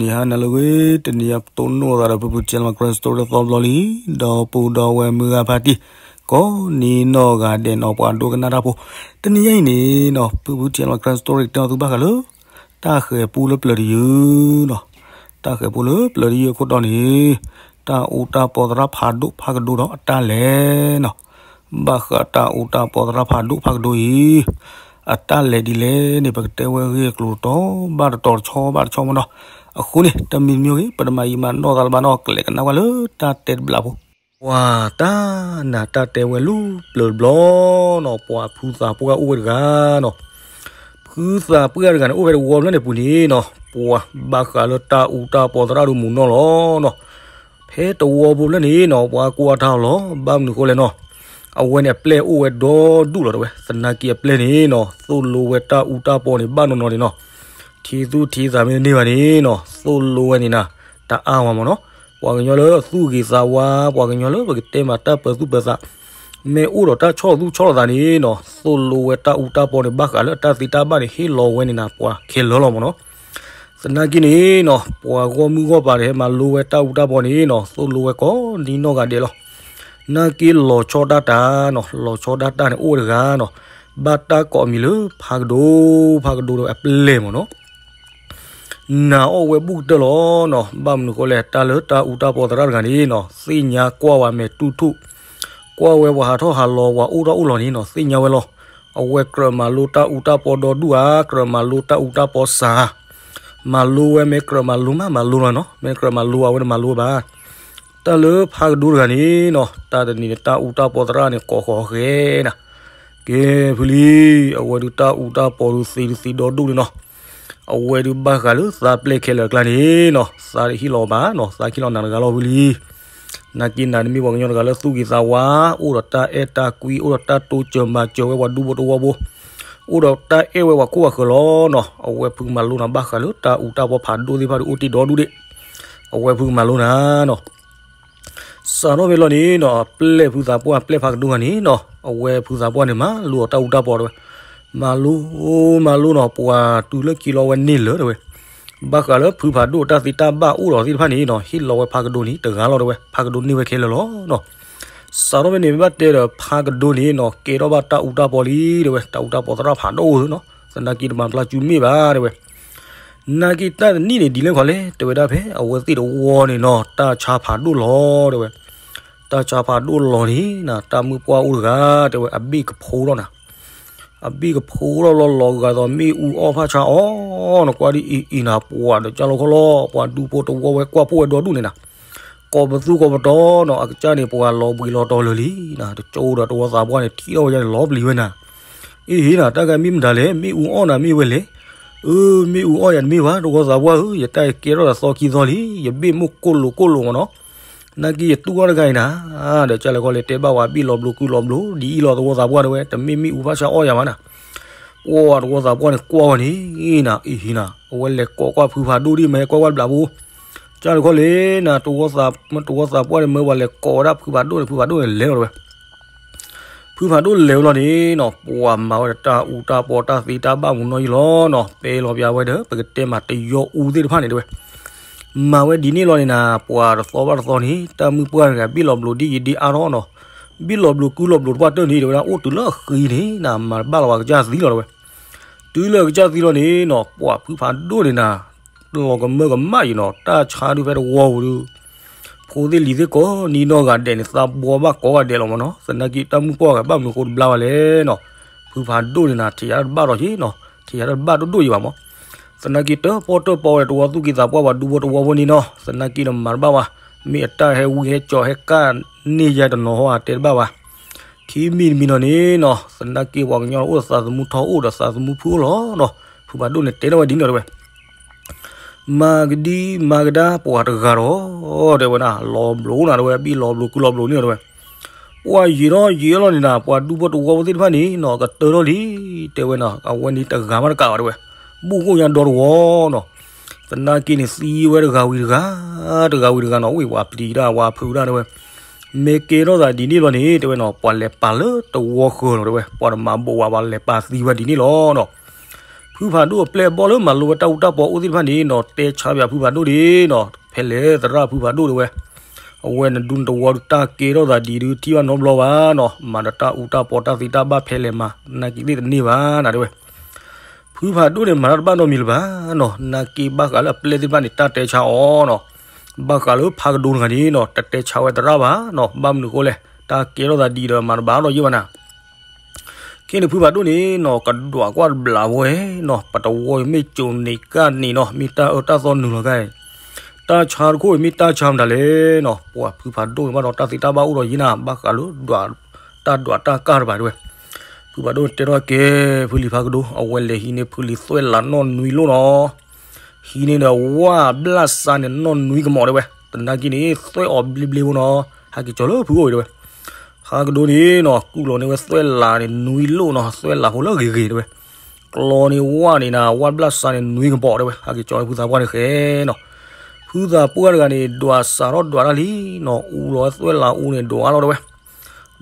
နံၤဟါနၤလၢအဂ့ၤ, တနံၤအံၤပတိၢ်နီၣ်သးဒီးဖုဖု Chin Migrant Story သီဘျီလံ, ဒီပုၢ်ဒီဝဲၢ်မုၢ်ဂၤဖါတံၢ်, ကိးနံၤနီၢ်ဂၤဒဲးနီၤ ပှၤဒိကနၣ်တၢ်ဖိ, တနံၤအံၤန့ၣ်နီၤ ဖုဖု Chin Migrant Story ကတဲအီၤသုဘၣ်ဃးလၢ တၢ်ဃဲၤပူလၢပျၢၤတယုၢ်နီၤ, တၢ်ဃဲၤပူလၢပျၢၤတယုၢ်အခိၣ်တီန့ၣ် တၢ်အူတၢ်ပီသရၣ်ဖးဒိၣ်ဖးကဒိဒီးအတၢ်လဲၤနီၤ, ဘၣ်ဃးတၢ်အူတၢ်ပီသရၣ်ဖးဒိၣ်ဖးကဒိအံၤ အတၢ်လဲၤဒ်လဲၣ်န့ၣ် ပကတဲဝဲအဂ့ၢ်အကျိၤတတီၤဘၣ်တတီၤ တဆီဘၣ်တဆီမနီၤ, အဃိန့ၣ် တမံၤမံၤဂ့ၤ ပတမၤယံာ်မၤနီၢ်သးလၢၤဘၣ်နီၤ ကလဲၤကနၣ်ကွၢ်လၢတၢ်တဲတဘျီဖိ, ပှၤတၢ်နးတၢ်တဲဝဲလၢပျၢၤတဘျီနီၤ ပှၤဖုသးပှၢ်အိၣ်ဝဲတဂၤနီၤ, ဖုသးပှၢ်တဂၤန့ၣ် အိၣ်ဖဲတဝီဖျၢၣ်န့ၣ်ပူၤန့ၣ်နီၤ ပှၤဘၣ်ဃးလၢတၢ်အူတၢ်ပီသရၣ်ဒိၣ်မူနီၢ်လီၤနီၤ, ဖဲတဝီဖိဖျၢၣ်န့ၣ်နီၤ ပှၤကွၢ်တၢ်အီၤလီၤ ဘၣ်မနုၤဃိလဲၣ်နီၤ, အဝဲန့ၣ်အပျဲၢ်အိၣ်ဝဲဒီဒူၣ်လီၤတဲဝဲ, သနာ်က့အပျဲၢ်န့ၣ်နီၤ သိၣ်လိဝဲတၢ်အူတၢ်ပီန့ၣ် ဘၣ်နီၢ်နီၢ်န့ၣ်နီၤ, ထံသူၣ်ထံသးမ့ၢ်တန့ၢ်ဘၣ်န့ၣ်နီၤ သိၣ်လိဝဲန့ၣ်နၤ တအါဝဲမနီၤ, ပှၤကညီလၢသူၣ်ဂ့ၤသးဝါ ပှၤကညီလၢပကတဲမးတၢ်ပၢၤသူၣ်ပၢၤသး မ့ၢ်အိၣ်ဒီးတၢ်ဆီၣ်သူၣ်ဆီၣ်လီၤသးန့ၣ်နီၤ သိၣ်လိဝဲတၢ်အူတၢ်ပီန့ၣ် ဘၣ်ဃးလၢအတၢ်သ့တၢ်ဘၣ်န့ၣ် ဟ့ၣ်လီၤဝဲန့ၣ်နၤ ပှၤခဲလၢာ်လီၤမနီၤ, သနာ်က့န့ၣ်နီၤ ပှၤဂီၢ်မုၢ်ဂီၢ်ပၤန့ၣ် ဟဲမၤလိဝဲတၢ်အူတၢ်ပီန့ၣ်နီၤ သိၣ်လိဝဲကိးနံၤနီၢ်ဂၤဒဲးလီၤ, နာ်က့လီၤဆီဒၣ်တၢ်နီၤ လီၤဆီဒၣ်တၢ်န့ၣ် အိၣ်ဝဲတဂၤနီၤ, ဘၣ်တၢ်ကိးအမံၤလၢဖးကဒိ, ဖးကဒိဒီးအပျဲၢ်မနီၤ နာ်အီၣ်ဝဲဘူးကတၢၢ်လီၤနီၤ, ဘၣ်မနုၤဃိလဲၣ် တၢ်လၢတၢ်အူတၢ်ပီသရၣ်တဂၤန့ၣ်နီၤ သ့ၣ်ညါကွၢ်ဝဲမဲာ်တူၢ်ထူၣ်, ကွၢ်ဝဲပှၤဟးထီၣ်ဟးလီၤ ပှၤအိၣ်ထီၣ်အိၣ်လီၤန့ၣ်နီၤ သ့ၣ်ညါဝဲလီၤ, အဝဲကြၢးမၤလိတၢ်အူတၢ်ပီဒီဒူၣ်ဧါ, ကြၢးမၤလိတၢ်အူတၢ်ပီစှၤဧါ, မၤလိဝဲ မ့ၢ်ကြၢးမၤလိမး မၤလိလီၤနီၤ, မ့ၢ်ကြၢးမၤလိအဝဲတမၤလိဘၣ် တၢ်လၢဖးကဒိတဂၤန့ၣ်နီၤ တၢ်တနံၤန့ၣ် တၢ်အူတၢ်ပီသရၣ်န့ၣ် ကိးဃီၤဃဲနၤ, ကဲဖုလံ, အဝဲဒုးတၢ်အူတၢ်ပီဒုးသ့ဒုးသ့ဒီဒူၣ်န့ၣ်နီၤ, အဝဲဒုးဘၣ်ဃးလၢသးပျဲၢ်ခဲလၢာ်အကျါန့ၣ်နီၤ သးတဟ့ၣ်လီၤဘၣ်နီၤ, သးဟ့ၣ်လီၤနၤတဂၤလီၤဖုလံ, နာ်က့နၤတမ့ၢ်ပှၤကညီတဂၤလၢသူၣ်ဂ့ၤသးဝါ, အိၣ်ဒီးတၢ်အဲၣ်တၢ်ကွံ, အိၣ်ဒီးတၢ်တိစၢၤမၤစၢၤဝဲပှၤဒူဖိတဝီဖိ, အိၣ်ဒီးတၢ်အဲၣ်ဝဲပှၤခိၣ်ပှၤဃၢၤလီၤနီၤ, အဝဲဖုကမၤလိနၤဘၣ်ဃးလၢတၢ်အူတၢ်ပီဖးဒိၣ်သ့ၣ်တဖၣ်ဒုးအိၣ်တ့ၢ်ဒီဒူၣ်ဒ့ၣ်, အဝဲဖုကမၤလိနၤနီၤ စးထီၣ်ဖဲလီၤန့ၣ်နီၤ ပျဲၢ်ဖုသးပှၢ် ပျဲၢ်ဖးကဒိဂၤန့ၣ်နီၤ အဝဲဖုသးပှၢ်န့ၣ် မၤလိအီၤတၢ်အူတၢ်ပီတဲဝဲ, မၤလိ, မၤလိနီၤ ပှၤတုၤလၢခံလီၤဝဲန့ၢ်လၢာ်တဲဝဲ, ဘၣ်ဃးလၢဖုဖးဒိၣ်တၢ်သ့တၢ်ဘၣ်အိၣ်ဒီးသ့ၣ်တဖၣ်န့ၣ်နီၤ ဟ့ၣ်လီၤဝဲဖးကဒိန့ၣ် တဂၤလီၤတဲဝဲ, ဖးကဒိန့ၢ်ဝဲခဲလၢာ်လီၤနီၤ, စးထီၣ်ဖဲန့ၣ် မ့ၢ်ဘၣ်တဲဒီးဖးကဒိန့ၣ်နီၤ ကဲထီၣ်ဘၣ်တၢ်အူတၢ်ပီလံတဲဝဲ, တၢ်အူတၢ်ပီသရၣ်ဖးဒိၣ်ဧၢနီၤ သနာ်က့တမၤပျၢ်စုမ့ၢ်ဘၣ်တဲဝဲ နာ်က့တၢ်တနံၣ်န့ၣ် ဒ်လဲၣ်ခီလဲၣ် တဲဝဲဒၣ်ဖဲအဝဲသ့ၣ်တဝီန့ၣ်နီၤ တၢ်ဆါဖးဒိၣ်လီၤတဲဝဲ, တၢ်ဆါဖးဒိၣ်လီၤန့ၣ်နၤ တၢ်မုၣ်ပှၢ်အိၣ်တဂၤတဲဝဲ အဘ့ၣ်ကဖိထီၣ်နၤ, အဘ့ၣ်ကဖိထီၣ်လီၤလီၤဂာ်သိးမ့ၣ်အူအီၣ်ဖးဆါအီၣ်နီၤ ကွၢ်ဒ်အံၤအံၤနၤပှၤဒီးကၢ်လီၤခီလီၤ ပှၤဒူဖိတဝီဝဲကွၢ်ဖှိၣ်ဝဲဒီဒူၣ်န့ၣ်နၤ, ကိးပသူကိးပတီၤနီၤ အကစၢ်န့ၣ် ပှၤလီၤဘှံးလီၤတီၤလၢာ်လံနၤ တကၠိဒီးတဝီသးပှၢ်န့ၣ် ထံၣ်ထီၣ်ဝဲဒၣ်န့ၣ် လီၤပျံၤဝဲနၤ အ့ၣ်နၤ တၢ်ဂၤမ့ၢ်မတၤလဲၣ် မ့ၣ်အူအီၣ်နၤမ့ၢ်ဝဲလဲၣ်, အၢ မ့ၣ်အူအီၣ်ယၤတမ့ၢ်ဘၣ် တဝီသးပှၢ်ဧၢ ယတၢ်ကဲထီၣ်ဒီးသီခံသီလံ ယဘ့ၣ်မိၢ်ကိၢ်လိာ်ကိၢ်လိာ်မးနီၤ, နာ်က့ယတူၢ်အီၣ်တဂၤအံၤနၤ, ဒီးကၢ်လဲၤခီလဲၤတဲဘၣ်ဝဲ ဘ့ၣ်လီၤဘျိးကုၢ်လီၤဘျိး ဒ်အံၤလီၤတဝီသးပှၢ်တဲဝဲ တမ့ၢ်မ့ၣ်အူဖးဆါအီၣ်ယၤဘၣ်နၤ, ပှၤတဝီသးပှၢ်န့ၣ်ကွၢ်ဝဲန့ၣ်နၤ အ့ၣ်နၤ အဝဲလဲၤကိးကွၢ်ဖုဖးဒိၣ်ဒ်မ့ၢ်ဟဲကွၢ်ကွၢ်တဘျီဖိ, ကၢ်လဲၤခီလဲၤနၤ တဝီသးပှၢ်န့ၣ် မၢဝဲလဲၤကိးဝဲဒၣ်ဖုဖးဒိၣ်န့ၣ် ဖုဖးဒိၣ်န့ၣ်လဲၤလီၤတဲဝဲ ဖုဖးဒိၣ်လဲၤဝဲလီၤန့ၣ်နီၤ ပှၤမၤဝဲဒီးတၢ်အူတၢ်ပီတၢ်သ့တၢ်ဘၣ်မူနီၢ်အံၤလီၤနီၤ ပဲလီၤပျၢၤဝဲဒီး ပကတဲမးတယီအူသ့ၣ်တဖၣ်န့ၣ်တဲဝဲ, မၤဝဲဒ်န့ၣ်လီၤန့ၣ်နၤ ပှၤတသီဘၣ်တသီန့ၣ် တၢ်မုၣ်ပှၢ်တဂၤ ဘ့ၣ်လီၤဘျိးဒ်ယဒ်အါထီၣ်နီၤ, ဘ့ၣ်လီၤဘျိးကုၢ်လီၤဘျိးတပှၢ်တၢၢ်န့ၣ် တဲဝဲဒၣ်အိၣ်တုၤလၢအဃံန့ၣ်နၤ မၤတဘၣ်လီၤဝဲကစၢ်သံလီၤတဲဝဲ, တုၤလၢကစၢ်သံလီၤန့ၣ်နီၤ ပှၤဖုဖးဒိၣ်န့ၣ်နၤ လီၤကမၢကမၣ်အံၤနီၤ တၢ်ဆါဒုးဖဲတဝီပူၤဒုး ဖိသ့ၣ်လံၤသ့ၣ်ကိးနံၤနီၢ်ဂၤဒဲးန့ၣ် သးဘှီဘၣ်ကိးဂၤဒဲးလီၤမးနီၤ သနာ်က့တၢ်မုၣ်ပှၢ်ဂၤဘၣ်မနုၤဃိတဘျါဝဲလဲၣ်နီၤ, ဖုဖးဒိၣ်န့ၣ်နၤ ထံၣ်ယၤတၢ်တဘၣ်ဒီးယ့နီၤ ထံၣ်ယၤတၢ်တဘၣ်ဒိၣ်ဒိၣ်ယံၤဘၣ်မး, သနာ်က့တၢ်ပီၣ်တၢ်ပီဝဲတဝီသူၣ်က့သးပှၢ်ပှၤဒူဖိတဝီဖိန့ၣ်နီၤ သနာ်က့ဒီးမၤတဘၣ်ဝဲ, မ့ၢ်အတၢ်ဟဲဝံဟဲကၠီၤဟဲကၣ်န့ၢ်ယၤတနီၤဟီဧါတဲတဘၣ်ဘၣ်, ခံမံၤတမံၤနီၤန့ၣ်နီၤ သနာ်က့ပှၤကညီအိၣ်ဒီးသးသမူထီအိၣ်ဒီးသးသမူဖုအိၣ်လီၤနီၤ, ဖုဖးဒိၣ်န့ၣ်တဲထီၣ်ဝဲဒ်န့ၣ်တဲဝဲ မၤကဒံမၤကဒါပှၤတဂၤဒီး တဲဝဲဒၣ် လီၤဘျိနၤတဲဝဲ ဘံၣ်လီၤဘျိးကုၢ်လီၤဘျိးန့ၣ်တဲဝဲ, ပှၤယံာ်ထီၣ်ယံာ်လီၤန့ၣ်နၤ ပှၤဒူဖိတဝီဖိသ့ၣ်တဖၣ်န့ၣ်နီၤ ကတၢၢ်ထီၣ်လံ တဲဝဲနီၤ အဝဲန့ၣ်တဂၤမးတကးဘၣ်တဲဝဲ, ဘူၣ်ကိၣ်ညါဒီတဝီနီၤ, သနာ်က့န့ၣ်သံဝဲတဂၤဝံၤတဂၤ, တဂၤဝံၤတဂၤနီၤ ဝ့ၢ်ပှၤပျံၤတၢ်ဝဲဖုးတၢ်တဲဝဲ, မ့ၢ်ကဲထီၣ်သးဒ်န့ၣ်လီၤန့ၣ် တဲဝဲနီၤ ပှၤလဲၤပာ်လၢတဝီဃၢၤလီၤတဲဝဲ ပှၤတမၤဘိးဝဲ ပှၤလဲၤပာ်သံဝဲဒ်န့ၣ်လီၤနီၤ, ဖု ဖုဖးဒိၣ်အပျဲၢ်အဘီၣ်လၢမၤလိဝဲတၢ်အူတၢ်ပီအိၣ်သ့ၣ်တဖၣ်န့ၣ်နီၤ တဲဆါပၠးဖုဖးဒိၣ်ဒၣ်နီၤ ဖဲလဲၣ်သရၣ်ဖုဖးဒိၣ်တဲဝဲ, အဝဲနဒူနတဝီဒုး တၢ်ကဲထီၣ်သးဒ်ဒုးထံၣ်ဘၣ်နီတဘျီဘၣ်နီၤ မၤဒီးတၢ်အူတၢ်ပီတၢ်သ့တၢ်ဘၣ်ဖဲလဲၣ်မၤ သနာ်က့သ့ၣ်တန့ၢ်ဘၣ်နၤတဲဝဲ. ဖုဖးဒိၣ်န့ၣ် မၤတၢ်တဘၣ်နီတမံၤလၢၤဘၣ်နီၤ သနာ်က့ဘၣ်ဃးလၢအပျဲၢ်သ့ၣ်တဖၣ်န့ၣ် တၢ်တဲဆါအီၤနီၤ, ဘၣ်ဃးလၢဖးကဒိတဂၤန့ၣ်နီၤ တတဲဆါဝဲသရၣ်ဘၣ်နီၤ ဘၣ်မနုၤအဃိလဲၣ် တၢ်ကဲထီၣ်သးဒ်ဒီးမၤတဘၣ်ဒီးယဲၢ်ဘၣ်နၤ ခဲန့ၣ်ဖုဖးဒိၣ်န့ၣ်နီၤ ကဒွးကွၢ်တဘျးဝဲနီၤ ပတဝီအံၤမ့ၢ်ကိၤန့ၣ်ကၣ်န့ၣ်နီၤ မ့ၢ်တၢ်အၢတၢ်သီနုာ်လီၤကါအံၤ, တၢ်ဆါတခိၣ်အံၤမ့ၢ်တၢ်ဆါမတၤလဲၣ်နီၤ ပှၤဖုဖးဒိၣ်န့ၣ်ဘၣ်ဒီးတၢ်သ့တၢ်ဘၣ်အိၣ်ဒီးယဲၢ်နၤ ဘၣ်ဃးလၢဒွးတၢ်ဒွးတၢ်ကၢ်တဘၣ်တဲဝဲ, ဖုဖးဒိၣ်တဲထီၣ်ကဲ ဖုလံၤဖးကဒိ အဝဲလဲၤဟံးန့ၢ်ဖုလံၤသွဲၣ်လးနီၢ်နွံလိၣ်နီၤ ဟံးန့ၢ်ဒီးဝၣ်ဘျၣ်စးန့ၣ် နီၢ်နွံကမီၤတဲဝဲ, သနာ်က့န့ၣ် သွဲၣ်အီၤဘျ့ဘျ့ဖိနီၤ ဟဲက့ၤကၠီၤလၢဖုအိၣ်အံၤတဲဝဲ, ဖးကဒိန့ၣ်နီၤ ကူၣ်လီၤန့ၢ်ဝဲသွဲၣ်လးန့ၣ် နွံလိၣ်နီၤ သွဲၣ်လးဖိလၢအဂ့ၤဂ့ၤတဲဝဲ, ကျီန့ၢ်ဝၣ်န့ၣ်နၤ ဝၣ်ဘျၣ်စးန့ၣ် နွံကမီၤတဲဝဲ ဟဲက့ၤကၠီၤလၢဖုသးပှၢ်န့ၣ်ဃဲနီၤ, ဖုသးပှၢ်တဂၤန့ၣ် ဒွးစးထီၣ်ဒွးတၢ်လံနီၤ အူလီၤဝဲသွဲၣ်လးအူန့ၣ် ဒွးလီၤတဲဝဲ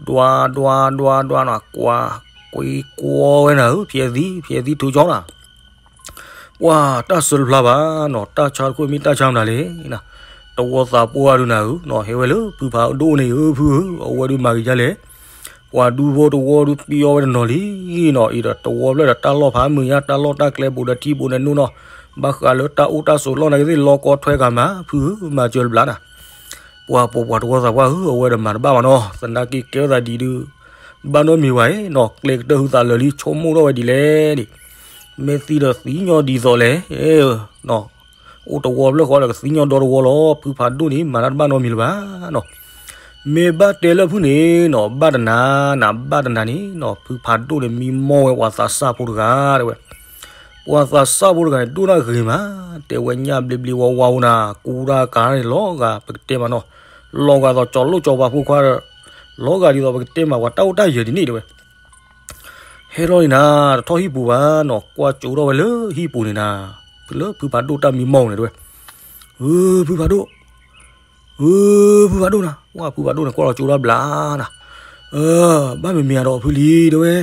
ဒွးဒွးဒွးဒွးနီၤ ကွၢ်ကွ့ကွီဝဲနၤဧၢ ဖျဲးသံ ဖျဲးသံထုးကၠီနၤ ပှၤတၢ်ဆၢတဖျါဘၣ်နီၤ တၢ်ဆါတခိၣ်မ့ၢ်တၢ်ဆါမတၤလဲၣ်, တဝီသးပှၢ်ဒုးနၤဧၢနီၤ ဟဲဝဲလၢဖုဖးဒိၣ်န့ၣ်ဧၢ ဖုဧၢ အဝဲဒုးမၤက့ၤယါလဲၣ်, ပှၤဒူဖိတဝီဒုးပံအီဝဲတနီၤလံနီၤ အံၤဒီးတဝီဖျၢၣ်ဒီးတၢ်လီၢ်ဖးမုာ်ညါ တၢ်လီၢ်တၢ်ကျဲဘူးဒီးထံဘူးဒီးနိနီၤ, ဘၣ်ဃးလၢတၢ်အိၣ်တၢ်ဆိးလီၢ်နာ်က့သ့ၣ် လီၢ်ကီထွဲဂၤမး ဖုဧၢ မၤစၢၤတဘျါနၤ ပှၤပိာ်ပှၤတဝီသးပှၢ်ဧၢ အဝဲဒီးမၤတဘၣ်ဘၣ်နီၤ သနာ်က့ကဲထီၣ်သးဒ်ဒုး ဘၣ်နီတမံၤဝဲနီၤ ကျဲကတၢၢ်ဟုသးလၢာ်လံ ဆိကမိၣ်ထီၣ်ဝဲဒ်လဲၣ်န့ၣ်, မ့ၢ်သံဒီးသံညီဒ်သိးလဲၣ်, အိၣ်တဝီဖျၢၣ်ဃီဒီးကသံညီဒီတဝီလီၤ ဖုဖးဒိၣ်န့ၣ် မၤတၢ်တဘၣ်နီတမံၤလၢၤဘၣ်နီၤ မ့ၢ်ဘၣ်တဲလၢဖုန့ၣ်နီၤ ဘၣ်တနၤနၤ ဘၣ်တနၤန့ၣ်နီၤ ဖုဖးဒိၣ်န့ၣ် မံမီၢ်ဝဲပှၤသးစၢ်ဖိတဂၤတဲဝဲ, ပှၤသးစၢ်ဖိတဂၤန့ၣ် ဒိၣ်တၢ်ဂ့ၤမး, တဲဝဲညၣ်ဘျ့ဘျ့ဝါဝါအိၣ်နၤ ကူတၢ်ကၤန့ၣ် လီၤဂာ်ပကတဲမးနီၤ, လီၤဂာ်သိးကၠီၤလိၣ်ကၠီၤပၤဖိခွါဒီး, လီၤဂာ်ဒ်သိးပကတဲမး ပှၤတၢ်အိၣ်တၢ်ယၢၤဒ်န့ၣ်တဲဝဲ ဟဲလီၤန့ၣ်နၤ တထီၣ်ဟံၣ်ပူၤဘၣ်နီၤ ကွၢ်ကၠိထီၣ်ဝဲလၢဟံၣ်ပူၤန့ၣ်နၤ, လၢဖုဖးဒိၣ်တၢ်မံမီၢ်န့ၣ်တဲဝဲ, ဧၢ ဖုဖးဒိၣ်, ဧၢ ဖုဖးဒိၣ်နၤ, ဝဲဖုဖးဒိၣ်န့ၣ် ကွၢ်လီၤကၠိတၢ်ဘျါနၤ, အၢ ဘၣ်မ့မ့ၢ်အဒီးဖုလံၤတဲဝဲ,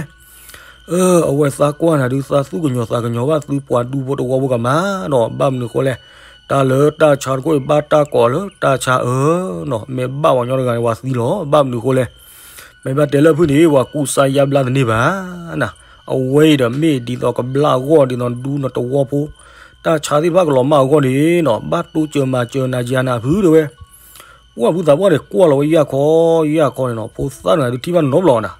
အၢ အဝဲသးကွၢ်နၤဒုး သးသူၣ်ကညီၤသးကညီၤဘၣ်သုပှၤဒူဖိတဝီဖိကမၤနီၤ ဘၣ်မနုၤဃိလဲၣ်, တၢ်လၢတၢ်ဆါတခိၣ်အံၤဘၣ်တၢ်ကိးလၢတၢ်ဆါအၢနီၤ မ့ၢ်ဘၣ်ပှၤကညီတဂၤန့ၣ် ပှၤသံလီၤ ဘၣ်မနုၤဃိလဲၣ် မ့ၢ်ဘၣ်တဲလၢဖုန့ၣ် ပှၤကူစါယါဘျါတန့ၢ်ဘၣ်နၤ, အဝဲအံၤဒီးမ့ၢ်ဒ်သိးကဘျၣ်အဂီၢ်ဒ်သိးဒူနတဝီဖိ, တၢ်ဆါသ့ၣ်တဖၣ်ကလီၤမၢ်အဂီၢ်န့ၣ်နီၤ ဘၣ်တိစၢၤမၤစၢၤနၤယါနၤဖုတဲဝဲ, ပှၢ်ဖုသးပှၢ်န့ၣ် ကွၢ်လီၤဝဲယၢ်ခီ, ယၢ်ခီန့ၣ်နီၤ ဖိသၣ်တဂၤဒုးထံၣ်ဘၣ်နီတဘျီနၤ,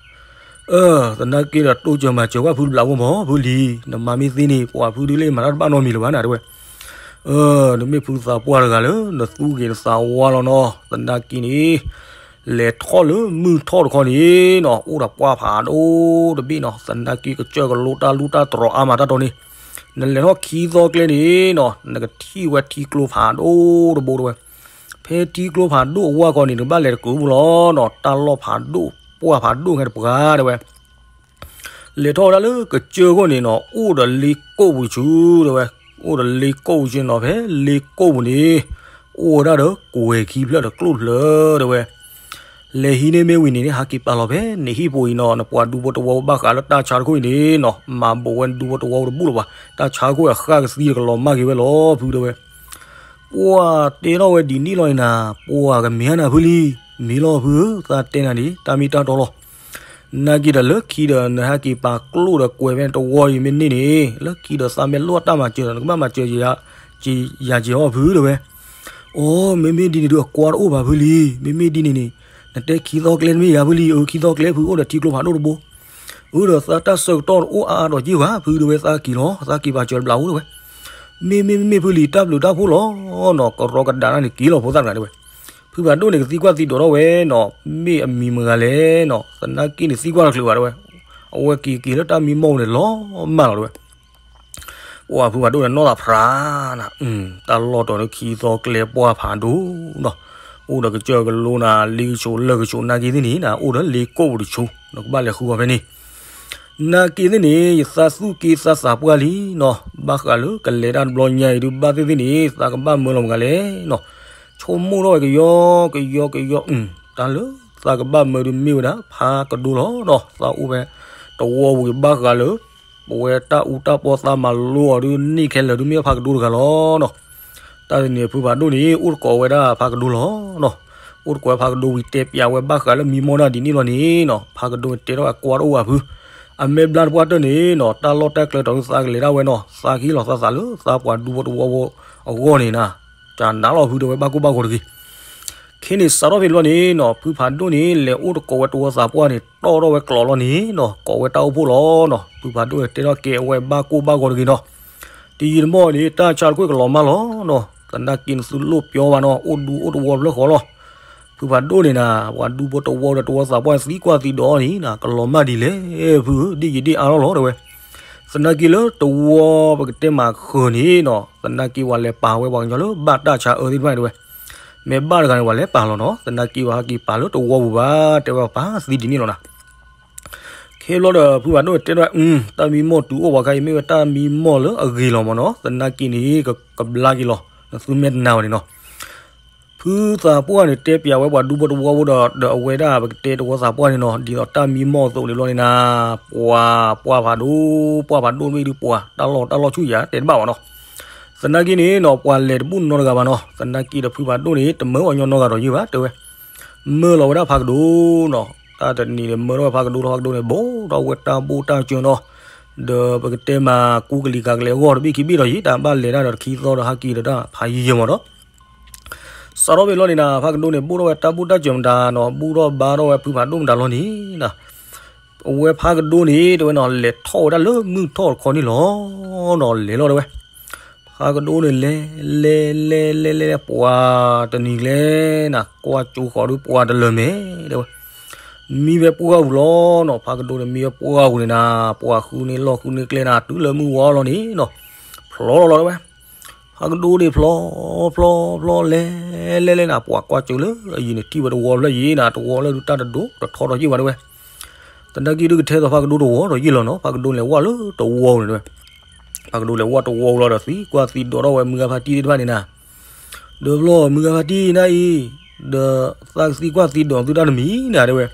အၢ သနာ်က့ဒီးတိစၢၤမၤစၢၤကွၢ်ဖုတဘျးဖိမီၤ ဖုလံၤ နမၤမ့ၢ်သ့န့ၣ် ပှၢ်ဖုဒုးလၢမၤတၢ်တဘၣ်နီတမံၤလၢၤဘၣ်နၤတဲဝဲ အၢ နမ့ၢ်ဖုသးပှၢ်တဂၤလၢ နသူၣ်ဂ့ၤနသးဝါလီၤနီၤ သနာ်က့န့ၣ် လဲၤထီၣ်လၢမုၢ်ထီၣ်တခီန့ၣ်နီၤ အိၣ်ဒီးပှၢ်ဖးဒိၣ်တဘ့ၣ်နီၤ သနာ်က့ကစၢၢ်ကလိတၢ်လူၢ်တၢ်တြီၤအါမးတၢ်တီန့ၣ် နလဲၤထီၣ်ခံသီကျဲန့ၣ်နီၤ နကထံၣ်ဝဲထံကျိဖးဒိၣ်တဘိတဲဝဲ ဖဲထံကျိဖးဒိၣ်အဝၢ်ခီန့ၣ် နကဘၣ်လဲၤတကုးမူလီၤနီၤ တၢ်လီၢ်ဖးဒိၣ် ပှၢ်ဖးဒိၣ်ခဲတပှၤတဲဝဲ လဲၤထီၣ်ဝဲဒၣ်လၢကစၢၢ်ခိၣ်န့ၣ်နီၤ အိၣ်ဒီးလ့ကိၣ်ပူၤတဆူတဲဝဲ, အိၣ်ဒီးလ့ကိၣ်ပူၤဆူနီၤ ဖဲလ့ကိၣ်ပူၤန့ၣ် အိၣ်ဝဲဒၣ်ဒီးကွဲၤခံဖျၢၣ်ဒီးကျိၣ်တဖျၢၣ်တဲဝဲ, လဲၤဟံးန့ၢ်မ့ၢ်ဝံၤန့ၣ်န့ၣ် ဟးက့ၤပာ်လီၤဖဲန့ၣ်ဟံၣ်ပူၤအံၤနီၤ နပှၤဒူဖိတဝီဘၣ်ဃးလၢတၢ်ဆါတခိၣ်အံၤန့ၣ်နီၤ မၤဘူးဝဲဒူဖိတဝီတဘူၣ်လၢၤဘၣ် တၢ်ဆါခိၣ်အဃၢ်ကသံဒီးကလီၤမၢ်က့ၤဝဲလီၤဖုတဲဝဲ ပှၢ်တဲထီၣ်ဝဲဒ်န့ၣ်လီၤနၤ ပှၢ်ကမ့ၢ်နၤဖုလံၤ မ့ၢ်လီၤဖုဧၢ သးတဲနၤန့ၣ် တၢ်မ့ၢ်တၢ်တီလီၤ နာ်က့ဒီးလၢခံဒီးနဟဲက့ၤပာ်ကျိၣ်ဒီးကွဲၤဖဲနတဝီအံၤမ့ၢ်န့ၢ်န့ၣ် လၢခံဒီးသးမ့ၢ်လိၣ်တၢ်မၤစၢၤဒီး နကဘၣ်မၤစၢၤယၤက့ၤအီၤဖုတဲဝဲ အိ မ့မ့ၢ်ဒ်န့ၣ်ဒုးအကွၢ်တအိၣ်ဘၣ်ဖုလံၤ မ့မ့ၢ်ဒ်န့ၣ်န့ၣ် နတဲခံသီကျဲတမ့ၢ်ယၤဖုလံၤ အၢ ခံသီကျဲဖုအိၣ်ဒီးထံကျိဖးဒိၣ်တဘိ အၢ ဒီးသးတၢ်ဆၢကတီၢ်တအိၣ်အါအါဒီးက့ၤဘၣ်ဖုတဲဝဲ သးက့ၤလီၤ သးက့ၤပာ်စၢၤတဘျးအိၣ်တဲဝဲ မ့မ့ၢ်မ့မ့ၢ်ဖုလံၤ တၢ်ဘျုးတၢ်ဖှိၣ်လီၤနီၤ ကရီကဒါနၤန့ၣ်က့ၤလီၤဖိသၣ်တဂၤတဲဝဲ ဖုဖးဒိၣ်န့ၣ်ကသံကွၢ်သံဒိးထီၣ်ဝဲနီၤ မ့ၢ်အမံၤမတၤလဲၣ်နီၤ သနာ်က့န့ၣ်သံကွၢ်တချုးဘၣ်တဲဝဲ အဝဲက့ၤက့ၤလၢတၢ်မံမီၢ်ပူၤန့ၣ်လီၤမၢ်လီၤတဲဝဲ ပှၢ်ဖုဖးဒိၣ်န့ၣ်နီၢ်သးဖြါနၤ တၢ်လီၢ်တီၤန့ၣ်ခံသီကျဲပှၢ်ဖးဒိၣ်နီၤ အိၣ်ဒီးကစၢၢ်ကလိနၤ လ့ကဆိးလၢကဆိးနာ်က့သ့ၣ်န့ၣ်နၤ အိၣ်ဒီးလ့ကိၣ်ပူၤတဆူ နကဘၣ်လဲၤဃုအီၤဖဲန့ၣ် နာ်က့သ့ၣ်န့ၣ် ယသးသူၣ်က့သးသးပှၢ်လံနီၤ ဘၣ်ဃးလၢကလဲၤတၢ်တဘျီညါအံၤဒုး ဘၣ်သ့ၣ်သ့ၣ်န့ၣ် သးကဘၣ်မၢလီၤမတၤလဲၣ်နီၤ ဆိကမိၣ်ထီၣ်ဝဲကယီကယီကယီ တၢ်လၢသးကဘၣ်မၢဒုးမ့ၢ်ဝဲဒၣ် ဖးကဒိလီၤနီၤ သးအိၣ်ဖဲ တဝီပူၤက့ၤဘၣ်ဃးလၢ ပဝဲတၢ်အူတၢ်ပီသးမၤလိအီၤဒုးန့ၢ်ခဲလၢာ်ဒုးမ့ၢ်ဖးကဒိတဂၤလီၤနီၤ. တၢ်တနံၤဖုဖးဒိၣ်န့ၣ် အိၣ်တကိးဝဲဒၣ်ဖးကဒိလီၤနီၤ. အိၣ်တကိးဝဲဖးကဒိဝံၤတဲပၠးဝဲဘၣ်ဃးလၢမံမီၢ်တၢ်ဒ်န့ၣ်လီၤန့ၣ်နီၤ. ဖးကဒိတဲထီၣ်ဝဲကွၢ်တအိၣ်ဘၣ်ဖု အမဲာ်ဘျါတပှၢ်တၢၢ်န့ၣ်နီၤ တၢ်လီၢ်တၢ်ကျဲတီၤဒုးသးကလဲၤဒၣ်ဝဲနီၤ သးကဟ့ၣ်လီၤသးသးလၢသးပှၤဒူဖိတဝီဖိအဂီၢ်န့ၣ်နီၤ. တၢ်နးလီၤဖုတဲဝဲဘၣ်ကိၢ်ဘၣ်ဂီၤတဂ့ၤ. ခဲန့ၣ်စးထီၣ်ဖဲန့ၣ်ဘျီန့ၣ်နီၤ ဖုဖးဒိၣ်န့ၣ် လဲၤအိၣ်တကိးဝဲတဝီသးပှၢ်န့ၣ် တီၢ်ထီၣ်ဝဲကျိးလီၤန့ၣ်နီၤ ကိးဝဲတၢ်အိၣ်ဖှိၣ်လီၤနီၤ. ဖုဖးဒိၣ်န့ၣ်တဲထီၣ်ကဲဝဲဘၣ်ကိၢ်ဘၣ်ဂီၤတဂ့ၤနီၤ. တယံာ်တမီၢ်န့ၣ် တၢ်ဆါတခိၣ်ကလီၤမၢ်လီၤနီၤ. သနာ်က့နသုလိၣ်ပျီဘၣ်နီၤ အိၣ်ဒူအိၣ်တဝီဖျၢၣ်ဃီလီၤ. ဖုဖးဒိၣ်န့ၣ်နၤ ပှၤဒူဖိတဝီဒီးတဝီသးပှၢ်သံကွၢ်သံဒိးန့ၣ်နၤ ကလီၤမၢ်ဒ်လဲၣ်ဖုဧၢ ဒ်ယံာ်ဒ်အါလီၤလီၤတဲဝဲ. သနာ်က့လၢတဝီပကတဲမးဃၢၤန့ၣ်နီၤ သနာ်က့ပှၤလဲၤပာ်ဝဲပှၤကညီလၢဘၣ်တၢ်ဆါအၢသ့ၣ်တဖၣ်န့ၣ်တဲဝဲ. မ့ၢ်ဘၣ်တဂၤန့ၣ် ပှၤလဲၤပာ်လီၤနီၤ သနာ်က့ပှၤဟဲက့ၤပာ်လၢတဝီပူၤဘၣ် တဲဝဲပာ်သံဒ်န့ၣ်လီၤနၤ. ခဲဘျီဒီးဖုဖးဒိၣ်န့ၣ်တဲထီၣ်ဝဲ တၢ်မံမီၢ်တုၤအိၣ်ပှၤခါအံၤ မ့ၢ်ဝဲတၢ်မံမီၢ်လၢအဂ့ၤလီၤမးနီၤ သနာ်က့န့ၣ် ကဘျါက့ၤလီၤ နသုမ့ၢ်တနာ်ဝဲန့ၣ်နီၤ. ဖုသးပှၢ်န့ၣ် တဲပၠးဝဲပှၤဒူဖိတဝီဖိဒီး ဒီးအဝဲဒၣ်ပကတဲတဝီသးပှၢ်န့ၣ်နီၤ ဒ်သိးတၢ်မံမီၢ်အသိးန့ၣ်ဘျီန့ၣ်နၤ ပှၤ ပှၢ်ဖးဒိၣ် ပှၢ်ဖးဒိၣ်တဘ့ၣ်ဒုးပှၤ တၢ်လီၢ်တၢ်လီၢ်ဆူၣ်ယၤတဲတဘၣ်ဘၣ်နီၤ. သနာ်က့န့ၣ်နီၤ ပှၤလဲၤတဘူၣ်နီတဂၤဘၣ်နီၤ သနာ်က့ဒီးဖုဖးဒိၣ်န့ၣ် တမၢအီၤညီနီတဂၤဒီးယ့ၢ်ဘၣ်တဲဝဲ မၢလီၤဝဲဒၣ်ဖးကဒိနီၤ. တၢ်တနံၤန့ၣ် မၢထီၣ်ဝဲဖးကဒိလီၤ ဖးကဒိန့ၣ် ဘိၣ်ထီၣ်ဝဲတၢ်ဘိၣ်တၢ်စၢၤနီၤ ဒီးပကတဲမးကူကလံၤကၤကလဲၤအဂီၢ်တဘ့ၣ်ခံဘ့ၣ်ဒီးယ့ၢ် တၢ်ဘၣ်လဲၤတၢ်ဒီးတခံသီဒီးဟဲက့ၤဒီးတၢ်ဖးယံာ်ယံာ်မးနီၤ. စးထီၣ်ဖဲလီၤန့ၣ်နၤ ဖးကဒိန့ၣ် ဘိၣ်ထီၣ်ဝဲတၢ်ဘိၣ်တၢ်စၢၤမတၤနီၤ ဘူၣ်ထီၣ်ဘါထီၣ်ဝဲဖုဖးဒိၣ်မတၤလီၤန့ၣ်နၤ အဝဲဖးကဒိန့ၣ် တဲဝဲနီၤ လဲၤထီၣ်ဝဲဒၣ်လၢမုၢ်ထီၣ်တခီန့ၣ်လီၤနီၤ လဲၤလီၤတဲဝဲ. ဖးကဒိန့ၣ် လဲၤ လဲၤ လဲၤ လဲၤ လဲၤ လဲၤ ပှၤတနံၤကျဲနၤ ကွၢ်ကၠိဃီၤဒုးပှၤတလၢာ်မဲာ်တဲဝဲ. မံဖဲပှၢ်ပူၤလီၤနီၤ ဖးကဒိန့ၣ် မံဖဲပှၢ်ပူၤန့ၣ်နၤ ပှၤဃုန့ၢ်လီၢ်ဃုန့ၢ်ကျဲနၤ တုၤလၢမုၢ်ဝါလီၤန့ၣ်နီၤ ဖျီလီၤလီၤတဲဝဲ. ဖးကဒိန့ၣ်ဖျီ ဖျီ ဖျီ လဲၤ လဲၤ လဲၤနၤ ပှၤကွၢ်ကၠိလၢအယံၤန့ၣ် ထံၣ်ဝဲတဝီဖျၢၣ်ယံၤနၤ တဝီလၢဒုးတၢ်တဒိၣ်တထီထီၣ်ယ့ၢ်ဘၣ်တဲဝဲ. သနာ်က့ဒုးကထဲသိးဖးကဒိတဝီဒီးယ့ၢ်လီၤနီၤ ဖးကဒိန့ၣ်ဝၣ်လၢတဝီန့ၣ်တဲဝဲ. ဖးကဒိလဲၤဝၣ်တဝီလီၤဒီး သံကွၢ်သံဒိးထီၣ်ဝဲမုၢ်ဂၤဖါတံၢ်သ့ၣ်တဖၣ်န့ၣ်နၤ, ဒီးဖျီမုၢ်ဂၤဖါတံၢ်နၤအံၤ, ဒီးသးကသံကွၢ်သံဒိးသုတၢ်တမံၤနၤတဲဝဲ.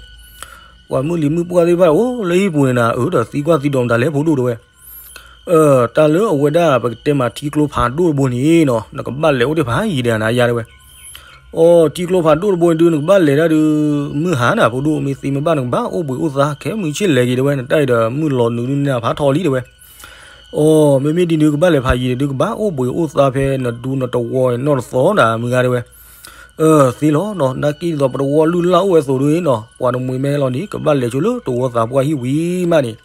ပှၤမုၢ်လံၤမုၢ်ပှၢ်သ့ၣ်တဖၣ်အိၣ်လၢဟံၣ်ပူၤန့ၣ်နၤ, အၢ ဒီးသံကွၢ်သံဒိးမတၤလဲၣ်ဖိဒိၣ်တဲဝဲ. တၢ်လၢအဝဲဒၣ်ပကတဲမးထံကျိဖးဒိၣ်တဘိန့ၣ်နီၤ, နကဘၣ်လဲၤအိၣ်တ့ၢ်ဖးယံၤဒီးနၤယါတဲဝဲ. အိ ထံကျိဖးဒိၣ်တဘိန့ၣ်ဒုး နကဘၣ်လဲၤဒၣ်ဒုး မုၢ်ဟါနၤဖိဒိၣ်, မ့ၢ်သံမ့ၢ်ဘၣ်နကဘၣ်အိၣ်ဘှံးအိၣ်သါ ခဲမုၢ်ဆ့ၣ်လဲၤက့ၤတဲဝဲ, နတၢ်အံၤဒီးမုၢ်လီၤနုာ်ဒုးနၤဖးထီလံတဲဝဲ. အိ မ့မ့ၢ်ဒ်န့ၣ် ကဘၣ်လဲၤဖးယံၤန့ၣ်ဒုး ကဘၣ်အိၣ်ဘှံးအိၣ်သါဖဲနဒူနတဝီနီၢ်တသီနၤ မုၢ်ဂၤတဲဝဲ. အၢ သ့လီၤနီၤ, နာ်က့ဒ်သိးပတဝီလုၢ်လၢ်အိၣ်ဝဲအသိးဒုးနီၤ, ပှၤတမှံၤမ့ၢ်ဟဲလီၤန့ၣ် ကဘၣ်လဲၤဆိလၢတဝီသးပှၢ်ဟံၣ်ဝံၤမးန့ၣ်,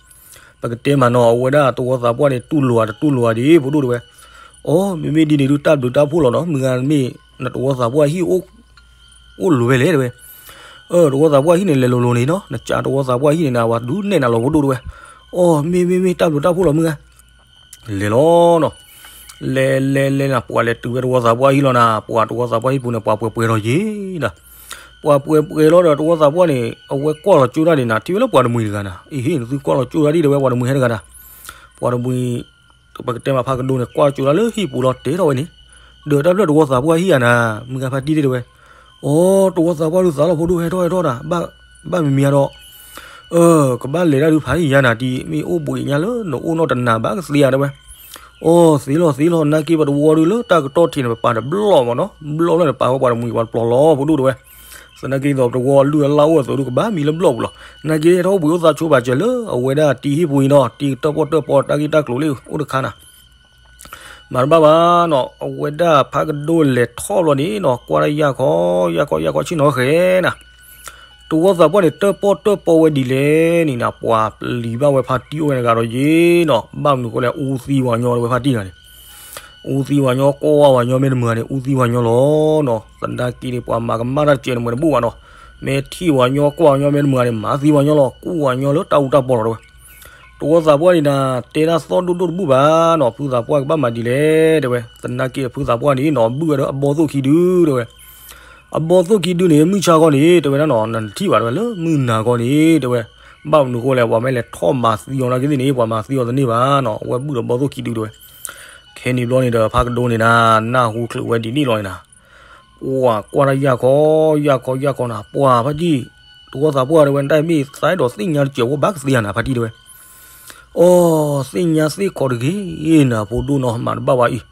ပကတဲမးနီၤ အဝဲဒၣ်တဝီသးပှၢ်န့ၣ် တူၢ်လိာ်ဧါတတူၢ်လိာ်ဧါဒ်ဖိဒိၣ်တဲဝဲ. အိ မ့မ့ၢ်ဒ်န့ၣ်ဒုး တၢ်ဘျုးတၢ်ဖှိၣ်လီၤနီၤ, မုၢ်ဂၤမ့ၢ်နတဝီသးပှၢ်ဟံၣ် အိၣ်လိၤဝဲလဲၣ်တဲဝဲ. အၢ တဝီသးပှၢ်ဟံၣ်န့ၣ် လဲၤလိၤလိၤန့ၣ်နီၤ, နကးတဝီသးပှၢ်ဟံၣ်န့ၣ်နၤ ပှၤဒုးနဲၣ်နၤလီၤဖိဒိၣ်တဲဝဲ. အိ မ့မ့ၢ်မ့ၢ် တၢ်ဘျုးတၢ်ဖှိၣ်လီၤမုၢ်ဂၤ. လဲၤလီၤနီၤ, လဲၤလဲၤလဲၤနၤ ပှၤလဲၤတုၤဝဲတဝီသးပှၢ်ဟံၣ်လီၤနၤ, ပှၤတဝီသးပှၢ်ဟံၣ်ပူၤန့ၣ် ပှၤပှဲၤပှဲၤလီၤယံၤနၤ. ပှၤပှဲၤပှဲၤလီၤဒီးတဝီသးပှၢ်န့ၣ် အဝဲကွၢ်လီၤကၠိတၢ်န့ၣ်နၤ, ထံၣ်ဝဲလၢပှၤတမှံၤတဂၤနၤ, အဟ့ၣ်နသုကွၢ်လီၤကၠိတၢ်ဒ်တဲဝဲ ပှၤတမှံၤဟဲတဂၤနၤ. ပှၤတမှံၤ ပကတဲမးဖးကဒိန့ၣ် ကွၢ်ကၠိတၢ်လၢဟံၣ်ပူၤလီၤတဲထီၣ်ဝဲန့ၣ်, ဒီးတၢ်ဘျုးတဝီသးပှၢ်ဟံၣ်ဧါနၤ, မုၢ်ဂၤဖါတံၢ်တဲဝဲ. အိ တဝီသးပှၢ်ဒုးသးလီၤဖိဒိၣ် ဟဲထီၣ်ဟဲထီၣ်နၤ, ဘၣ်မံၤမံၤဧါဒီး အၢ ကဘၣ်လဲၤဒၣ်ဒုးဖးယံၤယါနၤ, တံၤမ့ၢ်အိၣ်ဘှံးညါလၢနအိၣ်နီၢ်တနၤဘၣ်ကသ့ဧါတဲဝဲ. အိ သ့လီၤသ့လီၤ, နာ်က့ပတဝီဒုးလၢတၢ်ကတီၢ်ထံးန့ၣ် ပပာ်တဘျီၣ်မးနီၤ, ဘျီၣ်လၢနပာ်ဝဲပှၤတမှံၤပှၤတပျီၤလီၤဖိဒိၣ်တဲဝဲ. သနာ်က့ဒ်သိးပတဝီလုၢ်အလၢ်အိၣ်အသိးဒုး ကဘၣ်မံၤလၢဘျီၣ်ပူၤလီၤ. နာ်က့ဟဲထီၣ်အိၣ်ဘှံးအိၣ်သါဆိဘၣ်စၢၤလၢအဝဲဒၣ်တံၤဟံၣ်ပူၤအံၤနီၤ, တံၤတၢ်ပီၣ်တၢ်ပီတၢ်ဂ့ၢ်တၢ်ကျိၤလၢအိၣ်တခါနၤ မၤတဘၣ်ဘၣ်နီၤ, အဝဲဒၣ်ဖးကဒိလဲၤထီၣ်ဘျီန့ၣ်နီၤ, ကွၢ်တၢ်ယၢ်ခီ ယၢ်ခီ ယၢ်ခီဆ့ၣ်နီၤဃဲၤနၤ, တဝီသးပှၢ်န့ၣ် တၢ်ပီၣ်တၢ်ပီဝဲဒ်လဲၣ်န့ၣ်နၤ, ပှၤပျံၤဘၣ်ဝဲဖါတံၢ်အိၣ်ဝဲတဂၤဒီးယ့ၤနီၤ, ဘၣ်မနုၤဃိလဲၣ် အူသံဝၤညီဝဲဖါတံၢ်တဂၤန့ၣ်, အူသံဝၤညီ ကွၢ်ဝဲဝၤညီမ့ၢ်တမုာ်ဂၤန့ၣ် အူသံဝၤညီလီၤနီၤ, သနာ်က့န့ၣ် ပှၤမၤကမၣ်တၢ်တစဲးန့ၣ်မ့ၢ်တဘူၣ်ဘၣ်နီၤ, မ့ၢ်ထံၣ်ဝၤညီ ကွၢ်ဝၤညီမ့ၢ်တမုာ်ဂၤန့ၣ် မၤသံဝၤညီလီၤ, ကူဝၤညီလၢတၢ်အူတၢ်ပီလီၤတဲဝဲ. တဝီသးပှၢ်န့ၣ်နၤ တဲဒၣ်သီၣ်ဒိၣ်ဒိၣ်တဘူၣ်ဘၣ်နီၤ, ဖုသးပှၢ်ကဘၣ်မၤဒ်လဲၣ်တဲဝဲ, သနာ်က့ဖုသးပှၢ်န့ၣ်နီၤ ဘုၣ်ဝဲဒီးအဘီသိၣ်ခံဒုတဲဝဲ, အဘီသိၣ်ခံဒုန့ၣ် မုၢ်ဆါခီန့ၣ် တဲဝဲဒၣ်နီၤ နတထံၣ်ဘၣ်တဲဝဲ လၢမုၢ်နၤခီန့ၣ်တဲဝဲ, ဘၣ်မနုၤဃိလဲၣ် ပှၤမ့ၢ်လဲၤထီၣ်မၤသံအီၤနာ်က့သ့ၣ်န့ၣ် ပှၤမၤသံအီၤတန့ၢ်ဘၣ်နီၤ, အဝဲဘုၣ်ဒီးဘီသိၣ်ခံဒုတဲဝဲ. ခဲန့ၣ်ဘျီန့ၣ်ဒီး ဖးကဒိန့ၣ်နၤ နၢ်ဟူချုးဝဲဒ်န့ၣ်လီၤန့ၣ်နၤ ပှၤကွၢ်တၢ်ယၢ်ခီ ယၢ်ခီ ယၢ်ခီနၤ, ပှၤဖါတံၢ် တဝီသးပှၢ်တဲဝဲ နတၢ်မ့ၢ်သးအဲၣ်ဒိးသ့ၣ်ညါတစဲးဖိဘၣ်ကသ့ဧါနၤ ဖါတံၢ်တဲဝဲ. အိ သ့ၣ်ညါသ့ၣ်ခီတဂ့ၤနၤ ဖိဒိၣ်နီၤ မၤတဘၣ်ဝဲအံၤ,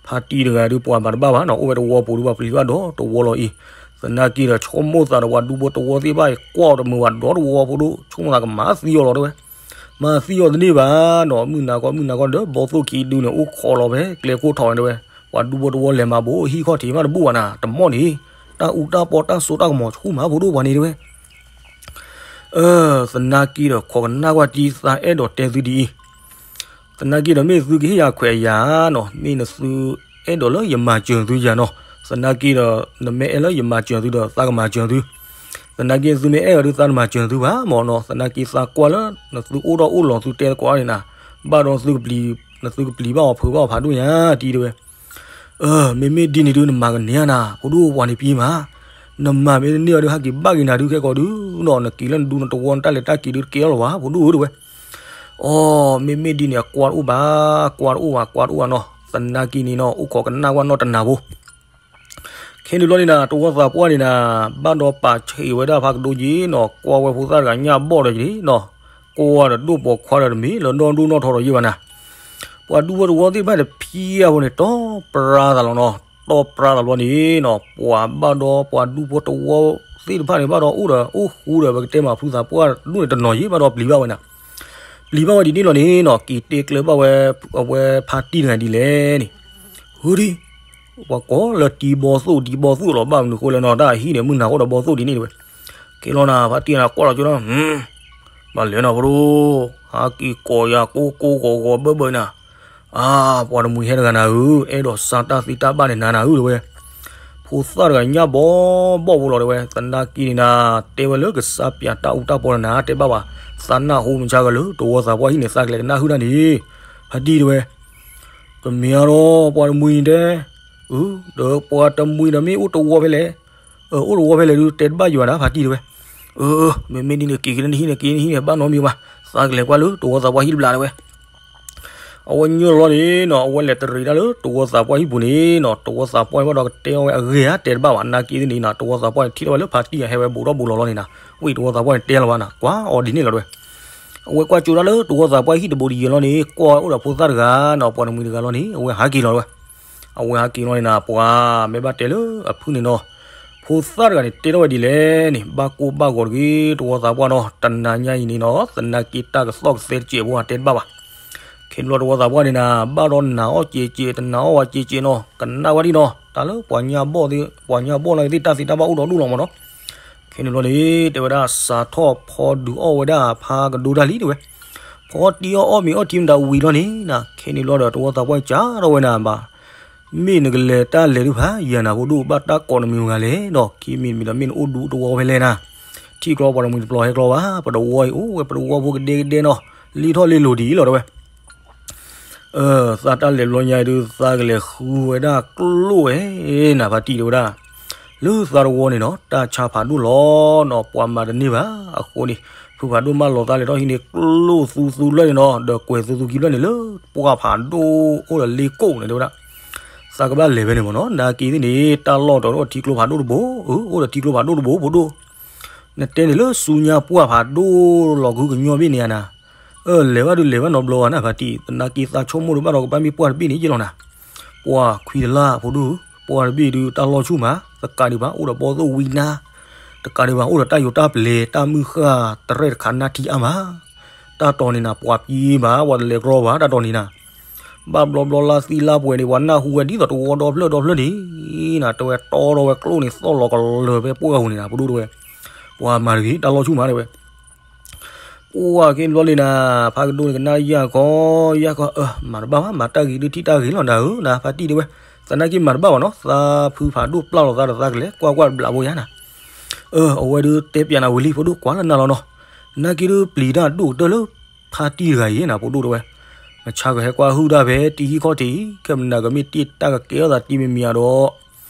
ဖါတံၢ်တဂၤဒုးပှၤမၤတဘၣ်ဘၣ်နီၤ အိၣ်ဝဲတဝီပူၤဒုးပှၤပျံၤဘၣ်ဒီးတဝီလီၤအံၤ, သနာ်က့ဒီး ဆိကမိၣ်သးဒီးပှၤဒူဖိတဝီသ့ၣ်တဖၣ်အံၤ ကွၢ်အီၤတမုာ်ဘၣ်ဒီးတဝီဖိဒိၣ် ဆိကမိၣ်သးကမၤသံအီၤလီၤတဲဝဲ, မၤသံအီၤတန့ၢ်ဘၣ်နီၤ မုၢ်နၤခီမုၢ်နၤခီဒီး ဘီသိၣ်ခံဒုန့ၣ် အိၣ်ခိးလီၤဖဲကျဲခိၣ်ထီၣ်ဝဲတဲဝဲ, ပှၤဒူဖိတဝီလဲၤမၤဘိးဟံၣ်ခီၣ်ထံးမးတဘူၣ်ဘၣ်နၤ တမီၢ်န့ၣ်, တၢ်အူတၢ်ပီတၢ်စိတၢ်ကမီၤဆူၣ်မးဖိဒိၣ်ပှၤန့ၣ်တဲဝဲ အၢ သနာ်က့ဒီး ခိးကနၣ်ကွၢ်တံၢ် သးအဲၣ်ဒိးတဲသုဒ်အံၤ, သနာ်က့ဒီး မ့ၢ်သုကဟ့ၣ်ယၤခွဲးအယၤနီၤ မ့ၢ်နသုအဲၣ်ဒိးလၢယမၤစၢၤသုယၤနီၤ, သနာ်က့ဒီး နမ့ၢ်အဲၣ်လၢယမၤစၢၤသုဒီး သးကမၤစၢၤသု, သနာ်က့သုမ့ၢ်အဲၣ်အီၤဒုး သးတမၤစၢၤသုဘၣ်မၢ်နီၤ, သနာ်က့သးကွၢ်လၢ နသုအိၣ်ထီၣ်အိၣ်လီၤသုတဲသကိးန့ၣ်နၤ, ဘၣ်ဒီး နသုကပျံၤဘၣ်အီၤဖုးဘၣ်အီၤဖးဒိၣ်ညါတံၢ်တဲဝဲ အၢ မ့မ့ၢ်ဒ်န့ၣ်ဒုး နမၤကန့ၢ်ဧါနၤ ဖိဒိၣ်ပှၤန့ၣ်ပံမး, နမၤမ့ၢ်တန့ၢ်အီၤဒုး ဟဲက့ၤဘၣ်က့ၤနၤဒုးခဲကိာ်ဒုးနီၤ နက့ၤလၢနဒူနတဝီနတၢ်လဲၤတၢ်က့ၤဒုးတကဲလီၤလီၤဘၣ် ဖိဒိၣ်ဧၢတဲဝဲ, အိ မ့မ့ၢ်ဒ်န့ၣ် အကွၢ်တအိၣ်ဘၣ် ကွၢ်တအိၣ်ဘၣ် ကွၢ်တအိၣ်ဘၣ်နီၤ သနာ်က့န့ၣ်နီၤ အိၣ်ခိးကနၣ်ကွၢ်နီၢ်တနၤဖိ ခဲန့ၣ်ဘျီန့ၣ်နၤ တဝီသးပှၢ်န့ၣ်နၤ ဘၣ်ဒီးပာ်ဆံးဝဲဒၣ်ဖးကဒိယ့ၤနီၤ ကွၢ်ဝဲဖိသၣ်တဂၤညၣ်ဘီၣ်ဒီးယ့ၤနီၤ, ကွၢ်ဒီးဒိၣ်ပိာ်ခွါဒီးတမ့ၢ်လၢနီၢ်ဒိၣ်နီၢ်ထီဒီးယ့ၤဘၣ်နၤ, ပှၤဒူဖိတဝီသ့ၣ်တဖၣ်န့ၣ် ဖံအဖိန့ၣ် တီပြါသးလီၤနီၤ, တီပြါသးဘျီန့ၣ်နီၤ ပှၤဘၣ်ဒီးပှၤဒူဖိတဝီသ့ၣ်တဖၣ်န့ၣ် ဘၣ်ဒီးအိၣ်ဒီးအိၣ်ဃူဒီး ပကတဲမးဖုသးပှၢ်ဒိၣ်န့ၣ်တနီၤယ့ၤ ဘၣ်ဒီးပျံၤဘၣ်ဝဲနၤ ပျံၤဘၣ်ဝဲဒ်န့ၣ်လီၤန့ၣ်နီၤ က့ၤတဲကျၢၤဘၣ်ဝဲ အဝဲဖါတံၢ်တဂၤဒ်လဲၣ်န့ၣ်, ဟူဒံး ပှၤကိးလၢတံၤဘီသိၣ်တံၤဘီသိၣ်လီၤ ဘၣ်မနုၤဃိလဲၣ်နီၤ တၢ်အဟံၣ်န့ၣ် မုၢ်နၤဃိဒီးဘီသိၣ်ဒ်န့ၣ်တဲဝဲ, က့ၤလီၤနၤ ဖါတံၢ်နၤကွၢ်လီၤကၠိလီၤ, ဘၣ်လဲၤနီၤဖိဒိၣ်, ဟးက့ၤကိးယၤကိးကိးဂီၤဂီၤဘၢဘၢနၤ, အါ ပှၤတမှံၤဟဲတဂၤနၤဧၢ အဲၣ်ဒိးစၢ်တၢ်သ့တၢ်ဘၣ်န့ၣ်နၤနၤဧၢတဲဝဲ ဖိသၣ်တဂၤညၣ်ဘီဘီၣ်ဖိလီၤတဲဝဲ သနာ်က့န့ၣ်နၤ တဲဝဲလၢကစၢ်ပၠးတၢ်အူတၢ်ပီန့ၣ်နၤ တဲဘၣ်ဘၣ်, သးနၢ်ဟူမုၢ်ဆါဂၤလၢ တဝီသးပှၢ်ဟံၣ်န့ၣ် သးကလဲၤကနၣ်ဟုၣ်တၢ်န့ၣ်, ဖါတံၢ်တဲဝဲ, ကမ့ၢ်အါဒီး ပှၤတမှံၤတဲ, ဒီးပှၤတမှံၤဒီးမ့ၢ်အိၣ်တဝီဖဲလဲၣ်, အိၣ်တဝီဖဲလဲၣ်ဒုးတဲတဘၣ်ယွၤနၤ ဖါတံၢ်တဲဝဲ, မ့မ့ၢ်ဒ်န့ၣ် က့ၤက့ၤလၢနဟံၣ်န့ၣ် က့ၤနဟံၣ်န့ၣ် ဘၣ်နီတမံၤဘၣ်, သးကလဲၤကွၢ်လၢတဝီသးပှၢ်ဟံၣ်တဘျီတဲဝဲ အဝဲညိၣ်လီၤန့ၣ်နီၤ အဝဲလဲၤတရံးတၢ်လၢတဝီသးပှၢ်ဟံၣ်ပူၤန့ၣ်နီၤ တဝီသးပှၢ်ဘၣ်ဒီးကတဲအီၤဝဲအဂ့ၢ်ဧါ တဲတဘၣ်ဘၣ် နာ်က့သ့ၣ်န့ၣ်နီၤ တဝီသးပှၢ်န့ၣ်ထံၣ်ထီၣ်ဝဲလၢဖါတံၢ်ဟဲဝဲဘူးထီၣ်ဘူးလီၤလီၤန့ၣ်နီၤ ဝံၣ်တဝီသးပှၢ်န့ၣ်တဲလီၤဘၣ်နီၤ ကွၢ်အီၤဒ်န့ၣ်လီၤတဲဝဲ အဝဲကွၢ်ကၠိတၢ်လၢတဝီသးပှၢ်ဟံၣ်တဘိဒ်ယဲလီၤန့ၣ် ကွၢ်ဝဲအိၣ်ဒီးဖိသၣ်တဂၤနီၤ ပှၤတမှံၤတဂၤလီၤန့ၣ် အဝဲဟးက့ၤလီၤဝဲ အဝဲဟးက့ၤလီၤန့ၣ်နီၤ ပှၤမ့ၢ်ဘၣ်တဲလၢအဖုၣ်န့ၣ်နီၤ ဖိသၣ်တဂၤန့ၣ်တဲထီၣ်ဝဲဒ်လဲၣ်န့ၣ် ဘၣ်ကိၢ်ဘၣ်ဂီၤတဂ့ၤ တဝီသးပှၢ်နီၤ တနၤညါအံၤန့ၣ်နီၤ သနာ်က့တၢ်ကသီၣ်ကသဲတစဲးဖိတဲတဘၣ်ဘၣ် ခဲန့ၣ်ဘျီတဝီသးပှၢ်န့ၣ်နၤ ဘၣ်ဒီးနာ်အီၣ်ကဲးကဲး တနာ်အီၣ်ဝဲကဲးကဲးနီၤ ကနၣ်ဝဲဒ်နီၤ တၢ်လၢပှၤညၣ်ဘီၣ်သ့ၣ် ပှၤညၣ်ဘီၣ်နာ်က့သ့ၣ်တၢ်သ့တၢ်ဘၣ်အိၣ်ဒီးဒိၣ်လီၤမးနီၤ ခဲန့ၣ်ဘျီန့ၣ် တဲဝဲဒၣ် စးထီၣ်ဖီဒုးအီၣ်ဝဲဒၣ်ဖးကဒိတၢ်လံတဲဝဲ ဖီတံၢ်အီၣ်အီၣ်မ့ၤအီထံမတၤဝံၤလီၤန့ၣ်နၤ ခဲန့ၣ်ဘျီဒီးတဝီသးပှၢ်စးထီၣ်ဝဲနၤဘၣ် မ့ၢ်နကလဲၤတၢ်လဲၤဒုးဖးယၤနၤဖိဒိၣ် ဘၣ်တၢ်ကိးနမံၤမတၤလဲၣ်ဒီး ခံမံၤမံၤဒီးမ့ၢ်နအိၣ်ဒူတဝီဖဲလဲၣ်နၤ ထံၣ်ကျီပှၤတမှံၤတပျီၤဟဲကျီဘၣ် ပတဝီအံၤအိၣ်ဝဲပတဝီဖိကဒဲကဒဲနီၤ လံထီၣ်လ့လိၤဒ်အံၤလီၤတဲဝဲ သးတၢ်လဲၤဘျီညါအံၤဒုး သးကလဲၤဃုဝဲဒၣ်ကျိၣ်ဝဲနၤဖါတံၢ်တဲဝဲဒၣ် လၢသးတဝီန့ၣ်နီၤ တၢ်ဆါဖးဒိၣ်လီၤနီၤ ပှၤမၤတန့ၢ်ဘၣ် အဃိန့ၣ် ဖုဖးဒိၣ်မၢလီၤသးလဲၤထီၣ်ဟံးန့ၢ် ကျိၣ်သူသူလၢန့ၣ်နီၤ ဒီးကွဲၤသူသူခံဖျၢၣ်န့ၣ်လၢ ပှၢ်ဖးဒိၣ်အိၣ်ဒီးလ့ကိၣ်န့ၣ်တဲဝဲဒၣ် သးကဘၣ်လဲၤဖဲန့ၣ်မ့ၢ်နီၤ နာ်က့သ့ၣ်န့ၣ် တၢ်လီၢ်တအိၣ်ထံကျိဖးဒိၣ်တဘိ အိၣ်ဒီးထံကျိဖးဒိၣ်တဘိဖိဒိၣ် နတဲန့ၣ်လၢဆူညါပှၢ်ဖးဒိၣ်လီၤ ဂုကညီဘ့ၣ်န့ၣ်ဧါနၤ အၢ လဲၤဘၣ်ဒုးလဲၤဘၣ်နီတဘျီဘၣ်နၤဖါတံၢ် သနာ်က့သးဆိကမိၣ်ဒုးဘၣ်ဒီးကဘၣ်မ့ၢ်ပှၢ်တဘ့ၣ်န့ၣ်ယ့ၢ်လီၤနၤ ပှၢ်ခွံတလါဖိဒိၣ် ပှၢ်တဘ့ၣ်ဒုးတၢ်လီၢ်ဆူၣ်မး တကးဒံးဘၣ်အိၣ်ဒီးဘီသိၣ်ဝံနါ တကးဒံးဘၣ်အိၣ်ဒီးတၢ်ယိၤတၢ်ပျဲၤ တၢ်မုၢ်ဃၢ်တရဲၣ်တခါနါထံအါမး တၢ်တီၤန့ၣ်နၤ ပှၤပျံၤဘၣ် ပှၤတလဲၤကြီဘၣ် တၢ်တီၤန့ၣ်နၤ ဘၣ်ဘျီဘျီလါသံလါပှဲၤန့ၣ် ပှၤနၢ်ဟူဝဲဒ်သိးတဝီဒီဖျၢၣ်ဒီဖျၢၣ်န့ၣ် နၤ တဲဝဲတီဒီးဝဲကျိၣ်န့ၣ် သီၣ်လီၤကလၢၤဖဲပှၢ်ပူၤန့ၣ်နၤ ပဒိၣ်တဲဝဲ ပှၤမၤတဂ့ၤ တၢ်လီၢ်ဆူၣ်မးတဲဝဲ ပှၢ်က့ၤဘျီလံနၤ ဖးကဒိန့ၣ်ကနၣ်ယၢ်ခီ ယၢ်ခီ အၢ မၤတဘၣ်ဘၣ် မၤတၢ်ဂ့ၤဒုးထံၣ်တၢ်ဂ့ၤလီၤနၤဧၢ နၤဖါတံၢ်တဲဝဲ သနာ်က့မၤတဘၣ်ဘၣ်နီၤ သးဖုဖးဒိၣ်ပျၢ်လီၤသးဒီးသးကလဲၤကွၢ်ကွၢ်တဘျးဖိယါနၤ အၢ အဝဲဒုးတဲပျးနၤဝံၤလံ ဖိဒိၣ်ကွၢ်လၢနၤလီၤနီၤ နာ်က့ဒုးပျံၤတၢ်ဒိၣ်ကတၢၢ်လၢ ဖါတံၢ်တဂၤအံၤနၤ ဖိဒိၣ်တဲဝဲ မဆါကဟဲကွၢ်ဟုၣ်တၢ်ဖဲတံၤဟံၣ်ခီၣ်ထံးအံၤ ခဲမနၤကမ့ၢ်တ့ၢ်တၢ်ကကဲထီၣ်သးတံၤမံၤမံၤဧါဒီး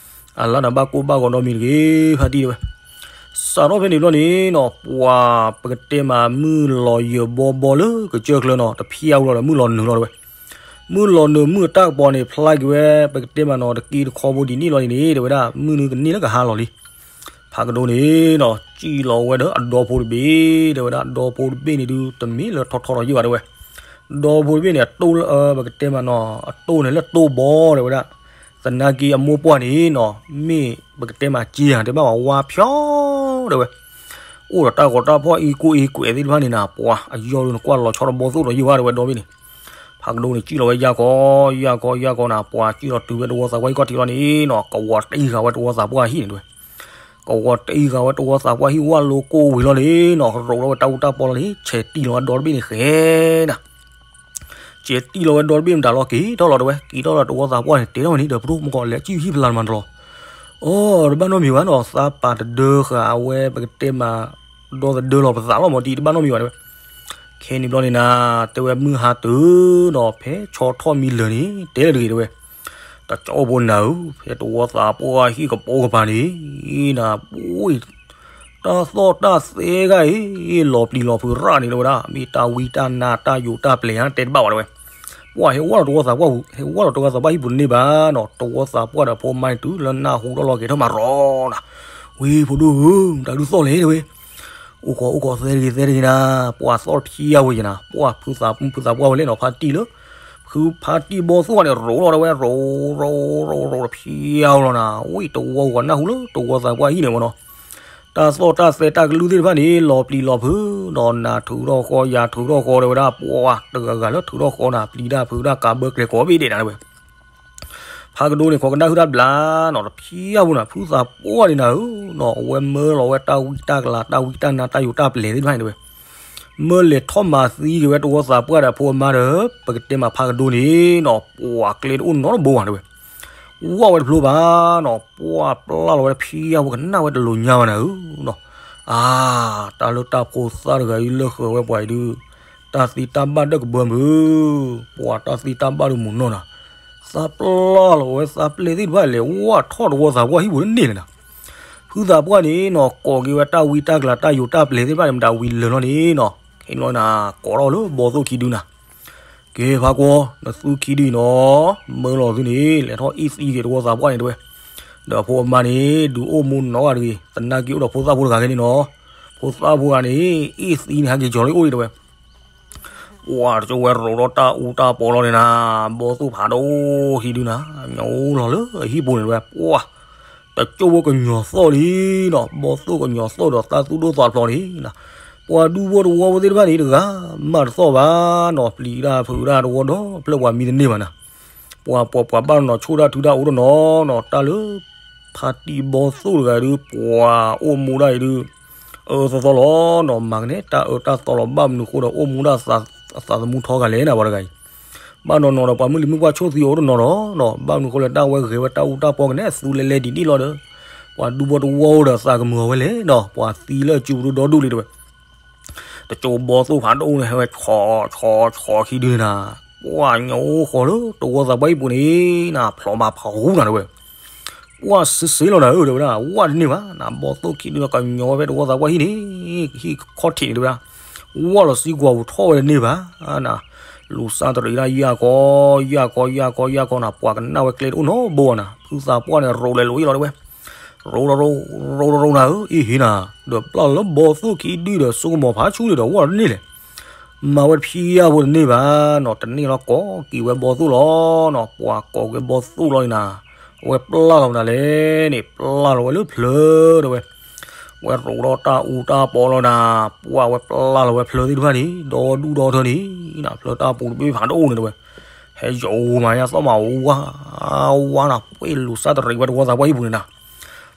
အလါနၤဘၣ်ကိၢ်ဘၣ်ဂီၤဒီးမံၤတဂ့ၤ ဖါတံၢ်တဲဝဲ စးထီၣ်ဖဲန့ၣ်ဘျီန့ၣ်နီၤ ပှၤပကတဲမးမုၢ်လီၤယၢၤဘီဘီလၢကစၢၢ်ချၢနီၤ တဖျါဝံၤလီၤဒီးမုၢ်လီၤနုာ်လီၤတဲဝဲ မုၢ်လီၤနုာ်မုၢ်အတၢ်ကပီၤန့ၣ် ဖျါက့ၤဝဲပကတဲမးနီၤ တက့တခီဖိဒ်န့ၣ်လီၤန့ၣ်န့ၣ် တဲဝဲဒၣ် မုၢ်နုာ်ကန့ၢ်လၢကဟါလီၤလံ ဖးကဒိန့ၣ်နီၤ စံၣ်လီၤဝဲဒီးအဒီဖိတဘ့ၣ် တဲဝဲဒၣ် အဒီဖိတဘ့ၣ်န့ၣ်ဒုး တမ့ၢ်လၢထီထီထီယ့ၢ်ဘၣ်တဲဝဲ ဒီဖိတဘ့ၣ်န့ၣ် အတိၢ်လၢ ပကတဲမးနီၤ အတိၢ်န့ၣ်လၢတိၢ်ဘီတဲဝဲဒၣ်, သနာ်က့အမိၢ်ပှၢ်န့ၣ်နီၤ မ့ၢ်ပကတဲမးစ့ဧါ တဲဘၣ်ဝဲဝါဖျီ တဲဝဲ, အိၣ်ဒီးတၢ်ဂီၤတၢ်ဖီၣ်အံၤကိၢ်အံၤကွဲးသ့ၣ်တဖၣ်န့ၣ်နၤ ပှၤအယီၢ်ဒုးနကွၢ်လီၤဆီတဘီသိၣ်ဒီးယံာ်ဝဲတဲဝဲဒီဘ့ၣ်န့ၣ်, ဖးကဒိန့ၣ် စံၣ်လီၤဝဲယၢ်ကီ ယၢ်ကီ ယၢ်ကီနၤ ပှၤစံၣ်လီၤတုၤဝဲတဝီသးပှၢ်ဟံၣ်ကီၢ်ထံးလီၤန့ၣ်နီၤ ကဝီၤတအံၤဂၤဝဲတဝီသးပှၢ်ဟံၣ်န့ၣ်တဲဝဲ ကဝီၤတအံၤဂၤဝဲတဝီသးပှၢ်ဟံၣ်ဝၣ်လိကိၢ်ဝံၤလီၤန့ၣ်နီၤ ရိးထီၣ်ဝဲတၢ်အူတၢ်ပီလီၤန့ၣ် ဆဲးတံၢ်လီၤဝဲဒီတဘ့ၣ်န့ၣ်ဃဲနၤ, ဆဲးတံၢ်လီၤဝဲဒီတဘ့ၣ်မတၤလီၤက့ၤထီၣ်လီၤတဲဝဲ က့ၤထီၣ်လီၤတဝီသးပှၢ်န့ၣ် တဲထီၣ်ဝဲန့ၣ်ဒီးပဒိၣ်မကီးလဲၤစံၣ်ဟံၣ်ဖျါမးတလီၤ, အိ တဘၣ်နီတမံၤဘၣ်နီၤ သးပာ်တဒၢဃာ်အဝဲပကတဲမး ဒီသဒၢလီၤပသးလီၤမးတံၢ် တဘၣ်နီတမံၤဘၣ်တဲဝဲ ခဲန့ၣ်ဘျီန့ၣ်နၤ တဲဝဲမုၢ်ဟါတုၤနီၤ ဖဲဆီထီၣ်မံလၢာ်န့ၣ် တဲလၢတဂ့ၤတဲဝဲ, တကၠီဖိနၤဧၢ ဖဲတဝီသးပှၢ်ဟံၣ်ကပိာ်ကပၤန့ၣ် နၤ ပှ့ၤ တၢ်သီၣ်တၢ်သဲဂၤအံၤ လီၤပျံၤလီၤဖုးရၣ်န့ၣ်တဲဝဲဒၣ် မ့ၢ်တၢ်ဝံတၢ်နါတၢ်ယိးတၢ်ပျဲၤဧါ တဲတဘၣ်ဘၣ်တဲဝဲ, ပှၤဟဲဝဲလီၤတဝီသးပှၢ်ပူၤ ဟဲဝဲလီၤတဝီသးပှၢ်ဟံၣ်ပူၤတန့ၢ်ဘၣ်နီၤ တဝီသးပှၢ်ဒီးဖိမါန့ၣ်တုၤလၢနၢ်ဟူထီၣ်လီၤက့ၤထီၣ်မးရီၤနၤ, ဝံၤဖိဒိၣ်ဧၢ တၢ်ဒုးသီၣ်လဲၣ်တဲဝဲ အိၣ်ကီးအိၣ်ကီးသဲတဂ့ၤသဲတဂ့ၤနၤ, ပှၤသီၣ်တဖျါဝဲယနၤ, ပှၤဖုသးဖုသးပှၢ်ဝဲလဲၣ်နီၤ ဖါတံၢ်လၢ ဖုဖါတံၢ်ဘီသိၣ်ဂၤန့ၣ် ရိးလီၤတဲဝဲ ရိး ရိး ရိး ရိးတဖျါဝဲလီၤနၤ, ဝံၤတဝီဂီၤနၢ်ဟူလၢတဝီသးပှၢ်ဟံၣ်န့ၣ်ဝဲနီၤ, တၢ်သီၣ်တၢ်သဲတၢ်ကလုၢ်သ့ၣ်တဖၣ်န့ၣ် လီၤပျံၤလီၤဖုး, ဒီးနၤထုးထီၣ်ဃီ ယၤထုးထီၣ်ဃီတဲဝဲဒၣ် ပှၤတဂၤဂၤလၢထုးထီၣ်ဃီနၤ ပျံၤတၢ်ဖုးတၢ်ကးဘၢကျဲကိးဘ့ၣ်ဒဲးနၤတဲဝဲ ဖးကဒိန့ၣ် ခိးကနၣ်ဟုၣ်တၢ်ဘျါနီၤ တဖျါဝဲနၤ ဖုသးပှၢ်န့ၣ်နၤဧၢနီၤ အဝဲမၢလီၤဝဲတၢ်ဝံတၢ်ကလၤ တၢ်ဝံတၢ်နါ တၢ်ယိးတၢ်ပျဲၤသ့ၣ်တဖၣ်န့ၣ်တဲဝဲ, မၢလဲၤထီၣ်မၤသံက့ၤဝဲတဝီသးပှၢ်ဒီးဖိအမါဒီး ပကတဲမးဖးကဒိန့ၣ်နီၤ ပှၤကျဲတအိၣ်နီတဘိဘၣ်တဲဝဲ, ဝၣ်ဝဲတဖျိဘၣ်နီၤ ပှၢ်ပျၢ်လီၤဝဲတဖျါဝဲကနၣ်ဝဲတလိာ်ညါဘၣ်နၤဧၢနီၤ, အါ တၢ်လၢတၢ်ဖိသၣ်တဂၤအံၤလၢဃၢၤဝဲပှၤအံၤဒုး တၢ်သ့တၢ်ဘၣ်ဒၢကဘၢမုၢ် ပှၤတၢ်သ့တၢ်ဘၣ်ဒုးမုၢ်နီၢ်နၤ, သးပျၢ်လီၤဝဲသးပျဲၢ်သ့ၣ်တဖၣ်လဲၤဝၣ်ထီၣ်တဝီသးပှၢ်ဟံၣ်ပူၤတန့ၢ်လဲၣ်နၤ, ဖုသးပှၢ်န့ၣ်နီၤ ကိးက့ၤဝဲတၢ်ဝံတၢ်ကလၤ တၢ်ယိးတၢ်ပျဲၤသ့ၣ်တဖၣ်န့ၣ် မတၤဝံၤလၢာ်လီၤန့ၣ်နီၤ ခဲန့ၣ်လီၤနၤ ကိးထီၣ်လၢဘီသိၣ်ခံဒုနၤ, ကဲဖးကွီ နသုခံဒုအံၤနီၤ မၢလီၤသုန့ၣ် လဲၤထီၣ်အ့ၣ်သံက့ၤတဝီသးပှၢ်န့ၣ်တဲဝဲ, ဒီးဖိအမါန့ၣ် ဒုးအိၣ်မူနီတဂၤတဂ့ၤ သနာ်က့အိၣ်ဒီးဖိသၣ်ဖိတဂၤခဲန့ၣ်နီၤ, ဖိသၣ်ဖိတဂၤန့ၣ် အ့ၣ်သံန့ၣ် ဟဲက့ၤကၠီၤလၢအိၣ်ဒံးတဲဝဲ ပှၤတကၠိဝဲရိးထီၣ်တၢ်အူတၢ်ပီလီၤန့ၣ်နၤ, ဘီသိၣ်ဖးဒိၣ်ခံဒုနၤ, ညီလီၤလၢအဟံၣ်ပူၤန့ၣ်တဲဝဲ, ပှၤ တကၠိဝဲကညီၤသီၣ်လံနီၤ, ဘီသိၣ်ကညီၤသီၣ်ဒီးသးသူၣ်ဒိၣ်သးဖျိးန့ၣ်နၤ, ပှၤဒူဖိတဝီဖိသ့ၣ်တဖၣ်န့ၣ်တဂၤ မၤတသီၣ်ဘၣ်နီၤ, ပျံၤတၢ်ဖုးတၢ်တဝီဒီး ဖျၢၣ်ပှၤမံတန့ၢ်ဘၣ်နၤ, ပှၤပိာ်ပှၤဘၣ်တနီၤဆိၣ်တၢ်ထုတၢ်အိၣ်တနီၤနီၤ, တၢ်လၢ ဖါတံၢ်ဘီသိၣ်တဂၤဒုး ပှၤအိၣ်မူဒၣ်အံၤဒုး အၢသီသီလီၤနီၤ, မၤကနဲ တၢ်အၢတၢ်သီလီၤ ဘၣ်မနုၤဃိဒီး အိၣ်မူဒၣ်အသးသမူထီဂာ်လဲၣ်နၤ ပှၤတဂၤအံၤ, ဘၣ်နီၤနီၤဒီး ပှၤမုၢ်လံၤမုၢ်ပှၢ်ဆိၣ်သံအီၤအိၣ်တနီၤနီၤနီၤ, ဘၣ်မနုၤဃိလၢတၢ်ဝဲဂဲၤဝဲတၢ်အူတၢ်ပီကနဲ သူလဲၤလဲၤဒံးဒံးလီၤဒီး ပှၤဒူဖိတဝီအိၣ်ဒီးသးကမုာ်အီၤဝဲလဲၣ်နီၤ, ပှၤသံလၢအစုပူၤဒိၣ်ဒိၣ်ဒူၣ်လံတဲဝဲ တကၠိဘီသိၣ်ဖးဒိၣ်န့ၣ် ဟဲဝဲဆီဆီဆီခံဒုန့ၣ်နၤ, ပှၤညီအိၣ်ဃီလၢတဝီသးပှၢ်ဟံၣ်ပူၤန့ၣ်နၤ, ဖျီမၤဖးဟူနၤတဲဝဲ, ပှၤစ့စ့လီၤနၤဧၢ တဲဝဲဒၣ်, ဝၣ်တန့ၢ်ဘၣ်နၤ, ဘီသိၣ်ခံဒုကညီဝဲဖဲတဝီသးပှၢ်ဟံၣ်န့ၣ်, ဟံၣ်ခီၣ်ထံးန့ၣ်တဲဝဲဒၣ်, ဝၣ်လီၤစံကွၢ်ပူၤထီၣ်ဝဲတန့ၢ်ဘၣ်နၤ, လူၤစၢ်တရံးဒၣ်ယၢ်ကီ ယၢ်ကီ ယၢ်ကီ ယၢ်ကီနၤ, ပှၤကနၣ်ဝဲကျဲတအိၣ်နီတဘိဘၣ်နၤ, ဖုသးပှၢ်န့ၣ် ရိးလဲၤလိာ်အ့ၣ်လီၤတဲဝဲ ရိးရိးရိးရိးရိးနၤဧၢ, အ့ၣ်ဟ့နၤ, ဒီးပျၢ်လီၤလၢဘီသိၣ်ခံဒုဒီး စိကမီၤဖးဆူၣ်န့ၣ်ဒီး ဝၣ်တန့ၢ်လဲၣ်, မၤဝဲတဖျါဖိတန့ၢ်ဘၣ်နီၤ, တန့ၢ်လီၤကိးက့ၤဝဲဘီသိၣ်လီၤနီၤ, ပှၤကိးက့ၤဘီသိၣ်လီၤန့ၣ်နၤ, အဝဲပျၢ်လီၤမနုၤလဲၣ်န့ၣ်, ပျၢ်လီၤဝဲလၢဖျၢၣ်တဲဝဲ ဝဲရိးထီၣ်တၢ်အူတၢ်ပီလီၤနၤ, ပှၤဝဲပျၢ်လီၤဝဲဖျၢၣ်သ့ၣ်တဖၣ်န့ၣ် ဒီဒူၣ်ဒီထၢန့ၣ်နၤ, ဖျၢၣ်တၢ်ပူၤတဘ့ၣ်ဖးဒိၣ်န့ၣ်တဲဝဲ, ဟဲယိာ်မၤညါသီၣ်မးဝါ ဝါနၤ, ပှ့ၤလူၤစၢ်တရံးဝဲတဝီသးပှၢ်ဟံၣ်ပူၤန့ၣ်နၤ,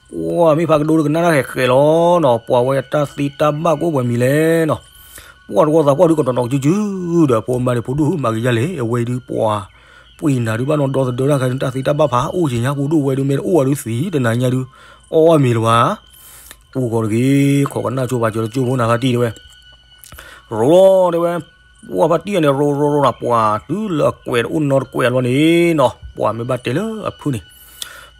ပှၤမ့ၢ်ဖးကဒိတကနၣ်တၢ်ဃဲးဃဲးလီၤနီၤ, ပှၤဝဲတၢ်သ့တၢ်ဘၣ်ကအိၣ်ပှဲၤမံၤလဲၣ်နီၤ, ပှၤတဝီသးပှၢ်ဒုးကနီၤနီၤကစုကစုဒီး ဖိအမါန့ၣ် ဖိဒိၣ်ဧၢ မၤကယၤလဲၣ်, အဝဲဒုးပှၤ ပှ့ၤနၤဒုးဘၣ်နီၢ်ဒီသဒၢတၢ်ခါ တၢ်သ့တၢ်ဘၣ်ဖးအိၣ်က့ၤညါ ဖိဒိၣ်ဝဲဒုး မ့ၢ်တအိၣ်ဝဲဒုးသံ တနၤညါဒုး အီၣ်ဝဲမ့ၤလၢၤဘၣ်, အိၣ်ဂီၤတဂ့ၤ ခိးကနၣ်ကၠိပာ်စၢၤတကၠိဖိနၤဖါတံၢ်တဲဝဲ ရိးလီၤတဲဝဲ, ပှၤဖါတံၢ်အံၤန့ၣ် ရိးရိးရိးနၤ ပှၤတုၤလၢအကွဲးတအိၣ်နီတကွဲးလီၤန့ၣ်နီၤ, ပှၤမ့ၢ်ဘၣ်တဲလၢအဖုၣ်န့ၣ်,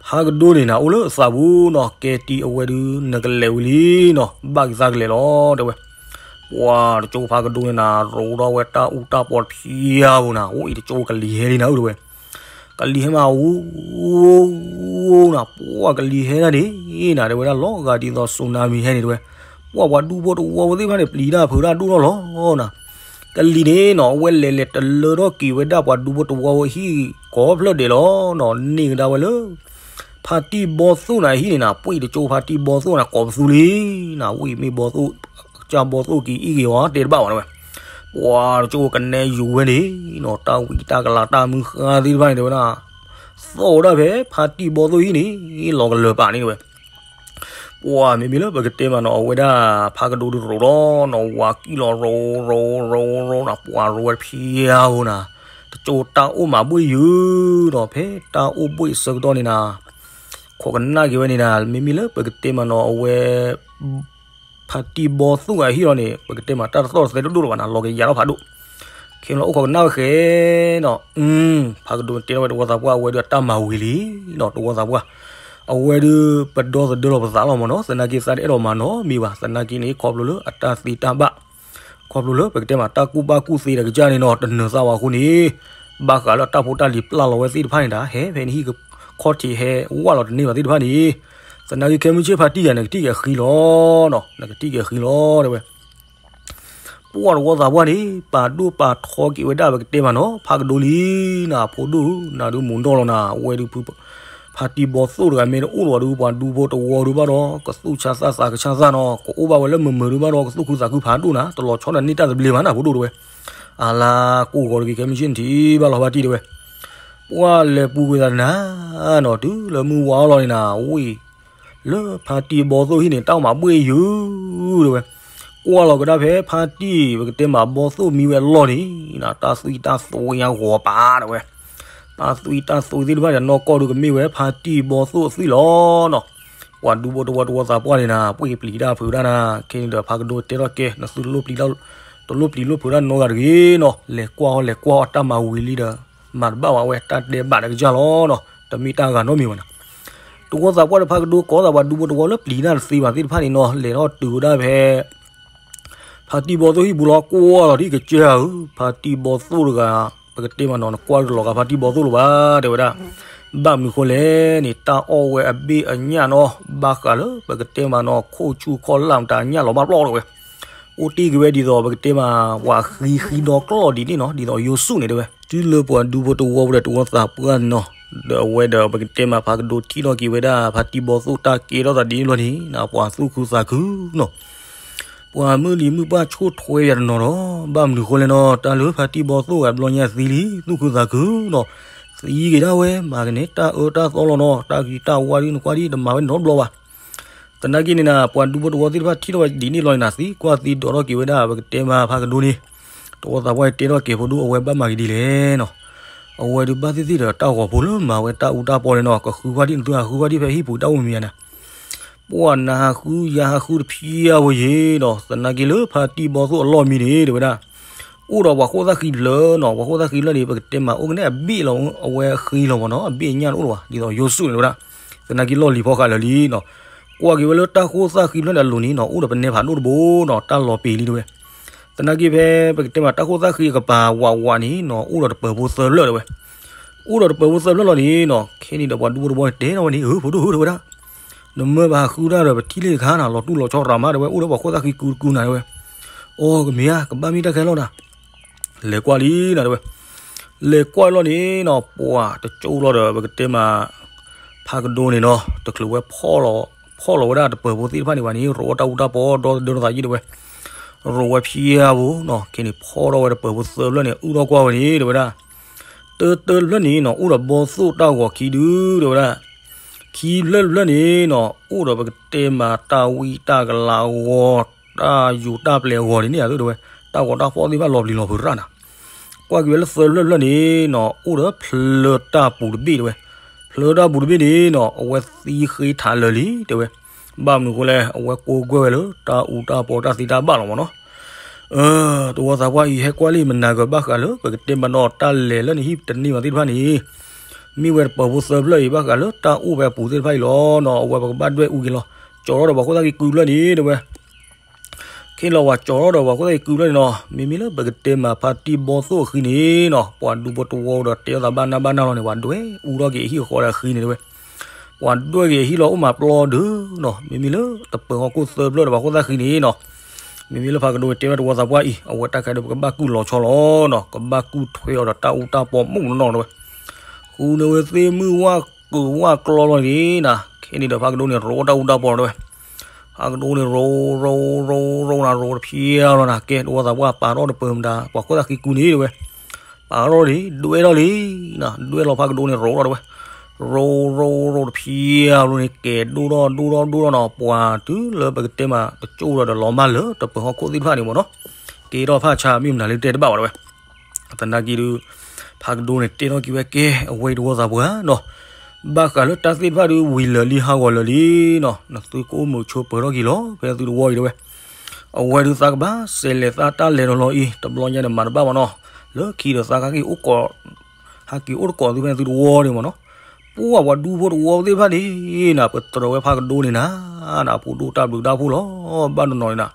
ဖးကဒိန့ၣ်နၤ အိၣ်လၢအသးပူၤနီၤ, ကဲတံၤအဝဲဒုး နကလဲၤဝံၤလံနီၤ, ဘၣ်က့ၤသးကလဲၤလီၤတဲဝဲ, ပှၤတကၠိဖးကဒိန့ၣ်နၤ ရိးထီၣ်ဝဲတၢ်အူတၢ်ပီတဖျါဖိနၤ, အိၣ်အံၤတကၠိကလံၤဟဲလံနၤဧၢတဲဝဲ ကလံၤဟဲမး အူနၤ, ပှၤကလံၤဟဲဒၣ်န့ၣ်နၤ တဲဝဲဒၣ် လီၤဂာ်ဒ်သိး tsunami ဟဲန့ၣ်တဲဝဲ, ပှၤပှၤဒူဖိတဝီဖိသ့ၣ်တဖၣ်န့ၣ် ပျံၤတၢ်ဖုးတၢ်ဒိၣ်ထီၣ်လီၤနၤ, ကလံၤန့ၣ်နီၤ အဝဲလဲၤလဲၤတလၢထီၣ်က့ၤဝဲဒၣ်ပှၤဒူဖိတဝီဖိဟံၣ်ကိးဖျၢၣ်ဒဲးလီၤနီၤ. န့ၢ်ကဒါဝဲလၢ ဖါတံၢ်ဘီသိၣ်န့ၣ်အဟံၣ်န့ၣ်နီၤ, ပှ့ၤတကၠိဖါတံၢ်ဘီသိၣ်န့ၣ် ကိးပသူလံနီၤ, ဝံၤမ့ၢ်ဘီသိၣ် ကစၢ်ဘီသိၣ်က့ၤအံၣ်ဂ့ၤဝဲတဲတဘၣ်ဘၣ်တဲဝဲ. ပှၤတကၠိကနဲယူၤဝဲန့ၣ်နီၤ, တၢ်ဝံတၢ်ကလၤတၢ်မုၢ်ဃါသ့ၣ်တဖၣ်န့ၣ်တဲဝဲဒၣ် သီၣ်ဝဲဒၣ်ဖဲဖါတံၢ်ဘီသိၣ်ဟံၣ်န့ၣ် လီၤကလၢၤပာ်န့ၣ်တဲဝဲ. ပှၤမ့မ့ၢ်လၢပကတဲမးနီၤ အဝဲဒၣ်ဖးကဒိတရိးလီၤနီၤ, ဝၤကံၣ်လီၤရိၤရိၤရိၤရိၤနီၤ, ပှၤရိၤဝဲတဖျါဧိၤနီၤ, တကၠိတၢ်အိၣ်မၤဘှ့ၣ်ယုၤနီၤ, ဖဲတၢ်အိၣ်ဘှ့ၣ်ဆၢကတီၢ်န့ၣ်နီၤ, ခိးကနၣ်က့ၤဝဲန့ၣ်နီၤ, မ့မ့ၢ်လၢပကတဲမးနီၤ အဝဲ ဖါတံၢ်ဘီသိၣ်အဟံၣ်လီၤန့ၣ် ပကတဲမးတၢ်တသီၣ်တသဲတဒိၣ်လၢၤဘၣ်နီၤ, လီၤကယၤထီၣ်ဖးဒိၣ်. ခဲန့ၣ်လီၤအိၣ်ခိးကနၣ်ဝဲဃဲနီၤ, ဖးကဒိတဲထီၣ်ဝဲတဝီသးပှၢ် အဝဲဒုးအတၢ်မၤဝံၤလံနီၤ, တဝီသးပှၢ် အဝဲဒုးပဒီသဒၢလီၤပသးလီၤမးနီၤ, သနာ်က့သးတအဲၣ်ဒိးမၤနီတမံၤဘၣ်, သနာ်က့န့ၣ် ခီဖျိလၢအတၢ်သံတၢ်ဘၣ်, ခီဖျိလၢပကတဲမးတၢ်ကူၣ်ဘၣ်ကူၣ်သ့တကစၢ်န့ၣ်နီၤ တနၢၤသးဝဲအဃိန့ၣ်, ဘၣ်ဃးလၢအတၢ်ဖိတၢ်လံၤပျၢ်လီၤဝဲသ့ၣ်တဖၣ်န့ၣ်ဒီး ဟဲဖဲန့ၣ်ဟံၣ်ခီၣ်ထံးဟဲဝဲလီၤတန့ၢ်ဘၣ်သ့ၣ်တဖၣ်န့ၣ်, သနာ်က့ခဲမုၢ်ဆ့ၣ်ဖါတံၢ်ဂၤန့ၣ် ကထံၣ်က့ၤအဃံလီၤနီၤ, နကထံၣ်က့ၤအဃံလီၤတဲဝဲ. ပှၤတဝီသးပှၢ်န့ၣ် ပာ်ဒိၣ်ပာ်ထီက့ၤဝဲဒၣ်ပကတဲမးနီၤ ဖးကဒိလံနီၤ, ဖိဒိၣ် နၤဒုးမူၤဒီၣ်လီၤနၤ, အဝဲဒုး ဖါတံၢ်ဘီသိၣ်တဂၤမ့ၢ်တအိၣ်လီၤဒုး ပှၤဒူဖိတဝီဒုးဘၣ်ဒီး ကသူၣ်ဆါသးသးကဆါသးနီၤ, ကအိၣ်ဘၣ်ဝဲလၢမုာ်မုာ်ဒုးဘၣ်ဒီး ကသူၣ်ခုသးခုဖးဒိၣ်နၤ, တလီၤဆီဒီးန့ၢ်တၢ်သဘျ့မးနၤ ဖိဒိၣ်တဲဝဲ. အလါကိၢ်ဂီၤတဂ့ၤ ခဲမုၢ်ဆ့ၣ်နထံၣ်ဘၣ်လီၤဖါတံၢ်တဲဝဲ. ပှၤလဲၤပူၤကွံာ်သးနၤနီၤ, တုၤလၢမုၢ်ဝါအလီၤန့ၣ်နၤ, ဝံၤ လၢဖါတံၢ်ဘီသိၣ်ဟံၣ်န့ၣ် တၢ်အိၣ်မၤဘှ့ၣ်ယုၤတဲဝဲ. ကွၢ်လီၤကဒါဖဲဖါတံၢ် ပကတဲမးဘီသိၣ်မံဝဲအလီၢ်န့ၣ် တၢ်သွံၣ်တၢ်သွံၣ်ညါဂီၤပာ်တဲဝဲ. တၢ်သွံၣ်တၢ်သွံၣ်သ့ၣ်တဖၣ်န့ၣ် နီၢ်ကီၢ်ဒုးကမ့ၢ်ဝဲဖါတံၢ်ဘီသိၣ်အသွံၣ်လီၤနီၤ. ပှၤဒူဖိတဝီတဝီသးပှၢ်န့ၣ်နၤ ပှ့ၤပျံၤတၢ်ဖုးတၢ်နၤ, ခဲန့ၣ်ဒီးဖးကဒိတဲထီၣ်ကဲ နသုတလိၣ်ပျံၤလိာ်ဖုးတၢ်နီတဂၤတဂ့ၤနီၤ, လဲၤကွၢ်အီၤလဲၤကွၢ်အီၤ တၢ်မၤဝံၤလံဒီး မၤတဘၣ်ဝဲ တၢ်တဲဘၣ်တကစၢ်လီၤနီၤ, တမ့ၢ်တၢ်ဂၤနီတမံၤဘၣ်နီၤ. တဝီသးပှၢ်ဒီးဖးကဒိကိးသး ပှၤဒူဖိတဝီလၢပျံၤတၢ်တသ့ဘၣ်သ့ၣ်တဖၣ်န့ၣ်နီၤ လဲၤထီၣ်တုၤဝဲဒၣ်ဖဲ ဖါတံၢ်ဘီသိၣ်ဟံၣ်ပူၤလီၤ. ကွၢ်လီၤဒ်ကစၢ်ဧၢ, ဖါတံၢ်ဘီသိၣ်တဂၤ ပကတဲမးနီၤ နကွၢ်တလီၤဂာ်ဖါတံၢ်ဘီသိၣ်လၢၤဘၣ် တဲဝဲဒၣ်. ဘၣ်မနုၤဃိလဲၣ်န့ၣ် တၢ်အီၣ်ဝဲအဘ့ၣ်အညၣ်နီၤ, ဘၣ်ဃးလၢပကတဲမးနီၤ ခိၣ်ဆူၣ်ခီၣ်လၢ်မတၤညၣ်လီၤဘၣ်ပျီၢ်တဲဝဲ. အိၣ်တ့ၢ်က့ၤဝဲဒ်သိး ပကတဲမး ပှၤဃံဃံဒီကျီၢ်ဒ်န့ၣ်နီၤ, ဒ်သိးယိၤဆူၣ်န့ၣ်တဲဝဲ. တုၤလၢပှၤဒူဖိတဝီဖိဒီးတဝီသးပှၢ်န့ၣ်နီၤ, ဒီးအဝဲဒီးပကတဲမးဖးကဒိထံၣ်ထီၣ်က့ၤဝဲဒၣ် ဖါတံၢ်ဘီသိၣ်တၢ်ကဲထီၣ်သးဒ်န့ၣ်လီၤန့ၣ် ပှၤသူၣ်ခုသးခုနီၤ. ပှၤမုၢ်လံၤမုၢ်ပှၢ်ဆိၣ်ထွဲယၤတနီၤဒီး ဘၣ်မနုၤဃိလဲၣ်နီၤ, တၢ်လၢဖါတံၢ်ဘီသိၣ်ဂၤဘျီညါသံလံ သူၣ်ခုသးခုနီၤ, သံက့ၤဒၣ်ဝဲ မၤကန့ၢ်တၢ်အၢတၢ်သီလီၤနီၤ, တၢ်ဂံၢ်တၢ်ဝါဒ်နကွၢ်ဒ်တမၤဝဲနီတဘျီဘၣ်. သနာ်က့န့ၣ်နၤ ပှၤဒူဖိတဝီသ့ၣ်တဖၣ်ထံၣ်ထီၣ်ဝဲဒ်န့ၣ်လီၤန့ၣ်နၤ သံကွၢ်သံဒိးထီၣ်က့ၤဝဲဒၣ် ပကတဲမးဖးကဒိန့ၣ်, တဝီသးပှၢ်တဲထီၣ်က့ၤဖိဒိၣ် အဝဲဘၣ်မၤက့ၤဒ်လဲၣ်နီၤ. အဝဲဒုးဘၣ်သ့ၣ်သ့ၣ်ဒီးတၢ်ဂီၤဖိလၢမၤဝဲတၢ်အူတၢ်ပီန့ၣ်နီၤ, ကဃုဖါတံၢ်နသုဟးဃုဖါတံၢ်ဖဲဟံၣ်ပူၤတၢ်အိၣ်မံၤမံၤဧါနၤ ပှၤနၤဟးဃုယၤဟးဃုတဖျါဝဲယ့ၣ်ဒီး သနာ်က့လၢဖါတံၢ်ဘီသိၣ်အလီၢ်မံၤန့ၣ် တဲဝဲဒၣ်, အိၣ်ဒီးပှၤဃိၣ်သၣ်ဃံဖျၢၣ်နီၤ, ပှၤဃိၣ်သၣ်ဃံဖျၢၣ်န့ၣ် ပကတဲမးအိၣ်ကနဲၣ်အဘ့ၣ်လီၤ, အဝဲဃံလီၤမးနီၤ, အဘ့ၣ်အညၣ်တအိၣ်လၢၤဘၣ်, ဒ်သိးယိၤဆူၣ်န့ၣ်တဲဝဲဒၣ်, သနာ်က့လီၢ်လံၤဖီဃာ်လၢာ်လံနီၤ. ကွၢ်က့ၤဝဲလၢတၢ်ဃိၣ်သၣ်ဃံဖျၢၣ်န့ၣ်အလိၤန့ၣ်နီၤ, အိၣ်ဒီးပနဲဖးဒိၣ်တဘိနီၤ, တၢ်လီၤပ့ၤလံတဲဝဲ. သနာ်က့ဖဲပကတဲမးတၢ်ဃိၣ်သၣ်ဃံအကပၤဝးဝးန့ၣ်နီၤ, အိၣ်ဒီးတပၢၤဖိသၢဖျၢၣ်တဲဝဲ. အိၣ်ဒီးတပၢၤဖိသၢဖျၢၣ်လီၤန့ၣ်နီၤ, ခဲန့ၣ်ဒီးပှၤဒူဖိတဝီန့ၣ်တဲထီၣ်ဝဲန့ၣ်, အၢ ဖိဒိၣ်ဧၢ တဲဝဲဒၣ်, နမၢပဟးဃုတၢ်ဒီးပထံၣ်လံတခါနၤ, လီၤတူၢ်လီၤဆီရၤမးတဲဝဲ, အိၣ်ဒီးပှၤဃိၣ်သၣ်ဃံကုကုနၤတဲဝဲ. အိ ကမ့ၢ်ဧါ, ကဘၣ်မ့ၢ်တၢ်ခဲလီၤနၤ. လဲၤကွၢ်လံနၤတဲဝဲ. လဲၤကွၢ်လီၤန့ၣ်နီၤ, ပှၤတကၠိလီၤဒီး ပကတဲမး ဖးကဒိန့ၣ်နီၤ, တချုးဝဲ ဖီၣ်လီၤဝဲဒၣ်တပၢၤဖိသ့ၣ်တဖၣ်န့ၣ်ဘၣ်န့ၣ် ရိးဝဲတၢ်အူတၢ်ပီဒီသဒၢထီၣ်သးယံာ်တဲဝဲ, ရိးဝဲဖျါဖိနီၤ, ခဲန့ၣ် ဖီၣ်ထီၣ်ဝဲတပၢၤဖိသၢဖျၢၣ်န့ၣ် အုၣ်ထီၣ်ကွၢ်ဝဲန့ၣ် တဲဝဲဒၣ်, တၢတၢတဖျၢၣ်န့ၣ်နီၤ အိၣ်ဒီးဘီသိၣ်တၢ်ဂီၤခံဒုတဲဝဲဒၣ်, ခံဖျၢၣ်တဖျၢၣ်န့ၣ်နီၤ အိၣ်ဒီးပကတဲမးတၢ်ဝံတၢ်ကလၤဂီၤ, တၢ်ယူၤတၢ်ပျဲၤဂီၤဒ်န့ၣ်ဧါတဲဝဲ, တၢ်ဂီၤတၢ်ဖီၣ်သ့ၣ်တဖၣ်လီၤပျံၤလီၤဖုးရၣ်နၤ. ကွၢ်က့ၤဝဲလၢသၢဖျၢၣ်တဖျၢၣ်န့ၣ်နီၤ အိၣ်ဒီးဖျၢၣ်တၢ်ပူၤတဘ့ၣ်တဲဝဲ, ဖျၢၣ်တၢ်ပူၤတဘ့ၣ်န့ၣ်နီၤ အဝဲသံဃ့ထးလၢာ်လံတဲဝဲ, ဘၣ်မနုၤအဃိလဲၣ် အဝဲကိးကွဲၢ်ဝဲလၢတၢ်အူတၢ်ပီတၢ်သံတၢ်ဘၣ်လီၤမးနီၤ. တဝီသးပှၢ်အံၤဟဲကွၢ်လံ မနၤဂၤဘၣ်ဃးလၢ ပကတဲမးနီၤ တၢ်လဲၤလၢနဟံၣ်တန့ၢ်ဘၣ်သ့ၣ်တဖၣ်န့ၣ်, မ့ၢ်ဝဲတပၢၤဖိသၢဖျၢၣ်အံၤ ဘၣ်ဃးလၢတၢ်အိၣ်ဖဲအပူၤသ့ၣ်တဖၣ်အံၤလီၤနီၤ. အဝဲပကဘၣ်ဒွဲၣ်အူက့ၤလီၤ. ကၠီၤထီၣ်ဒီးပှၤဃိၣ်သၣ်ဃံကုဖျၢၣ်န့ၣ်တဲဝဲ, ခဲလီၤဝဲကၠီၤထီၣ်ဒီးပှၤဃိၣ်သၣ်ဃံကုဖျၢၣ်န့ၣ်နီၤ, မ့မ့ၢ်လၢပကတဲမးဖါတံၢ်ဘီသိၣ်အဃံန့ၣ်နီၤ ပှၤဒူဖိတဝီဒီးတဲအီၣ်သးဘၣ်နၢ်ဘၣ်နၢ်လီၤန့ၣ် ပှၤဒွဲၣ်အူထီၣ်က့ၤအဟံၣ်အဃီဒီးအဃံန့ၣ်တဲဝဲ, ပှၤဒွဲၣ်က့ၤအဟံၣ်လီၤအိၣ်မးပျီဒုနီၤ. မ့မ့ၢ်လၢတပၢၤဟီၣ်ခိၣ်သၢဖျၢၣ်ဒီးပှၤဃိၣ်သၣ်ဃံန့ၣ်နီၤ, မ့မ့ၢ်လၢဖးကဒိန့ၣ် တဲဝဲတဝီသးပှၢ်အံၤ အဝဲတၢ်ခါဒီး ပကဘၣ်ကူၣ်လီၤဆီလီၤနီၤ, ကဘၣ်ကူၣ်ထွဲအီၤဒီးတၢ်အူတၢ်ပီမိၢ်နီၢ်နီၢ်တဲဝဲ. ဃုန့ၢ်ဝဲသ့ၣ်မုၢ်ဝၣ်ကုာ်ဝၣ်ကျီလီၤန့ၣ်နီၤ, ခဲန့ၣ်ဒီးဖးကဒိန့ၣ် ရိတၢ်အူတၢ်ပီတဲဝဲ. ဖးကဒိန့ၣ် ရိ ရိ ရိ ရိနၤ ရိတဖျဲလီၤနၤ, ကဲ တဝီသးပှၢ်ပာ်ထီၣ်တပၢၤမတၤ ပှၤခိၣ်သၣ်ဃံကူန့ၣ်တဲဝဲ. ပာ်ထီၣ်လံ ဒွဲၣ်ထီၣ်လံနီၤ, ဒွဲၣ်လီၤဖးကဒိန့ၣ် ရိထီၣ်တဲဝဲ. ရိ ရိ ရိတဖျဲလီၤန့ၣ် ကဲဒိၣ်ထီၣ်ဒိၣ်ထီၣ်ဒိၣ်ထီၣ်နီၤ, ပှၤတုၤလၢပကတဲမး ကကၠိၣ်ဒီးလီၤမၢ်လၢတပၢၤဟီၣ်ခိၣ်သ့ၣ်တဖၣ်န့ၣ်မ့ၢ်နီၤ, ကဲထီၣ်ဖးဆါမ့ၢ်မတၤလၢတဲတဘၣ်ဘၣ်တဲဝဲ. သနာ်က့ဒီး ဖးကဒိန့ၣ် တဲထီၣ်က့ၤဝဲကဲ အဝဲတဝီသးပှၢ်နီၤ, ဘၣ်ဃးလၢတၢ်သ့ၣ်တဖၣ်ဒုး ဝံၤလၢာ်လံဟးဂီၤလၢာ်လံနီၤ, နသုကအိၣ်မုာ်ဆိးပၢၤထီၣ်က့ၤလီၤ ဖဲသုတဝီအံၤတဲဝဲ. အဝဲဒုးသးကဘၣ်စဲးလဲၤသးတၢ်လဲၤထီၣ်လီၤအံၤ တဘျီညါန့ၣ် မၤတဘၣ်ဘၣ်နီၤ, လၢခံဒီးသးကဟဲက့ၤအိၣ်ကိး ဟဲက့ၤအိၣ်တကိးသုဖဲသုတဝီန့ၣ်မ့ၢ်နီၤ. ပှၤပှၤဒူဖိတဝီသ့ၣ်တဖၣ်န့ၣ်နၤ ပတြၢၤဝဲဖးကဒိန့ၣ်နၤ, နဖိဒိၣ်တၢ်ဘျုးတၢ်ဖှိၣ်လီၤ, ဘၣ်နီၤနီၤန့ၣ်နၤ,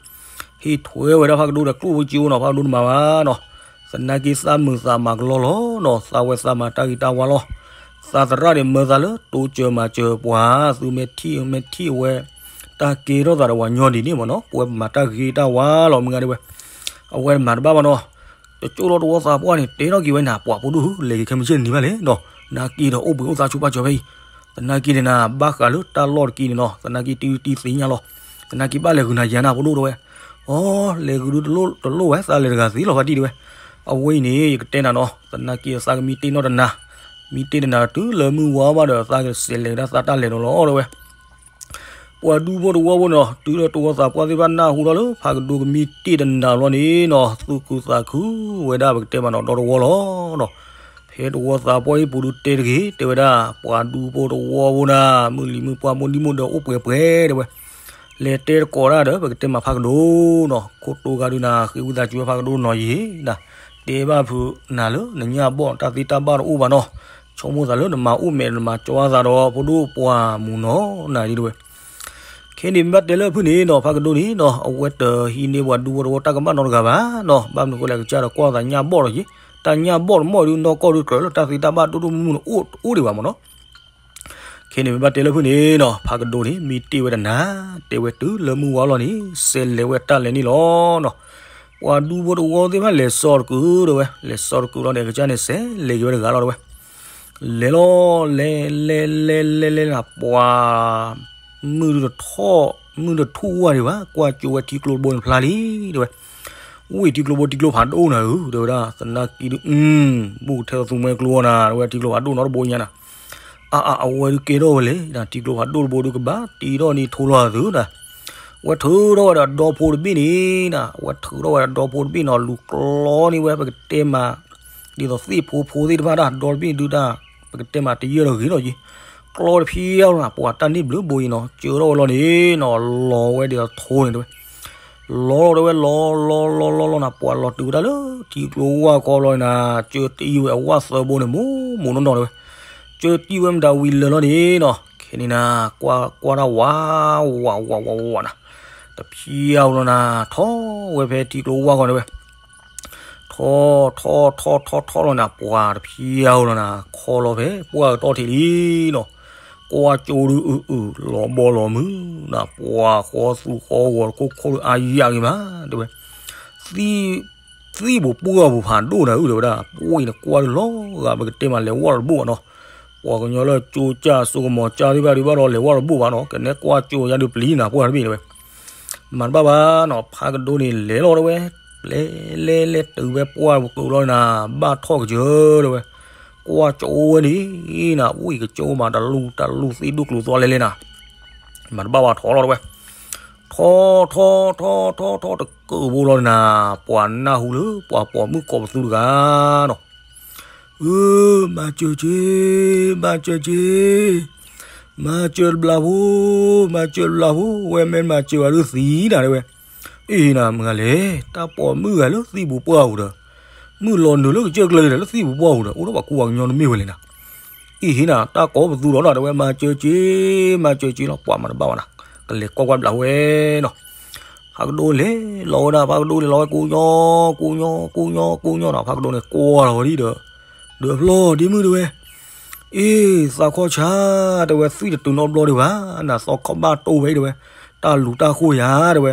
ဟ့ၣ်ထွဲဝဲဒၣ်ဖးကဒိဒီးကျိၣ်ဖိစ့ဖိနီၤ, ဖးကဒိတမၤဘၣ်နီၤ. သနာ်က့သးမုာ်သးမၤကလီလီၤနီၤ, သးဝဲသးမၤတၢ်ဂ့ၤတၢ်ဝါလီၤ. သးသရၣ်န့ၣ်မၢသးလၢတိစၢၤမၤစၢၤပှၤ, သုမ့ၢ်ထံၣ်မ့ၢ်ထံၣ်အဝဲ တၢ်ကဲထီၣ်သးဒီးပှၤညီဒ်န့ၣ်မ့ၢ်နီၤ, ပဝဲပမၤတၢ်ဂ့ၤတၢ်ဝါလီၤမုၢ်ဂၤဒဲဝဲ. အဝဲမၤတဘၣ်ဘၣ်နီၤ, တကၠိၣ်လီၤတဝီသးပှၢ်န့ၣ် တဲထီၣ်က့ၤဝဲနၤ ပှၤဖိဒိၣ်ဧၢ လဲၤက့ၤခဲမုၢ်ဆ့ၣ်နံၤဘၣ်လဲၣ်နီၤ, နာ်က့ဒီးအိၣ်ဘှံးအိၣ်သါဆိပာ်စၢၤဖဲအံၤ. သနာ်က့န့ၣ်နၤ ဘၣ်ဃးလၢတၢ်လီၢ်တက့ၢ်န့ၣ်နီၤ, သနာ်က့တံတံသ့ၣ်ညါလီၤ. သနာ်က့ဘၣ်လဲၤဂုာ်နၤယၤနၤဖိဒိၣ်တဲဝဲ. အီ လဲၤဂုာ်ဒုးတလိၣ်ဝဲ သးလဲၤတဂၤသ့လီၤဖါတံၢ်တဲဝဲ. အဝဲအံၤန့ၣ် ယကတဲနၤနီၤ, သနာ်က့သးကမံတ့ၢ်နီၢ်တနၤ, မံတ့ၢ်တနၤတုၤလၢမုၢ်ဝါဘၣ်ဒီး သးကစဲးလဲၤဒၣ်သးတၢ်လဲၤဒီးလီၤတဲဝဲ. ပှၤဒူဖိတဝီဖိန့ၣ်နီၤ, တုၤလၢတဝီသးပှၢ်သ့ၣ်တဖၣ်နၢ်ဟူထီၣ်လၢဖးကဒိကမံတ့ၢ်တနၤဘျီန့ၣ်နီၤ, သူၣ်ခုသးခုဝဲဒၣ် ပကတဲမးနီၤဒီတဝီလီၤနီၤ. ဖဲတဝီသးပှၢ်အံၤပူၤဒုးတဲတဂ့ၤ တဲဝဲဒၣ် ပှၤဒူဖိတဝီဖိဒၣ် မုၢ်လံၤမုၢ်ပှၢ်မိၢ်ဒံၣ်မိၢ်ဒၢးအိၣ်ပှဲၤပှဲၤတဲဝဲ. လဲၤတဲတကိးတၢ်ဒီးပကတဲမးဖးကဒိနီၤ, ခိၣ်တိဂၤဒုးနၤ ဃ့ဝံသးစူၤဝဲဖးကဒိနီၤယံၤနၤ, တဲဘၣ်ဖုးနၤလၢနညၣ်ဘီၣ်တၢ်သ့တၢ်ဘၣ်တအိၣ်ဘၣ်နီၤ, ဆိကမိၣ်သးလၢနမၤအိၣ်မဲာ်နမၤကၠီသးဒီးဖိဒိၣ်ပှၢ်မူးနီၤနၤဒ်တဲဝဲ. ခဲန့ၣ်မ့ၢ်ဘၣ်တဲလၢဖုးန့ၣ်နီၤ, ဖးကဒိန့ၣ်နီၤ အဝဲတဟံးန့ၢ်ပှၤဒူဖိတဝီတၢ်ကမၣ်နီတဂၤဘၣ်နီၤ, ဘၣ်မနုၤဃိလဲၣ် ကစၢ်ဒီးကွၢ်သးညၣ်ဘီၣ်လီၤက့ၤ, တၢ်ညၣ်ဘီၣ်တမီၢ်ဒုးနီၢ်ကီၢ်ဒုးကြၢးလၢတၢ်သ့တၢ်ဘၣ်ဒိၣ်ဒိၣ်မုၢ်မုၢ်န့ၣ် အိၣ်အိၣ်ဒံးဘၣ်မ့ၢ်နီၤ. ခဲန့ၣ်မ့ၢ်ဘၣ်တဲလၢဖုးန့ၣ်နီၤ, ဖးကဒိန့ၣ် မံတ့ၢ်ဝဲတနၤ, တဲဝဲတုၤလၢမုၢ်ဝါလီၤန့ၣ် စဲးလဲၤဝဲတၢ်လဲၤန့ၣ်လီၤနီၤ. ပှၤဒူဖိတဝီသ့ၣ်တဖၣ်လဲၤစီတကုာ်တဲဝဲ, လဲၤစီတကုာ်လီၤန့ၣ် ကစၢ်န့ၣ်စဲးလဲၤက့ၤဝဲတဂၤလီၤတဲဝဲ. လဲၤလီၤ လဲၤလဲၤလဲၤလဲၤလဲၤနၤ ပှၤ မုၢ်တထီၣ် မုၢ်တထူၣ်ဝါဒံးဘၣ် ကွၢ်ကၠိဝဲထံကျိတဘိန့ၣ်ဖျါလံတဲဝဲ. ဝံၢ်ထံကျိဘိထံကျိဖးဒိၣ်နၤဧၢ တဲဝဲဒၣ်, သနာ်က့ဒုး ဘူးကထဲသိးသူမှဲကျိနၤ တဲဝဲ ထံကျိဖးဒိၣ်နီတဘိညါနၤ. အါအါ အဝဲဒုးကဲထီၣ်ဝဲလဲၣ် ထံကျိဖးဒိၣ်တဘိဒုးကဘၣ်တံထီၣ်န့ၣ်ထိလီၤအသုနၤ. ဝဲထုးထီၣ်ဝဲဒီးဒီဖိတဘ့ၣ်န့ၣ်နၤ, ဝဲထုးထီၣ်ဝဲဒီးဒီဖိတဘ့ၣ်နီၤ လူၤကျီန့ၢ်ဝဲ ပကတဲမး ဒ်သိးသ့ၣ်ဖိဖိသ့ၣ်တဖၣ်တၢ် ဒီတဘ့ၣ်ဒုးတၢ် ပကတဲမးတယၢၢ်ဒီးဂ့ၤလီၤက့ၤ, ကျီတဖျါလီၤနၤ ပှၤတၢ်န့ၣ်ဘျုးဘိအံၤနီၤ ကၢထီၣ်ဝဲလီၤန့ၣ်နီၤ လီၤဝဲဒ်သိးထိန့ၣ်တဲဝဲ. လီၤတဲဝဲ လီၤလီၤလီၤလီၤလီၤနၤ ပှၤလီၤတုၤဝဲဒၣ်လၢထံကျိဝၢ်ခီလီၤနၤ ကၢတံၢ်ဝဲအဝၣ်သၢဘိန့ၣ် မူးမူးနီၢ်နီၢ်တဲဝဲ. ကၢတံၢ်ဝဲမတၤဝံၤလၢာ်လီၤန့ၣ်နီၤ ခဲန့ၣ်နၤ ကွၢ်ကွၢ်တၢ်ဝး ဝးဝးဝးဝးနၤ တဖျါလီၤနၤ ထီၣ်ဝဲဖဲထံကျိဝၢ်ခီန့ၣ်ဝဲ ထီၣ်ထီၣ်ထီၣ်ထီၣ်ထီၣ်လီၤနၤ ပှၤတဖျါလီၤနၤ ခီလီၤဖဲပှၢ်ကတီၢ်ထံးလံနီၤ. ကွၢ်ကၠိဒုးအုးအုး လီၤဘီလီၤမုၢ်နၤ ပှၤဃီသူဃီဂီၤတခိၣ်ခိၣ်ဒုးအါယၣ်ဂ့ၤမး တဲဝဲ. သံၣ် သံၣ်ပူၤပှၢ်ပူၤဖးဒိၣ်နၤဧၢ တဲဝဲဒၣ် ပှၤအံၤန့ၣ်ကွၢ်ဒုးလီၤဂာ် ပကတဲမးလဲၤဝၢ်တဘိၣ်ဘၣ်နီၤ. ပှၤကညီလၢကၠိကၢ်စိကမီၤကၢ်သ့ၣ်တဖၣ်ဒုးဘၣ်ဒီးလဲၤဝၢ်တဘိၣ်ဘၣ်နီၤ ကနဲကွၢ်ကၠိယါဒုးပျံၤနၤ ပှၢ်တဘ့ၣ်တဲဝဲ. မၤတဘၣ်ဘၣ်နီၤ ဖးကဒိန့ၣ်လဲၤလီၤတဲဝဲ. လဲၤလဲၤလဲၤတုၤဖဲပှၢ်ပူၤလီၤနၤ ဘၣ်ထီၣ်ကစၢၢ်တဲဝဲ. ကွၢ်ကၠိဝဲန့ၣ်နၤ ဝံၣ်ကစၢၢ်မး တလူၢ်တလူၢ်သ့ၣ်ဒိၣ်ကျိၤသွါလဲလဲနၤ. မၤတဘၣ်ဘၣ်ထီၣ်လီၤတဲဝဲ. ထီၣ်ထီၣ်ထီၣ်ထီၣ်ထီၣ်တကုးဘိလီၤနၤ ပှၤနၢ်ဟူလၢပှၤပိာ်မုၣ်ကိးပသူတဂၤနီၤ. အၢ မၤစၢၤက့ၤ မၤစၢၤက့ၤ မၤစၢၤတဘျီဖိ မၤစၢၤတဘျီဖိ ဝဲမ့ၢ်မၤစၢၤဘၣ်ဒုးသံနၤတဲဝဲ. အ့ၣ်နၤ မတၤဂၤလဲၣ် တၢ်ပိာ်မုၣ်ဂၤလၢသံၣ်ပူၤပှၢ်ပူၤဒီး မုၣ်လီၤနုာ်လၢကစၢၢ်ကျၢၤဒီး လၢသံၣ်ပူၤပှၢ်ပူၤဒီး အိၣ်ဒီးပှၤကူပှၤကညီတမ့ၢ်ဝဲလဲၣ်နၤ. အ့ၣ်ဟ့နၤ တၢ်ကိးပသူဒီးနၤတဲဝဲ မၤစၢၤက့ၤ မၤစၢၤက့ၤလီၤ ပှၤမၤတဘၣ်ဘၣ်နၤ ကလဲၤကွၢ်ကွၢ်တဘျီဝဲနီၤ. ဖးကဒိလဲၤလီၤဝဲဒၣ် ဖးကဒိလဲၤလီၤဝဲ ကူညီ ကူညီ ကူညီ ကူညီနီၤ ဖးကဒိန့ၣ်ကွၢ်လီၤဝဲဒၣ်ဒီး ဒီးဖျီၣ်ဒ်မုၢ်တဲဝဲ. အ့ၣ် သးခီၣ်ဆါ တဲဝဲ သွံၣ်တတုၤနီတဘျီဒံးဘၣ် နသီခီၣ်ဘၣ်တိၢ်ဝဲတဲဝဲ. တၢ်လူၤတၢ်ဃိၣ်ယၤတဲဝဲ.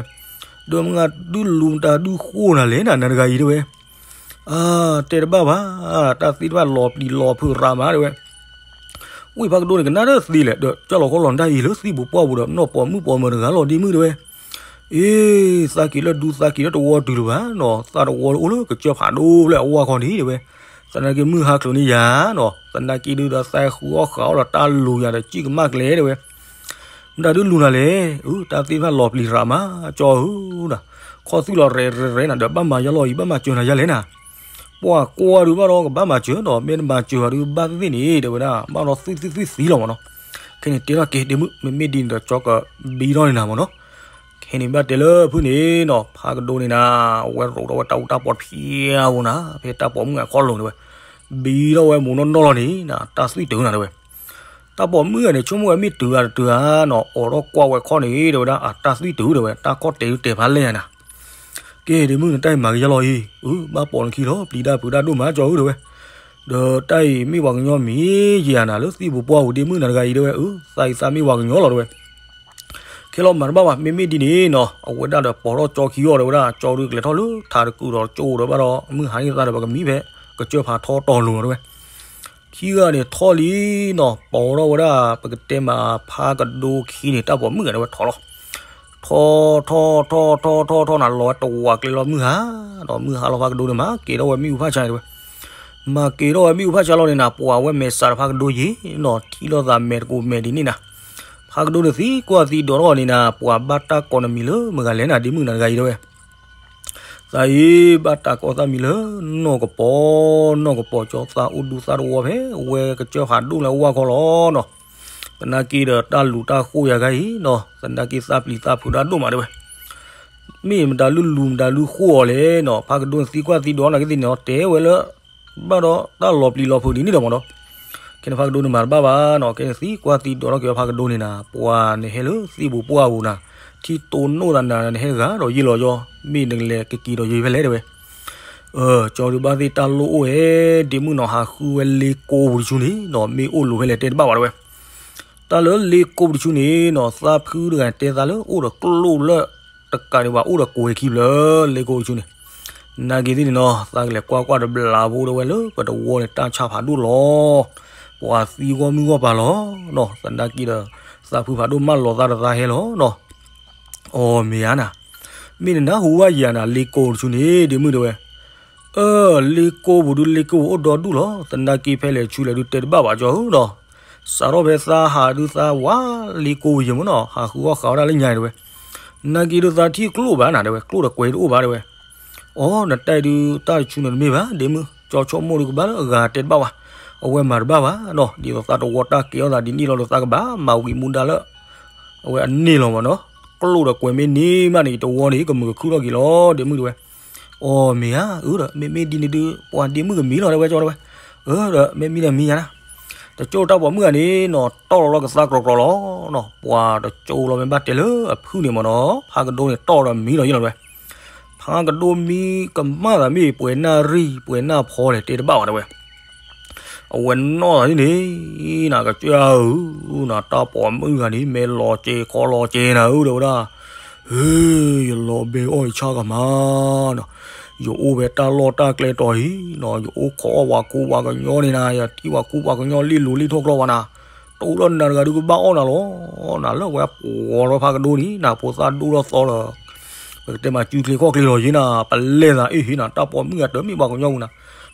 ဒီးမတၤဒုးလူၤမတၤဒုးဃိနၤလဲၣ်နၤ နၤတဂၤအံၤတဲဝဲ. အါ, တဲတဘၣ်ဘၣ်, တၢ်သ့ၣ်တဖၣ်လီၤပျံၤလီၤဖုးရးမးတဲဝဲ. ဝ့ၢ်ဖးကဒိန့ၣ် ကနၣ်တသ့လဲၣ်, ဒီးကၢ်လီၤခီလီၤနတၢ်အံၤလၢသံၣ်ပူၤပှၢ်ပူၤဒီး နီၢ်ပိာ်မုၣ်ပိာ်မၢၤတဂၤလီၤ ဒ့မုၣ်တဲဝဲ. အ့, သးက့ၤလၢဒူသးက့ၤလၢတဝီတုၤလၢၤဘၣ်နီၤ, သးတဝီအိၣ်လၢကစၢၢ်ဖးဒိၣ်ဖျဲၣ်အဝါခီန့ၣ်တဲဝဲ. သနာ်က့မုၢ်ဟါချိၤန့ၢ်ယၤနီၤ, သနာ်က့ဒုးဒီးသးဃုအီၣ်ဃးအီၣ်ဒီးတၢ်လူၤယၤဒီး စံၣ်ကမၣ်ကျဲတဲဝဲ. မတၤဒုးလူၤနၤလဲၣ်, အၢ တၢ်သ့ၣ်တဖၣ်လီၤပျံၤရးမး ကၠီဧၢ, ခီသွံၣ်လီၤရဲၣ်ရဲၣ်ရဲၣ်နၤ ဒီးဘၣ်မၤယါလီၤအံၤ ဘၣ်မၤစၢၤနၤယါလဲၣ်နၤ. ပှၤကွၢ်ဒုးဘၣ်ဒီးကဘၣ်မၤစၢၤနီၤ, မ့ၢ်တမၤစၢၤဘၣ်ဒုးဘၣ်သ့ၣ်သ့ၣ်န့ၣ် တဲဝဲဒၣ် ဘၣ်ဒီးသွံၣ်သွံၣ်သွံၣ်သံလီၤမးနီၤ. ခဲန့ၣ်တဲထီၣ်က့ၤဒ့မုၣ် မ့မ့ၢ်ဒ်န့ၣ်ဒီး ကၠီကဘံထီၣ်န့ၢ်နၤမးနီၤ. ခဲန့ၣ်ဘၣ်တဲလၢဖုန့ၣ်နီၤ, ဖးကဒိန့ၣ်နၤ ဝဲရိးထီၣ်ဝဲတၢ်အူတၢ်ပီတဖျၢၣ်ဧိၤနၤ, ဖဲတၢ်ပိာ်မုၣ်အကီၢ်လိၤတဲဝဲ, ဘံထီၣ်ဝဲမူးနီၢ်နီၢ်လီၤန့ၣ်နၤ တၢ်သွံၣ်တုၤနၤတဲဝဲ. တၢ်ပိာ်မုၣ်ဂၤန့ၣ် ဆိကမိၣ်ဝဲမ့ၢ်တုၤဧါတတုၤဧါနီၤ, အိးထီၣ်ကွၢ်ဝဲခီၣ်န့ၣ် တဲဝဲဒၣ် အတၢ်သွံၣ်တုၤတဲဝဲ, တၢ်ခီၣ်တဲာ်ဒုးတဲာ်ဖးလဲၢ်နၤ. ကဲဒ့မုၣ် နတၢ်အံၤမၤကယါလီၤအံၤ, အၢ ဘၣ်ပိာ်နခံလီၤ ပျံၤတၢ်ဖုးတၢ်ဒိၣ်မး ကၠီဧၢတဲဝဲ. ဒီးတၢ်အံၤမ့ၢ်ပှၤကညီမံၤယၤနၤ လၢသံၣ်ပူၤပှၢ်ပူၤ ဒ့မုၣ်နၤတဂၤအံၤတဲဝဲ, အၢ သးအံၤသးမ့ၢ်ပှၤကညီလီၤတဲဝဲ. ခဲလီၤမၤတဘၣ်ဘၣ် မ့မ့ၢ်ဒ်န့ၣ်နီၤ, အဝဲဒၣ်ဒီးပိာ်ထီၣ်ကၠီခံအီၤတဲဝဲဒၣ်, ကၠီဒုးကျဲၤထီၣ်လၢထးတကုာ်ဒီးကၠိဒီးဘၣ်ဒီး မုၢ်ဟါန့ၣ်သးဒီးပကမံဖဲ ကစၢၢ်ဖးထီတီၤလိၤတဲဝဲ. ခံဂၤန့ၣ်ထီၣ်လံနီၤ, ပိာ်ထီၣ်ဝဲဒၣ် ပကတဲမးဖးကဒိခံန့ၣ် တၢ်ပိာ်မုၣ်ဂၤန့ၣ်ဝဲထီၣ်လီၤ. ထီၣ်ထီၣ်ထီၣ်ထီၣ်ထီၣ်ထီၣ်ထီၣ်နၤ လီၤဝဲတဝးကျဲလီၤမုၢ်ဟါ, ဒီးမုၢ်ဟါလီၤဖးကဒိန့ၣ် မၤက့ၤထီၣ်ဝဲမ့ၣ်အူဖးဆါတဲဝဲ. မၤက့ၤထီၣ်ဝဲမ့ၣ်အူဖးဆါလီၤန့ၣ်နၤ ပှၤဝဲမဲာ်ဆှးဒီးဖးကဒိယံၤနီၤ, ထံၣ်လိာ်သးမဲာ်တကိးမဲာ်ဒ်န့ၣ်နၤ. ဖးကဒိန့ၣ်သံကွၢ်သံဒိးထီၣ်န့ၣ်နၤ ပှၤဘၣ်တၢ်ကိးနမံၤလၢမတၤလဲၣ်နၤ ဒ့မုၣ်နၤတဂၤအံၤတဲဝဲ. သးအံၤဘၣ်တၢ်ကိးသးမံၤလၢ နီၢ်ကပီၤ, နီၢ်ကပီၤကၠီ သးအိၣ်ဒူသးတဝီဖဲ ဝဲကစၢၢ်ဖးဒိၣ်လၢအဝါခီလီၤနီၤ. သနာ်က့ဒီးတၢ်လူၤတၢ်ဃိယၤဂၤအံၤနီၤ, သနာ်က့သးပျံၤသးဖုးတၢ်ဒိၣ်မးတဲဝဲ. မ့ၢ်မတၤလူၤလူၤမတၤလူၤဃိအီၤလဲၣ်နီၤ, ဖးကဒိန့ၣ်သံကွၢ်သံဒိးနာ်က့သ့ၣ်န့ၣ် တဲဝဲလၢ ဘၣ်ဒီးတၢ်လီၤပျံၤလီၤဖုးဒ်န့ၣ်လီၤမးနီၤ. ခဲန့ၣ်ဖးကဒိန့ၣ်မၤတဘၣ်ဘၣ်နီၤ, ခဲန့ၣ်သံကွၢ်သံဒိးထီၣ်က့ၤအီၤဖးကဒိန့ၣ်နၤ, ပှၤနဟဲလၢသံၣ်ပူၤပှၢ်ပူၤနၤ, ထံတိၢ်နီၣ်သးနၤ နဟဲတဂၤဒီးယ့ၢ်လီၤယီၤ, မ့ၢ်နကလဲၤကက့ၤဒီးယ့ၢ်ဖဲလဲၣ်တဲဝဲ. ကၠီဒုးဘၣ်သ့ၣ်တၢ်လိၣ်အိၣ်ဧဲ, ဒ့မုၣ်နီၤ ဟးဃုဝဲလ့ကိပူၤတဆူန့ၣ်နီၤ, မ့ၢ်အိၣ်လိၤဖဲလဲၣ်တဲတဘၣ်ဘၣ်တဲဝဲ. တၢ်လၢလ့ကိပူၤတဆူန့ၣ်နီၤ, သးဖုတဂၤတဲသးလၢအိၣ်ဒီးကျိၣ်လၢ တကးဒံးဘၣ်အိၣ်ဒီးကွဲၤခံဖျၢၣ်လၢလ့ကိပူၤတဆူန့ၣ်. နာ်က့သ့ၣ်န့ၣ်နီၤ, သးကလဲၤကွၢ်ကွၢ်တဘျီဖိတဲဝဲလၢပတဝီန့ၣ် တၢ်ဆါဖးဒိၣ်လီၤ. ပှၤသံဂီၢ်မုၢ်ဂီၢ်ပၤလီၤနီၤ, သနာ်က့ဒီး သးဖုဖးဒိၣ်မၢလီၤသးဒီးသးဟဲလီၤနီၤ. အီ မ့ၢ်ဧါနၤ, မ့ၢ်နနၢ်ဟူဘၣ်ယၤနၤ လ့ကိပူၤတဆူန့ၣ် ဒ့မုၣ်တဲဝဲ. အၢ လ့ကိပူၤဒုးလ့ကိပူၤအိၣ်ဒီဒူၣ်လီၤ, သနာ်က့ဖဲလဲၣ်ဆူလဲၣ်ဒုးတဲတဘၣ်ဘၣ်ကၠီဧၢနီၤ. စးထီၣ်ဖဲသးဟးဒုးသးဝးလ့ကိပူၤယံၤမ့ၢ်နီၤ, ဟးဃုအီၣ်ဃးအီၣ်ဒၣ်လၢညါတဲဝဲ. နာ်က့ဒုးသးထံၣ်ကျိၣ်ဘၣ်နၤတဲဝဲ, ကျိၣ်ဒီးကွဲၤတအိၣ်ဘၣ်တဲဝဲ. အီ နတၢ်အံၤဒုးတၢ်တဆူန့ၣ်တမ့ၢ်ဘၣ် ဒ့မုၣ်, ကၠီဆိကမိၣ်ဒုးကဘၣ်လၢအဂၤတဲတဘၣ်ဘၣ်. အဝဲမၤတဘၣ်ဘၣ်နီၤ, ဒ်သိးသးတဝီတၢ်ကဲထီၣ်သးဒ်န့ၣ်လီၤဒီး သးကဘၣ်မၤဝံၤမူဒါလၢ အဝဲအန့ၣ်လီၤမ့ၢ်နီၤ. ကျိၣ်ဒီးကွဲၤမ့ၢ်န့ၢ်မးန့ၣ် ယတဝီန့ၣ် ကမုာ်ကခုၣ်ထီၣ်က့ၤလီၤ ဒ့မုၣ်တဲဝဲ. အီ မ့ၢ်ဧါ, အၢဒီး မ့မ့ၢ်ဒ်န့ၣ်ဒုး ပှၤဒ့မုၣ်ကမံလီၤတဲဝဲကၠီတဲဝဲ. အၢဒီး မ့မ့ၢ်ဒီးမံယၤနၤ. တကၠိတၢ်ပိာ်မုၣ်ဂၤန့ၣ်နီၤ တီၢ်လီၤလီၤကသါကြီကြီလီၤနီၤ, ပှၤတကၠိလီၤမ့ၢ်ဘၣ်တဲလၢအဖုန့ၣ်မ့ၢ်နီၤ, ဖးကဒိန့ၣ်တီၢ်ဒီးမံလီၤယံၤလီၤတဲဝဲ. ဖးကဒိမံကမၣ်သးမ့ၢ်ပှဲၤနၣ်ရံၣ် ပှဲၤနၣ်ဖီလဲၣ်တဲတဘၣ်ဘၣ်တဲဝဲ. အဝဲနီၢ်သးန့ၣ် နကစၢ်ဧၢ, နတၢ်ပိာ်မုၣ်ဂၤန့ၣ် မဲာ်လီၤကဲၤခီလီၤကဲၤနၤဧၢ တဲဝဲဒၣ်. ဟ့, ယလီၤဘဲအီၣ်ယဆၣ်ကမၣ်နီၤ, ယအိၣ်ဖဲတၢ်လီၢ်တၢ်ကျဲတီၤအံၤနီၤ, ယအိၣ်ခိးအီၣ်ပှၤကူပှၤကညီန့ၣ်နၤ, ယထံၣ်ပှၤကူပှၤကညီလ့လိၤလ့ထိၣ်ကျီဝဲနၤ, တအိၣ်လၢနၤတဂၤဒုးကဘၣ်အီၣ်နၤလီၤ. နၤလၢအဝဲပှီၤလီၤဖးကဒိန့ၣ် နဖိသၣ်ဒိၣ်ထီၣ်သီလီၤ ပကတဲမၤစုချ့ခီၣ်ချ့လီၤယံၤနၤ, ပလဲၤသးအ့ၣ်ဟ့နၤ, တၢ်ပိာ်မုၣ်ဂၤတမ့ၢ်ပှၤကညီပူၤနၤ,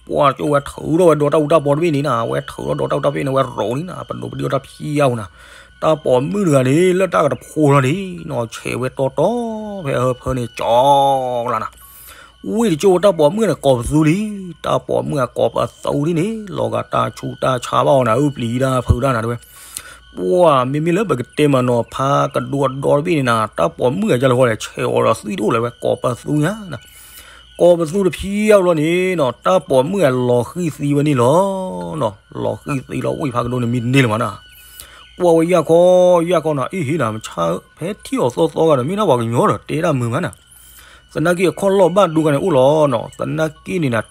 ပှၤကၠိဝဲထုးထီၣ်ဝဲဒီးတၢ်အူတၢ်ပီတဘ့ၣ်န့ၣ်နၤ, အဝဲထုးထီၣ်ဒီးတၢ်အူတၢ်ပီန့ၣ် အဝဲရိးန့ၣ်နၤ, ပဒိးပဒံၣ်အီၣ်တၢ်ဖံးအါပူၤနၤ, တၢ်ပိာ်မုၣ်တဂၤန့ၣ် လၢတၢ်ကတဖိလီၤန့ၣ်နီၤ, ဆဲးဝဲတီတီ ဖဲအဟၢဖၢန့ၣ် ကၠီကလါနၤ. ဝ့ၢ်တကၠိဝဲတၢ်ပိာ်မုၣ်န့ၣ် ကိးပသူလံ, တၢ်ပိာ်မုၣ်အကိးပသူဒ်န့ၣ် လီၤဂာ်တၢ်ဆူးတၢ်ဆါဘၣ်အီၤနၤ, အုၣ်ပျံၤတၢ်ဖုးတၢ်နၤတဲဝဲ. ပှၤမ့မ့ၢ်လၢပကတဲမးနီၤ, ဖးကဒိအဒီတဘ့ၣ်န့ၣ်နၤ, တၢ်ပိာ်မုၣ်အယါလၢဃီလဲၣ် ဆဲးအီၤဒီးသွံၣ်တအိၣ်လဲၣ်ဝဲ ကိးပသူညါနၤ. ကိးပသူတဖံးအါဘျီန့ၣ်နီၤ, တၢ်ပိာ်မုၣ်အလီၤဃံၤသံဝဲန့ၣ်လီၤနီၤ, လီၤဃံၤသံလီၤ ဝ့ၢ်ဖးကဒိန့ၣ်မံတန့ၢ်လၢၤမးနၤ. ကွၢ်ဝဲယၢ်ခီယၢ်ခီနၤ, အ့ၣ်ဟ့နၤ မဆါ ဖဲထံၣ်အီၤသီသီဂၤဒီး မ့ၢ်ဒၣ်ပှၤကညီဒီး တဲဒၣ်မုာ်မးနၤ. သနာ်က့အခီၣ်လီၢ်ဘၣ်ဒိဂၤန့ၣ်အိၣ်လီၤနီၤ, သနာ်က့န့ၣ်နၤ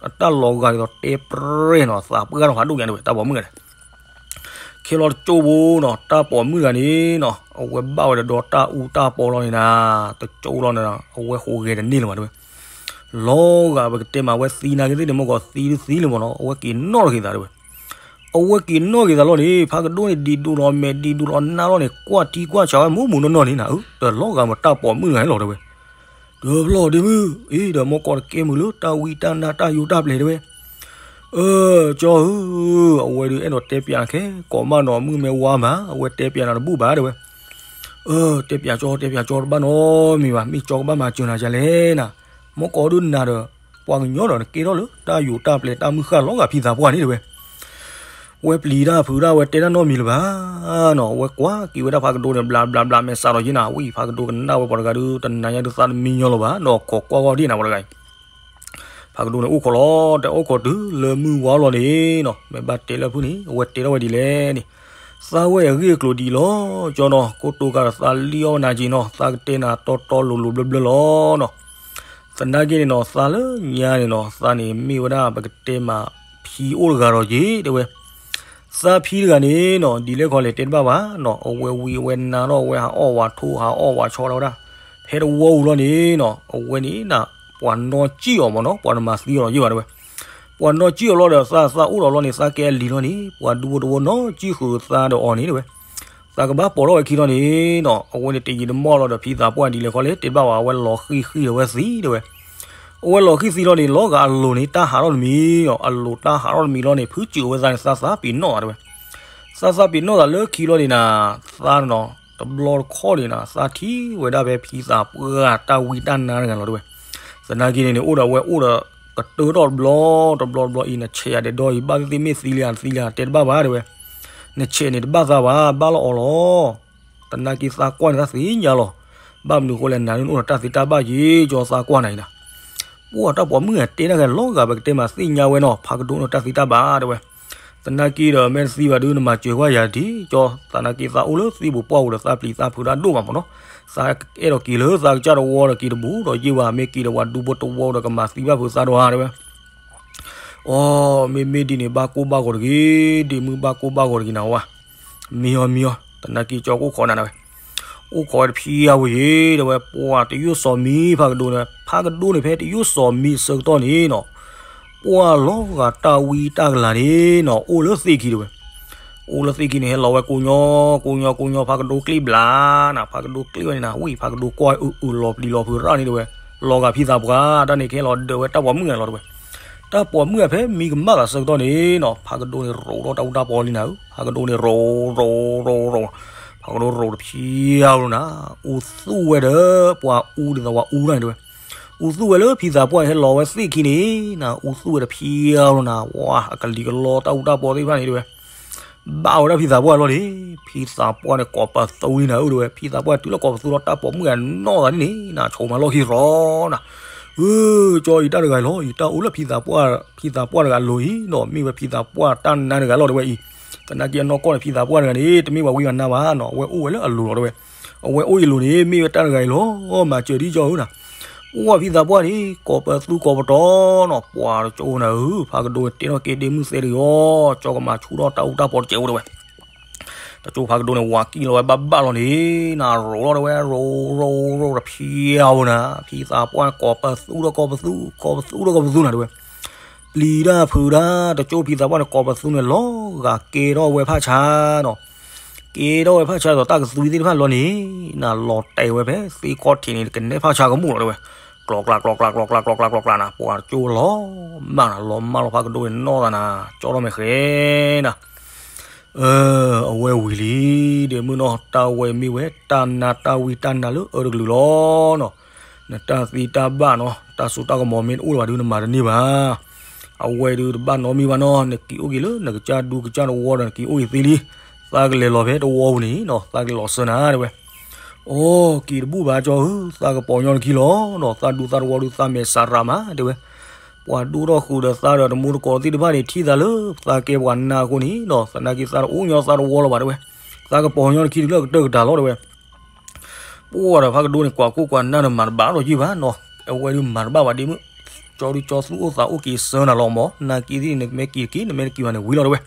အတၢ်လီၤဂာ်ဒ်သိးတဲပြဲၢ်နီၤ, သးပှၢ်ထီၣ်ဖးဒိၣ်ညါန့ၣ်ဝဲ တၢ်ပိာ်မုၣ်ဂၤန့ၣ်. ခဲလီၤတကၠိဖိနီၤ, တၢ်ပိာ်မုၣ်တဂၤန့ၣ်နီၤ, အဝဲဘၣ်ဝဲဒီးဒီတၢ်အူတၢ်ပီလီၤန့ၣ်နၤ, တကၠိလီၤန့ၣ်, အဝဲဃိးဂဲၤတန့ၢ်လၢၤဘၣ်တဲဝဲ. လီၤဂာ်ပကတဲမး အဝဲသံနာ်က့သ့ၣ်န့ၣ် မ့ၢ်ကီးသံတသံလၢၤမ့ၢ်နီၤ, အဝဲက့ၤနီၣ်တဂ့ၤသးတဲဝဲ. အဝဲက့ၤနီၣ်က့ၤသးလီၤန့ၣ် ဖးကဒိၣ်န့ၣ် ဒံးဒူးလီၤမဲာ် ဒံးဒူးလီၤနါလီၤန့ၣ် ကွၢ်ထံကွၢ်ဆးဝဲမူးမူးနီၢ်နီၢ်န့ၣ်နၤ, တလီၤဂာ်မးတၢ်ပိာ်မုၣ်တဂၤန့ၣ်လီၤတဲဝဲ. တဘျီဒ့မုၣ်အံၤဒီး မ့ၢ်ကီးတကဲမုာ်လၢတၢ်ဝံတၢ်နါတၢ်ယိးတၢ်ပျဲၤတဲဝဲ. အၢ ကၠီဧၢ, အဝဲဒုးအဲၣ်ဒိးတဲပၠးနၤခဲ, ကိးမၢ်နီၤ မုၣ်မဲဝါမး အဝဲတဲပၠးနၤတဘူၣ်ဘၣ်တဲဝဲ. အၢ တဲပၠးကၠီ တဲပၠးကၠီတဘၣ်နီတမံၤဘၣ်, မ့ၢ်ကၠီကဘၣ်မၤစၢၤနၤဒ်လဲၣ်နၤ, မ့ၢ်ကီးဒုးနၤဒီး ပှၤကညီဒီးနကဲထီၣ်လၢတၢ်ယိးတၢ်ပျဲၤတၢ်မုၢ်ဃၢ်လီၤဂာ်ဖံသးပှၢ်န့ၣ်တဲဝဲ. ဝဲပျံၤတၢ်ဖုးတၢ်ဝဲတဲတၢ်နီတမံၤလၢၤဘၣ်နီၤ, အဝဲကွၢ်က့ၤဝဲဒၣ်ဖးကဒိၣ်န့ၣ် ဘျးဘျးဘျး မဲာ်ဆှးဒီးယ့ၢ်နၤ, ဝံၤဖးကဒိၣ်ကနၣ်ဝဲပှၤတဂၤဒုး တနၤညါဒုးသးတမံညီလၢၤဘၣ်နီၤ, ခိးကွၢ်ဂီၢ်ဒ်နၤပှၤတဂၤအံၤ. ဖးကဒိၣ်န့ၣ်အိၣ်ခိးလီၤ, တအိၣ်ခိးတုၤလၢမုၢ်ဝါလီၤန့ၣ်နီၤ, မ့ၢ်ဘၣ်တဲလၢဖုၣ်န့ၣ် အဝဲတဲထီၣ်ဝဲဒ်လဲၣ်န့ၣ်, သးဝဲအဂ့ၢ်အကျိၤဒ်အံၤလီၤ, ကၠီနီၤ ကိတိာ်ကၤဒီးသးလံအီၣ်နၤက့ၤနီၤ, သးကတဲနၤတီတီလိၤလိၤဘျၢဘျၢလီၤနီၤ. သနာ်က့န့ၣ်နီၤ သးလၢညါန့ၣ်နီၤ သးန့ၣ်မ့ၢ်ဝဲဒၣ်ပကတဲမး ဖံအိၣ်တဂၤဒီးက့ၤတဲဝဲ. သးဖံတဂၤန့ၣ်နီၤ ဒ်လဲၣ်ခီလဲၣ်တဲတဘၣ်ဘၣ်နီၤ, အဝဲဝံၤအဝဲနါထီၣ် အဝဲဟးအီၣ်ဝးထိၣ်ဟးအီၣ်ဝးဆီဒၣ်ဝဲဒၣ်, ဖဲတဝီပူၤလီၤန့ၣ်နီၤ အဝဲန့ၣ်နၤ ပှၤနီၣ်ကံၣ်အီၤမ့ၢ်နီၤ, ပှၤတမၤသံအီၤဒီးယ့ၢ်ဘၣ်တဲဝဲ. ပှၤနီၣ်ကံၣ်အီၤလီၤဒီးသး သးအိၣ်ဒီးလီၤန့ၣ် သးကဲအလံၤလီၤန့ၣ် ပှၤဒူဖိတဝီနီၣ်ကံၣ်ဃုာ်သးဒီးအီၤန့ၣ်တဲဝဲ. သးကဘၣ်ပိာ်ထီၣ်ဝဲခံလီၤန့ၣ်နီၤ အဝဲန့ၣ်တယံာ်တမီၢ်လီၤဒီး ဖံသးပှၢ်ဒ်လဲၣ်ခီလဲၣ်တဲတဘၣ်ဘၣ်, အဝဲလီၤဃံၣ်ဃံၣ်ဒီးဝဲသံတဲဝဲ. အဝဲလီၤဃံၣ်သံလီၤန့ၣ် လီၤဂာ်အလိၤန့ၣ် တၢ်ဟးထီၣ်တမံၤနီၤ, အလိၤတၢ်ဟးထီၣ်တမံၤလီၤန့ၣ် ဖုစၢၤဝဲသးန့ၣ် သးသးပ့ၤနီၣ်သးတဲဝဲ. သးသးပ့ၤနီၣ်သးလၢခံလီၤန့ၣ်နၤ, သးနီၤ တဘျီတခီၣ်န့ၣ်နၤ သးထံၣ်ဝဲဒၣ်ဖဲဖံသးပှၢ်တၢ်ဝံတၢ်နါတဂၤလီၤတဲဝဲ. သနာ်က့န့ၣ်န့ၣ် အိၣ်ဒီးအဝဲအိၣ်ဒီးကတၢၢ်ထီၣ်တဘျီ တဘျီတဘျီအံၤ နဆဲးယၤဒဲးဒီအံၤ ဘၣ်သ့ၣ်သ့ၣ်မ့ၢ်သံလံဧါ တသံလံဧါ တဲတဘၣ်ဘၣ်တဲဝဲ. နဆဲးန့ၣ်တဘၣ်သးဘၣ် ဘၣ်လီၤအီၤလီၤ. သနာ်က့သးကွၢ်န့ၣ် သးသ့ၣ်ညါလီၤ. ဘၣ်မနုၤအဃိလဲၣ် နၤန့ၣ်နအိၣ်ဒီးတၢ်သ့တၢ်ဘၣ်က့ၤ ကၠီသးကွၢ်နၤအံၤနၤ. ပှၢ်တၢ်ပိာ်မုၣ်ဂၤတဲတၢ်ဂ့ၢ်လီၤဂာ် ပကတဲမးသ့ၣ်ညါဝဲနီၤ ဖးကဒိၣ်န့ၣ်တၢ်သ့တၢ်ဘၣ်တဲဝဲ. သနာ်က့ဒီး မ့ၢ်တသံဘၣ်ဒုး နမၤစၢၤကွၢ်ယၤဒ် ကၠီ သနာ်က့သးအိၣ်လၢသံပူၤပှၢ်ပူၤဒီး သးပျံၤသးဖုးတၢ်ဒိၣ်မးမ့ၢ်နီၤ. သးအဲၣ်ဒိးက့ၤလၢသးကစၢ်တဝီဒီးက့ၤတဘူးဒီးယ့ၢ်ဝဲ မ့ၢ်က့ၤဒီးပှၤဒူဖိတဝီဒီးကမၤသံဘၣ်ဖုးသးဒီးဧါတဲဝဲ. အိ မ့မ့ၢ်ဒ်န့ၣ် ဘၣ်ကိၢ်ဘၣ်ဂီၤတဂ့ၤ, ဒ့မုၣ်ဘၣ်ကိၢ်ဘၣ်ဂီၤတဂ့ၤနၤဝဲ. မံအီၤမံအီၤ သနာ်က့ကၠီကအိၣ်ခိးနၤနၤဝဲ. အိၣ်ခိးဝဲတဖံအဝဲယ့ၣ် တဲဝဲ ပှၢ်တယိၣ်စီၤမံဖးကဒိၣ်န့ၣ် ဖးကဒိၣ်န့ၣ် ဖဲတယိၣ်စီၤမံအဆၢကတီၢ်န့ၣ်နီၤ ပှၢ်လီၤဂာ်တၢ်ဝံတၢ်ကလၤန့ၣ်နီၤ အိၣ်လၢသ့ၣ်ခံတဲဝဲ. အိၣ်လၢသ့ၣ်ခံန့ၣ် ဟဲလီၤဝဲကိးညီ ကိးညီ ကိးညီ ဖးကဒိၣ်ကျ့ၣ်ဘျးနၤ ဖးကဒိၣ်ကျ့ၣ်ဝဲန့ၣ်နၤ ဝံၤ ဖးကဒိၣ်ကွၢ်အုးအုးလီၤပျံၤလီၤဖုးရၣ်န့ၣ်တဲဝဲ. လီၤဂာ်ဖံသးပှၢ် တၢ်န့ၣ်ကဟဲလီၤဒၢးဝဲတၢ်ပိာ်မုၣ်ဂၤလီၤတဲဝဲ. တၢ်ပိာ်မုၣ်ဂၤဖဲမံကမၣ်သးဆၢကတီၢ်န့ၣ်နီၤ ဖးကဒိၣ်န့ၣ်ရိးထီၣ်တၢ်အူတၢ်ပီလံနၤဧၢ ဖးကဒိၣ်န့ၣ်ရိး ရိး ရိး ရိး ဖးကဒိၣ်ရိးတဖံအါလီၤနၤ အူသူၣ်ဝဲဒီး ပှၤအူဒ်သိးပှၤအူတၢ်န့ၣ်တဲဝဲ. အူသူၣ်ဝဲလၢဖံသးပှၢ်ဟဲလီၤဝဲသ့ၣ်ခံန့ၣ်နၤ အူသူၣ်ဝဲတဖံအါလီၤနၤ ဝါ အကလံၤကလီတၢ်အူတၢ်ပီသ့ၣ်တဖၣ်န့ၣ်တဲဝဲ. ဘၣ်ဝဲဒၣ်ဖံသးပှၢ်လီၤန့ၣ် ဖံသးပှၢ်န့ၣ်ကိးပသူန့ၣ်နၤဧၢတဲဝဲ ဖံသးပှၢ်တုၤလၢကိးပသူဒီးတၢ်ပိာ်မုၣ်ဂၤနီၢ်သးန့ၣ်န့ၣ် နဆိးမၤလီၢ်ခံရီနၤ. အၢ ကၠီအံၤတၢ်တဂၤအံၤလီၤ အံၤတၢ်အိၣ်လၢဖံသးပှၢ် ဖံသးပှၢ်တဂၤအလိၤအံၤနီၤ မ့ၢ်ဝဲဖံသးပှၢ်တၢ်နါတဂၤလီၤတဲဝဲအံၤ. သနာ်က့အနီၢ်ကီၢ်န့ၣ် ဖံသးပှၢ်တဂၤန့ၣ် တမ့ၢ်ပှၤဝံပှၤနါဘၣ်နီၤ အဝဲအိၣ်ဝဲလၢအလိၤလီၤတဲဝဲ. အဝဲအိၣ်အံၤလိၤန့ၣ် မ့ၢ်ဝဲတၢ်တဂၤအံၤလီၤ မၤစၢၤဒ်ကၠီဧၢနၤ. ပှၢ်ဖံသးပှၢ်န့ၣ် ကိးပသူကိးပတီၤနီၤ ပှၢ်တကၠိနၤဧၢ ဖးကဒိၣ်န့ၣ် တဲထီၣ်က့ၤဒ့မုၣ်သဲတဂ့ၤအီၤ ကၠီကမၤဆူၣ်ထီၣ်တၢ်အူတၢ်ပီတကဲးအိၣ်တဲဝဲ. တကၠိဖးကဒိၣ်န့ၣ် ဝၤကံၣ်လီၤဝဲဘၣ်ဘၣ်လီၤန့ၣ် နရိးလီၤတဲဝဲ ရိး ရိး ရိး တဖံအါလီၤနၤ ဖံသးပှၢ်ကိးပသူထီၣ်ကိးပသူ ကိးပသူထီၣ်ကိးပသူနၤတဲဝဲ. ပျံၤတၢ်ဖုးတၢ် တကၠိဖံသးပှၢ်န့ၣ် ကိးပသူန့ၣ် လီၤဂာ်ကဲထီၣ်ဝဲဖးဆါနီၤ. ကဲထီၣ်ဝဲဖးဆါဒီးတၢ်ကသွံသ့ၣ်တဖၣ်လီၤန့ၣ် နလီၤတဲာ်ဝဲဖဲသ့ၣ်ခီၣ်ထံးန့ၣ် ကနဲဖးဆါကမူၣ်လီၤတဲဝဲ. ကျီကျါ ကျီကျါ ကျီကျါ ကျီကျါ ကျီကျါ ကျီကျါနၤ ပှၢ်တကၠိလီၤမၢ်နၤ လီၤမၢ်လီၤဖးကဒိၣ်န့ၣ်နီၢ်သးနၤ ကၠီထီၣ်မဲာ်ဃဲနၤ. အၢ အဝဲဝံၤလံ ဒ့မုၣ်နီၤ တၢ်ဝဲမ့ၢ်ဝဲ တၢ်နါတၢ်ဝံတၢ်နါလၢအၢတကလုာ်လီၤနီၤ. နတၢ်သံတၢ်ဘၣ်နီၤ တၢ်စိတၢ်ကမီၤမ့ၢ်တအိၣ်လၢၤဘၣ်ဒုး နမၤတန့ၢ်ဘၣ်. အဝဲဒုးတဘၣ်နီတမံၤဘၣ်နီၤ နက့ၤအိၣ်က့ၤလၢနကစၢ်ဒူကစၢ်တဝီဒီး နက့ၤအိၣ်က့ၤသ့လံ. သးကလဲၤလီၤဖဲတဝီပူၤန့ၣ်နီၤ သးကလဲၤလီၤဆၢနၤတဲဝဲ. အိ က့ၤတဘူၣ်ဘၣ်ကၠီဧၢ သးကပီၤညီနခံလီၤနီၤ သးဒူသးတဝီဒုး သးမဲာ်စးရးမးတဲဝဲ. ပှၤဒူထီၣ်ဃုာ်ဒီးသးဒီးတမူတကိးသ့ၣ်တဖၣ်န့ၣ် ထံၣ်သးလၢသးကဲပှၤနါအဃိန့ၣ်နီၤ သနာ်က့သးတအိၣ်ညီသးတဝီလၢၤဘၣ်တဲဝဲ. သးကပီၤညီနခံတုၤလၢကတၢၢ်ကတၢၢ်လီၤတဲဝဲ. ပှၢ်ဒီးဖးကဒိၣ်န့ၣ် ကွၢ်ကိၢ်ကွၢ်နါန့ၣ် မၤတဘၣ်ဒီးယုၢ်ဘၣ်နီၤ အဝဲဒုးမၤတဘၣ်ဘၣ်ဒ့မုၣ်. ကၠီဒုးကၠီသူၣ်အိၣ်သးအိၣ်က့ၤဆၢနၤလီၤမး နါက့သ့ၣ်န့ၣ် နမ့ၢ်က့ၤတက့ၢ် နမ့ၢ်တက့ၤဘၣ်န့ၣ်ဝံၤလီၤတဲဝဲ.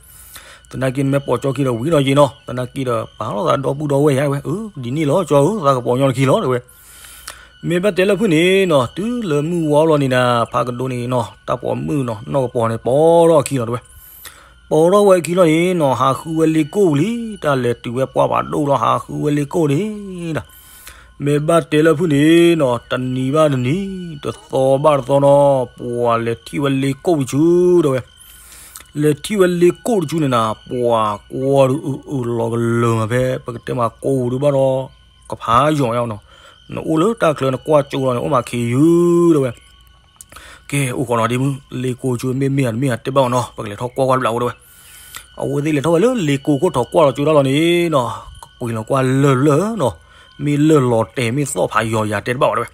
သနာ်က့နမ့ၢ်ပိာ်ကၠီခံဒီးဝံၤဒီးယ့ၤနီၤ, သနာ်က့ဒီးပာ်လီၤသးဒီပုၢ်ဒီဝဲၢ်ယါဝဲ, အၢ ဒ်န့ၣ်လီၤကၠီဧၢ, သးကပီၤညီနခံလီၤတဲဝဲ. မ့ၢ်ဘၣ်တဲလၢဖုၣ်န့ၣ်နီၤ, တုၤလၢမုၢ်ဝါလီၤန့ၣ်ဒီး ဖးကဒိန့ၣ်နီၤ, တၢ်ပိာ်မုၣ်နီၤ နီၢ်ကပီၤန့ၣ် ပိာ်ထီၣ်အခံလီၤတဲဝဲ. ပိာ်ထီၣ်ဝဲအခံလီၤန့ၣ်နီၤ, ဟးဃုဝဲလ့ကိၣ်လံ, တၢ်လဲၤတုၤဝဲပှၢ်ဖးဒိၣ်လီၤ ဟးဃုဝဲလ့ကိၣ်န့ၣ်ဒီး မ့ၢ်ဘၣ်တဲလၢဖုၣ်န့ၣ်နီၤ, တနံၤဘၣ်တနံၤ, တသီဘၣ်တသီနီၤ, ပှၤလဲၤထံၣ်ဝဲလ့ကိၣ်တဆူတဲဝဲ. လဲၤထံၣ်ဝဲလ့ကိၣ်တဆူန့ၣ်နီၤ, ပှၤကွၢ်ဒုးအုးအုးလီၤကလၢာ်မးဖဲ ပကတဲမးကိးဒုးဘၣ်ဒီး ကဖးယိာ်ညါနီၤ, နအိၣ်လၢတၢ်ချၢနကွၢ်ကၠိလီၤန့ၣ် အိၣ်မးခ့ယုၢ်တဲဝဲ. ကဲ အိၣ်ဃီနီၤဒ့မုၣ်, လ့ကိၣ်တဆူမ့ၢ်မ့ၢ်ဧါတမ့ၢ်ဧါတဲဘၣ်အီၤနီၤ, ပကလဲၤထီၣ်ကွၢ်ကွၢ်တဘျီအိၣ်တဲဝဲ. အဝဲသ့ၣ်လဲၤထီၣ်ဝဲလၢလ့ကိၣ်ခိၣ်ထီၣ်ကွၢ်လီၤကၠိတၢ်လီၤန့ၣ်နီၤ, ကကွံာ်လီၤကွၢ်လၢၢ်လၢၢ်နီၤ, မ့ၢ်လၢၢ်လီၤတဲာ်မ့ၢ်သီၣ်ဖးယိာ်ယၤတဲတဘၣ်ဝဲတဲဝဲ.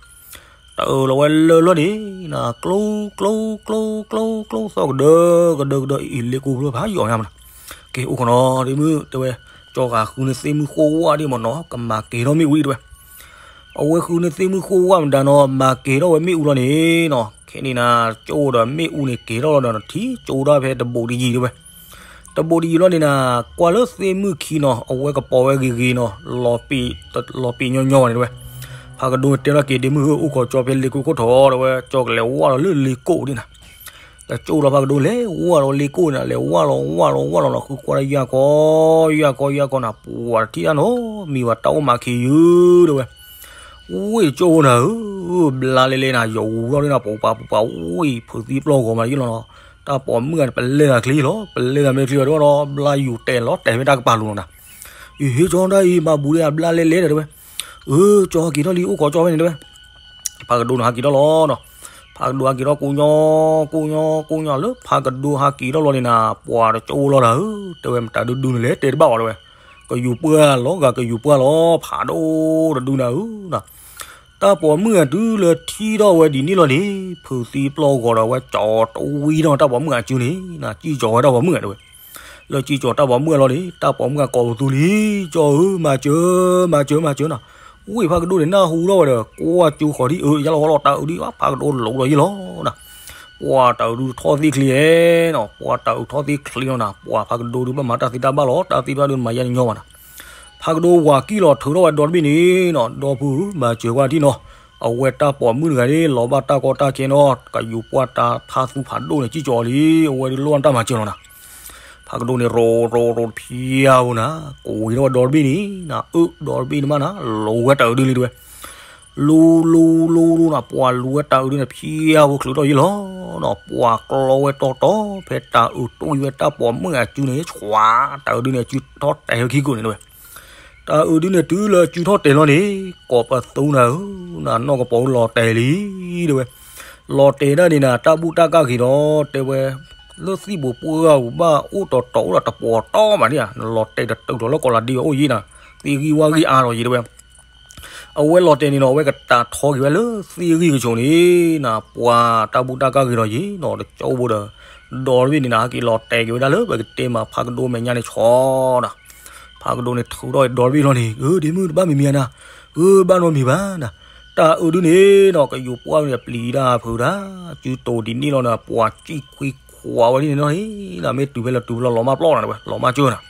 တအၢၣ်လီၤဝဲလၢၢ်လၢၢ်န့ၣ်နီၤ, ကျိကျိကျိကျိကျိကျိ သီၣ်ကဒၢကဒၢကဒၢအံၤ လ့ကိၣ်ဖျိဖးယိာ်ညါမးနီၤ. ကဲ အိၣ်ခိးနီၤဒ့မုၣ်တဲဝဲ, ကၠီဃုန့ၢ်သ့ၣ်မုၢ်ဃိၣ်ဝါဒ်မးနီၤ, ကမၤကဲၤထီၣ်မ့ၣ်အူဒ်တဲဝဲ. အဝဲဃုန့ၢ်သ့ၣ်မုၢ်ဃိၣ်ဝါမတၤနီၤ, မၤကဲၤထီၣ်ဝဲမ့ၣ်အူလီၤန့ၣ်နီၤ, ခဲန့ၣ်နၤ ကၠိဒီးမ့ၣ်အူန့ၣ်ကဲၤထီၣ်လီၤဒီး ထံၣ်ကၠိဒၣ်ဖဲတဘိးတယံၤတဲဝဲ. တဘိးတယံၤလီၤန့ၣ်နၤ, ကွၢ်လၢသ့ၣ်မုၢ်ခံနီၤ, အဝဲကပီၤဝဲဂ့ၤဂ့ၤနီၤ, လီၤပ့ၤညီညီဘၣ်န့ၣ်တဲဝဲ. ဖးကဒိတဲထီၣ်က့ၤဒ့မုၣ်ဧၢ, အိၣ်ခိးကၠီဖဲလ့ကိၣ်ခိၣ်ထီၣ်တဲဝဲ, ကၠီကလဲၤဝါလီၤလၢလ့ကိၣ်ဒ်နၤ. တကၠိလီၤဖးကဒိလဲၤဝါလီၤလ့ကိၣ်န့ၣ်, လဲၤဝါလီၤဝါလီၤဝါလီၤနီၤ, ဃုကွၢ်တၢ်ယၢ်ကီယၢ်ကီယၢ်ကီနၤ, ပှၤတထံၣ်တၢ်နီတမံၤဘၣ်, တၢ်အိၣ်မးခ့ယုၢ်တဲဝဲ. ဝ့ၢ်ကၠိဖိနၤဧၢ, ဘျါလဲၤလဲၤနၤ, ယီၤဝူထီၣ်ဒ်နၤ, ပူၤပာ်ပူၤပာ်ဝ့ၢ် ဖုးသံပျီၢ်ဂီၤမးယ့ၣ်လီၤနီၤ. တၢ်ပိာ်မုၣ်ဂၤန့ၣ် ပလဲၤသးချ့လီၤ, ပလဲၤသးမ့ၢ်ချ့ဘၣ်ဒီး ဘျါယူၤတဲာ်လီၤတဲာ်ဖဲတၢ်ကပၤလိၤနီၤနၤ. ယဟ့ၣ်ကၠီတၢ်အံၤ မၤဘူးဒ်အဘျါလဲၤလဲၤဒီးတဲဝဲ. အၢ ကၠီဟဲက့ၤထီၣ်လံ, အိၣ်ခိးကၠီဖဲန့ၣ်တဲဝဲ. ဖးကဒိန့ၣ်ဟးက့ၤထီၣ်လီၤနီၤ. ဖးကဒိဟးက့ၤထီၣ်ကိးညီ ကိးညီ ကိးညီ လၢဖးကဒိဟးက့ၤထီၣ်လီၤန့ၣ်နၤ, ပှၤတကၠိဖိလီၤနၤဧၢ, တဲဝဲ မတၤဒုဒုန့ၣ်လဲၣ် တဲတဘၣ်အီၤတဲဝဲ. ကယူၤပှၢ်လီၤဂာ် ကယူၤပှၢ်လီၤ, ဖးဒိၣ်တဒုနၤဧၢနီၤ. တၢ်ပိာ်မုၣ်ဂၤတုၤလၢထံၣ်ထီၣ်ဝဲဒ်န့ၣ်လီၤန့ၣ်, ဖုးသံပျီၢ်ဂီၤဒီး ဝဲကၠီတဝံထီၣ်တၢ်ပိာ်မုၣ်ဂၤစုန့ၣ်နၤ, စံၣ်ကၠီၤဝဲတၢ်ပိာ်မုၣ်ဂၤတဲဝဲ. လၢစံၣ်ကၠီၤတၢ်ပိာ်မုၣ်ဂၤလီၤန့ၣ်, တၢ်ပိာ်မုၣ်ဂၤကိးပသူလံ, ကၠီဧၢ မၤစၢၤ, မၤစၢၤ မၤစၢၤနီၤ. ဝ့ၢ်ဖးကဒိန့ၣ် နၢ်ဟူထီၣ်ဝဲဒီး ကွၢ်ကၠိဃီၤဒ်အၢ ယါလီၤဝဲလီၤ တၢ်အုးဒ် ဖးကဒိလိၤဒီးယ့ၣ်လီၤနၤ. ပှၤတၢ်အုးဒုးထီၣ်သ့ၣ်ချ့ဧါနီၤ, ပှၤတၢ်အုးထီၣ်သ့ၣ်ချ့လီၤနၤ, ပှၤဖးကဒိဒုးဘၣ်မၤတၢ်သ့တၢ်ဘၣ်လီၤ, တၢ်သ့တၢ်ဘၣ်ဒုးမၤယါန့ၣ်ညီမးနၤ. ဖးကဒိဝၤကံၣ်လီၤထုးထီၣ်ဝဲဒီတဘ့ၣ်န့ၣ်နီၤ, ဒီပုၢ်ဧၢ မၤစၢၤကွၢ်ထံၣ်နီၤ. အဝဲတၢ်ပိာ်မုၣ်တဂၤန့ၣ် လီၤဘၣ်တၢ်ကီတၢ်ခဲနီၤ, ကယူၤပှၢ်တၢ်ထါသူဖးဒိၣ်န့ၣ် စံၣ်ကၠီၤလံ, အဝဲဒုးလိၣ်ဘၣ်တၢ်မၤစၢၤလီၤနၤ. ဖးကဒိန့ၣ် ရိရိရိဖျါဖိနၤ, ကွံာ်ထီၣ်ဝဲဒီတဘ့ၣ်န့ၣ်နၤ, အၢ ဒီတဘ့ၣ်န့ၣ်မးနၤ, လူၤဝဲတၢ်အုးဒုးလံတဲဝဲ. လူၤလူၤလူၤလူၤနၤ, ပှၤလူၤဝဲတၢ်အုးဒုးန့ၣ် ဖျါဖိချုးထီၣ်ယ့ၣ်လီၤနီၤ, ပှၤကျီဝဲတီတီ ဖဲတၢ်အုးတူၢ်ယံၤဝဲတၢ်ပိာ်မုၣ်အစုန့ၣ် ဆွး တၢ်အုးဒုးန့ၣ် စုထီၣ်တဲာ်ဝဲခံကိးန့ၣ်တဲဝဲ. တၢ်အုးဒုးန့ၣ် တုၤလၢစုထီၣ်တဲာ်လီၤန့ၣ်, ကိးပသူနၤဧၢ, နနီၢ်ကပီၤလီၤတဲာ်လံ တဲဝဲ. လီၤတဲာ်ဒၣ်န့ၣ်နၤ, တၢ်ဘူၣ်တၢ်ကၢ်ဂ့ၤဒီး တဲဝဲ, လၢသံၣ်ဘိးပှၢ်ဂၤပူၤဘၣ်အိၣ်တီတီအိၣ်ဒီးတပှီၤတီမးန့ၣ်ဧါ, နလီၤတဲာ်တတုၤလီၤလၢကီးလၤဒ့ဝဲအိၣ်ယံၤနၤ, သ့ဂံၢ်ဝၢ်ဂံၢ်အါလီၤယံၤတဲဝဲ. အဝဲလီၤတဲာ်န့ၣ်နီၤ, အဝဲကတၢ်ထီက့ၤဝဲလၢသ့ဂံၢ်ကဆိးန့ၣ်နၤ, ပှၤတၢ်ဘူၣ်တၢ်ကၢ်ဂ့ၤဒီးယံၤနီၤ, တကၠိဖိဒီး ဒီတဘ့ၣ်န့ၣ်နၤ, ဟဲက့ၤလီၤတဲာ်က့ၤဝဲဒၣ်လၢ ပကတဲမးဖးကဒိမဲာ်ညါန့ၣ်ဆီနၤ. ဖးကဒိန့ၣ်ထုးထီၣ်ဒီတဘ့ၣ်လီၤန့ၣ်, အၢ ဒ့မုၣ်တဘၣ်မံၤမံၤဧါနၤ, အၢ ဘၣ်နီတမံၤဘၣ်နၤ. တၢ်အုးဒုးန့ၣ်နီၤ, ကယူၤပှၢ်န့ၣ်ပျံၤတၢ်ဖုးတၢ်, စုတိၤဒ်န့ၣ်လီၤနၤ, ပှၤစံၣ်ခွံခွးဝဲဒ်န့ၣ်နီၤ, မ့ၢ်တုၤဖဲလဲၣ်တုၤဖဲလဲၣ်လီၤမၢ်ပျီနၤတဲဝဲ, လီၤမၢ်စၢၤနၤ.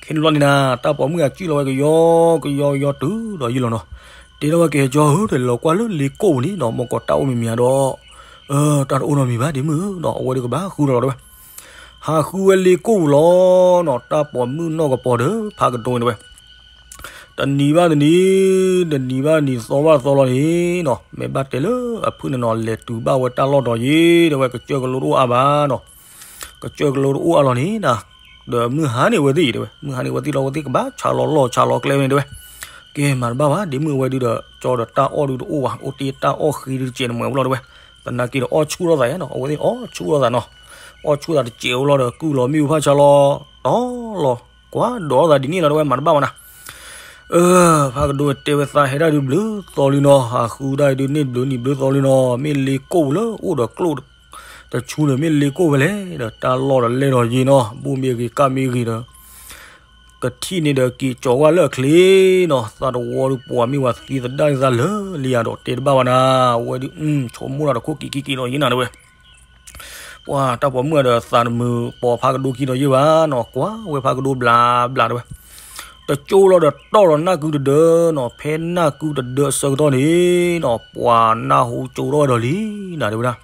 ခဲန့ၣ်လီၤန့ၣ်နၤ, တၢ်ပိာ်မုၣ်အစုလီၤဝဲကယီကယီကယီ တုၤဒီးယံၤလီၤနီၤ. တဲထီၣ်ဝဲကဲကၠီဧၢ, တလီၤကွၢ်လၢလ့ကိၣ်ပူၤန့ၣ်နီၤ, မ့ၢ်ကီးတၢ်အိၣ်မံၤမံၤဧါဒီး, တၢ်တအိၣ်နီတမံၤဘၣ်ဒ့မုၣ်ဧၢနီၤ, အဝဲဒုးကဘၣ်ဃုလီၤလီၤတဲဝဲ. ဟးဃုဝဲလ့ကိၣ်ပူၤလီၤနီၤ, တၢ်ပိာ်မုၣ်နီၢ်ကပီၤဒီး ဖးကဒိန့ၣ်တဲဝဲ. တနံၤဘၣ်တနံၤ, တနံၤဘၣ်တနံၤ, သီဘၣ်သီလီၤန့ၣ်နီၤ, မ့ၢ်ဘၣ်တဲလၢအဖုၣ်န့ၣ်နီၤ, လဲၤတုၤဘၣ်ဝဲတၢ်လီၢ်ဒီးယံၤ တဲဝဲ, ကစၢၢ်ကလိတအိၣ်အါဘၣ်နီၤ. ကစၢၢ်ကလိတအိၣ်အါလီၤန့ၣ်နၤ, ဒီးမုၢ်ဟါန့ၣ်အဝဲသ့ၣ်အံၤတဲဝဲ, မုၢ်ဟါန့ၣ်အဝဲသ့ၣ်လီၤ, အဝဲသ့ၣ်ကဘၣ်ဆးလီၤလီၢ်ဆးလီၤကျဲဝဲန့ၣ်တဲဝဲ. ကဲမၤတဘၣ်ဘၣ်, ဒ့မုၣ်အဝဲဒုးဒီး ကၠီဒီးတၢ်အီၣ်ဒုးတအိၣ်ဘၣ်, အိၣ်တ့ၢ်တၢ်အီၣ်ဃ့ဒုးတစဲးတမှဲၤဘၣ်လီၤတဲဝဲ. သနာ်က့ဒီးအီၣ်ဆူၣ်ထီၣ်သးယါနီၤ, အဝဲသ့ၣ်အီၣ်ဆူၣ်ထီၣ်သးနီၤ. အီၣ်ဆူၣ်သးတစဲးဝဲလီၤဒီး ကုၢ်လီၤမ့ၣ်အူဖးဆါလီၤ တီၤလီၤ, ကွၢ်ဒိးသးဒ်န့ၣ်လီၤတဲဝဲ, မၤတဘၣ်ဘၣ်နၤ. အၢ ဖးကဒိတဲဝဲ, သးဟဲဒၣ်ဒုးဘျုးသီလံနီၤ, ဟးဃုဒၣ်ဒုးန့ၣ်ဘျုးနံၤဘျုးသီလံနီၤ, မ့ၢ်လ့ကိၣ်လၢအိၣ်ဒီးကျိၣ်တဆူန့ၣ် မ့ၢ်လ့ကိၣ်ဝဲလဲၣ်, ဒီးတၢ်လီၢ်ဒီးလဲၢ်ဒီးယံၤနီၤ, ဘူၣ်မ့ၢ်ဂ့ၤကၣ်မ့ၢ်ဂ့ၤဒီး ကထံၣ်န့ၣ်ဒီးက့ၤကၠီၤဝဲလၢအချ့နီၤ, သးတဝီဒုးပှၤမ့ၢ်ဝဲသံသဒၣ်န့ၣ်သးလၢာ်လံယၤဒီးတဲတဘၣ်ဘၣ်နၤ, အဝဲဒုး ဆိကမိၣ်ဒီးတခိၣ်က့ၤက့ၤက့ၤလီၤယံၤနၤတဲဝဲ. ပှၤတၢ်ပိာ်မုၣ်ဂၤဒီးသးတမုာ်ပိာ်ဖးကဒိခံဒီးယဲၢ်ဘၣ်နီၤ, ကွၢ်ဝဲဖးကဒိဘျးဘျးတဲဝဲ, တကၠိလီၤဒီးတီၢ်လီၤနၢ်ကုတဒၢနီၤ, ဖဲနၢ်ကုတဒၢအဆၢကတီၢ်န့ၣ်နီၤ, ပှၤနၢ်ဟူကၠိထီၣ်ဝဲဒီးလံနၤ တဲဝဲဒၣ်,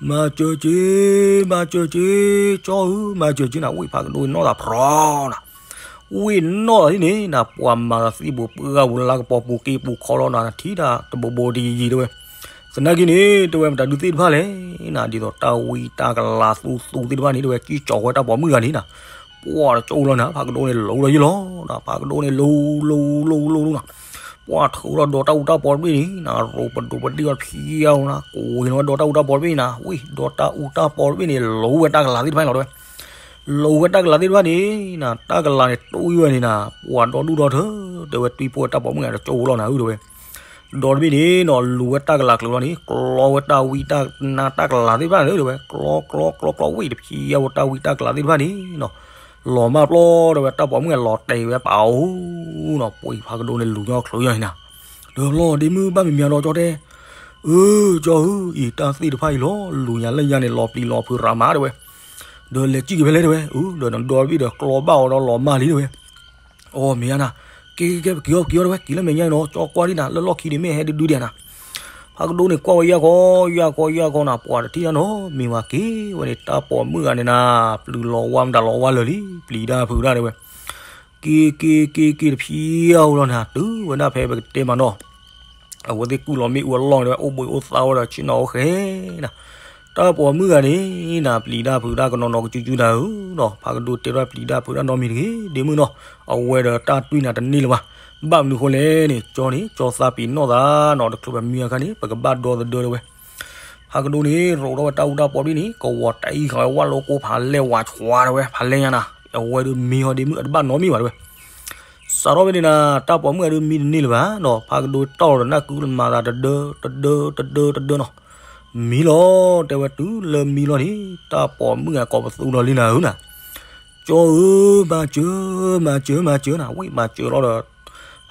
မၤစၢၤက့ၤ, မၤစၢၤက့ၤ, ကၠီဧၢ, မၤစၢၤက့ၤနၤ, ဝံၣ်ဖးကဒိန့ၣ်နီၢ်သးဖြီနၤ ဝံၣ်နီၢ်သးဒ်န့ၣ်နၤ, ပှၤမၤသးသံပူၤပှၢ်ပူၤလၢကပီၤပူၤက့ပူၤခီလီၤနၤ, ထံၣ်တၢ်တဘိဘိတယံၤယံၤတဲဝဲ, သနာ်က့န့ၣ် တဲဝဲမတၤဒုးသ့ၣ်တဖၣ်လဲၣ်နၤ, ဒ်သိးတၢ်ဝံတၢ်ကလၤသူသူသ့ၣ်တဖၣ်န့ၣ် တဲဝဲ ကံၣ်ကၠီၤဝဲတၢ်ပိာ်မုၣ်ဂၤန့ၣ်နၤ, ပှၤတကၠိလီၤနၤ, ဖးကဒိန့ၣ်လိၤဒီးယဲၢ်လီၤနၤ, ဖးကဒိန့ၣ်လိၤလိၤလိၤလိၤလိၤနၤ, ပှၤထုးထီၣ်ဒီးတၢ်အူတၢ်ပီတဘ့ၣ်န့ၣ်နၤ, ရိးပဒိးပဒ့ၣ်အီၤဖံးအီၤနၤ, ကွံာ်လီၤဝဲဒီးတၢ်အူတၢ်ပီတဘ့ၣ်နၤ, ဝံၣ်ဒီးတၢ်အူတၢ်ပီတဘ့ၣ်န့ၣ် လိၤဝဲတၢ်ကလၤသ့ၣ်တဖၣ်န့ၣ်လီၤ တဲဝဲ လိၤဝဲတၢ်ကလၤသ့ၣ်တဖၣ်န့ၣ်နၤ, တၢ်ကလၤန့ၣ်တွံၢ်ဝဲန့ၣ်နၤ, ပှၤဒီဒူၣ်ဒီထၢ တဲဝဲ တွံၢ်ဖှိၣ်ဝဲတၢ်ပိာ်မုၣ်ဂၤတကၠိလီၤနၤဧၢ တဲဝဲ, ဒီတဘ့ၣ်န့ၣ်နီၤ လူၤဝဲတၢ်ကလၤကျိၤလီၤန့ၣ် ကျီဝဲတၢ်ဝံတၢ်နါတၢ်ကလၤသ့ၣ်တဖၣ်န့ၣ် တဲဝဲ ကျီကျီကျီကျီ ဝံၣ်တဖံးအီၤဝဲတၢ်ဝံတၢ်ကလၤသ့ၣ်တဖၣ်န့ၣ်နီၤ, လီၤမၢ်ပျီ တဲဝဲ တၢ်ပိာ်မုၣ်ဂၤလီၤတဲာ်ဝဲပာ်အိၣ်နီၤ, ပှၤဖးကဒိန့ၣ်လူၤညီချုးညီန့ၣ်နၤ, ဒီးလီၤဒ့မုၣ်ဘၣ်မံၤမံၤဒီးကၠီတဲ အၢ ကၠီဧၢ, အံၤတၢ်သ့ၣ်တဖၣ်အံၤလီၤ လူၤညါလၢညါန့ၣ် လီၤပျံၤလီၤဖုးရၤမး တဲဝဲ, ဒီးလဲၤစံၣ်က့ၤဖဲလဲၣ် တဲဝဲ, အၢ ဒီးနဒီတဘ့ၣ်ဒီးကျီဘၣ်အီၤဒီး လီၤမၢ်လံ တဲဝဲ, အိ မ့ၢ်ဧါနၤ, က့ၤက့ၤက့ၤ ပက့ၤအီၤ ပက့ၤအီၤ တဲဝဲ, က့ၤလၢမဲာ်ညါနီၤ, ကၠီကွၢ်ဒံးနၤ လၢလီၢ်ခံန့ၣ် မ့ၢ်ဟဲဒုဒုဒံးနၤ, ဖးကဒိန့ၣ်ကွၢ်ဝဲယၢ်ကီယၢ်ကီယၢ်ကီနၤ, ပှၤတထံၣ်တၢ်နီတမံၤ မၤက့ၤဝဲန့ၣ် တၢ်ပိာ်မုၣ်ဂၤန့ၣ်နၤ, ပျုၤလီၤဝါမတၤလီၤဝါလၢာ်လံ ပျံၤတၢ်ဖုးတၢ် တဲဝဲ က့ၤက့ၤက့ၤက့ၤတဖံးအီၤလီၤနၤ, တုၤဝဲဒၣ်ဖဲပကတဲမးနီၤ, အဝဲသ့ၣ်ကူၣ်လီၤမ့ၣ်အူအလီၢ်န့ၣ် တဲဝဲ အိၣ်ဘှံးအိၣ်သါဝဲဒီးဆ့ၣ်နီၤအိၣ်ဃဲနၤ, တၢ်ပိာ်မုၣ်ဂၤန့ၣ်နၤ ပျံၤတၢ်ဖုးတၢ်ကနီၤနီၤကစုကစုတၢ်ဧၢနီၤ, ဖးကဒိတဲထီၣ်ပျံၤတၢ်ဖုးတၢ်နီတမံၤတဂ့ၤ ဒ့မုၣ်နီၤ, အဝဲဒီးတၢ်တွံၢ်နၤတန့ၢ်လၢၤဘၣ်, ဘၣ်မနုၤဃိလဲၣ်န့ၣ် ကၠီန့ၣ် ကၠီသးပ့ၤနီၣ်သးနီၤ, တချုးပမံအခါန့ၣ် ပကဘၣ်ဒီသဒၢ တဲဝဲ ဖးကဒိန့ၣ် ရိးထီၣ်ဝဲတၢ်အူတၢ်ပီတဘ့ၣ်န့ၣ် ကဝီၤတအံၣ်ဃာ်ဝဲဝၣ်လိကိဖးလဲၢ်ဝးဆှါ တဲဝဲ ဖးလဲၢ်ညါနၤ, အဝဲဒုးမံဟီဒ့မုၣ်အတဘၣ်နီတမံၤဘၣ် တဲဝဲ, စးထီၣ်ဖဲန့ၣ်နၤ တၢ်ပိာ်မုၣ်ဂၤဒုးမံတန့ၢ်လၢၤဘၣ်နီၤ, ဖးကဒိတီၢ်လီၤနၢ်ကုလၢမၤသးတဒၢ တဒၢ တဒၢ တဒၢနီၤ, မံလီၤ တဲဝဲ တုၤလၢမံလီၤန့ၣ် တၢ်ပိာ်မုၣ်ဂၤကိးပသူလီၤလံနၤဧၢနၤ, ကၠီဧၢ မၤစၢၤ မၤစၢၤ မၤစၢၤနၤ, ဝံၣ်မၤစၢၤလီၤဒီး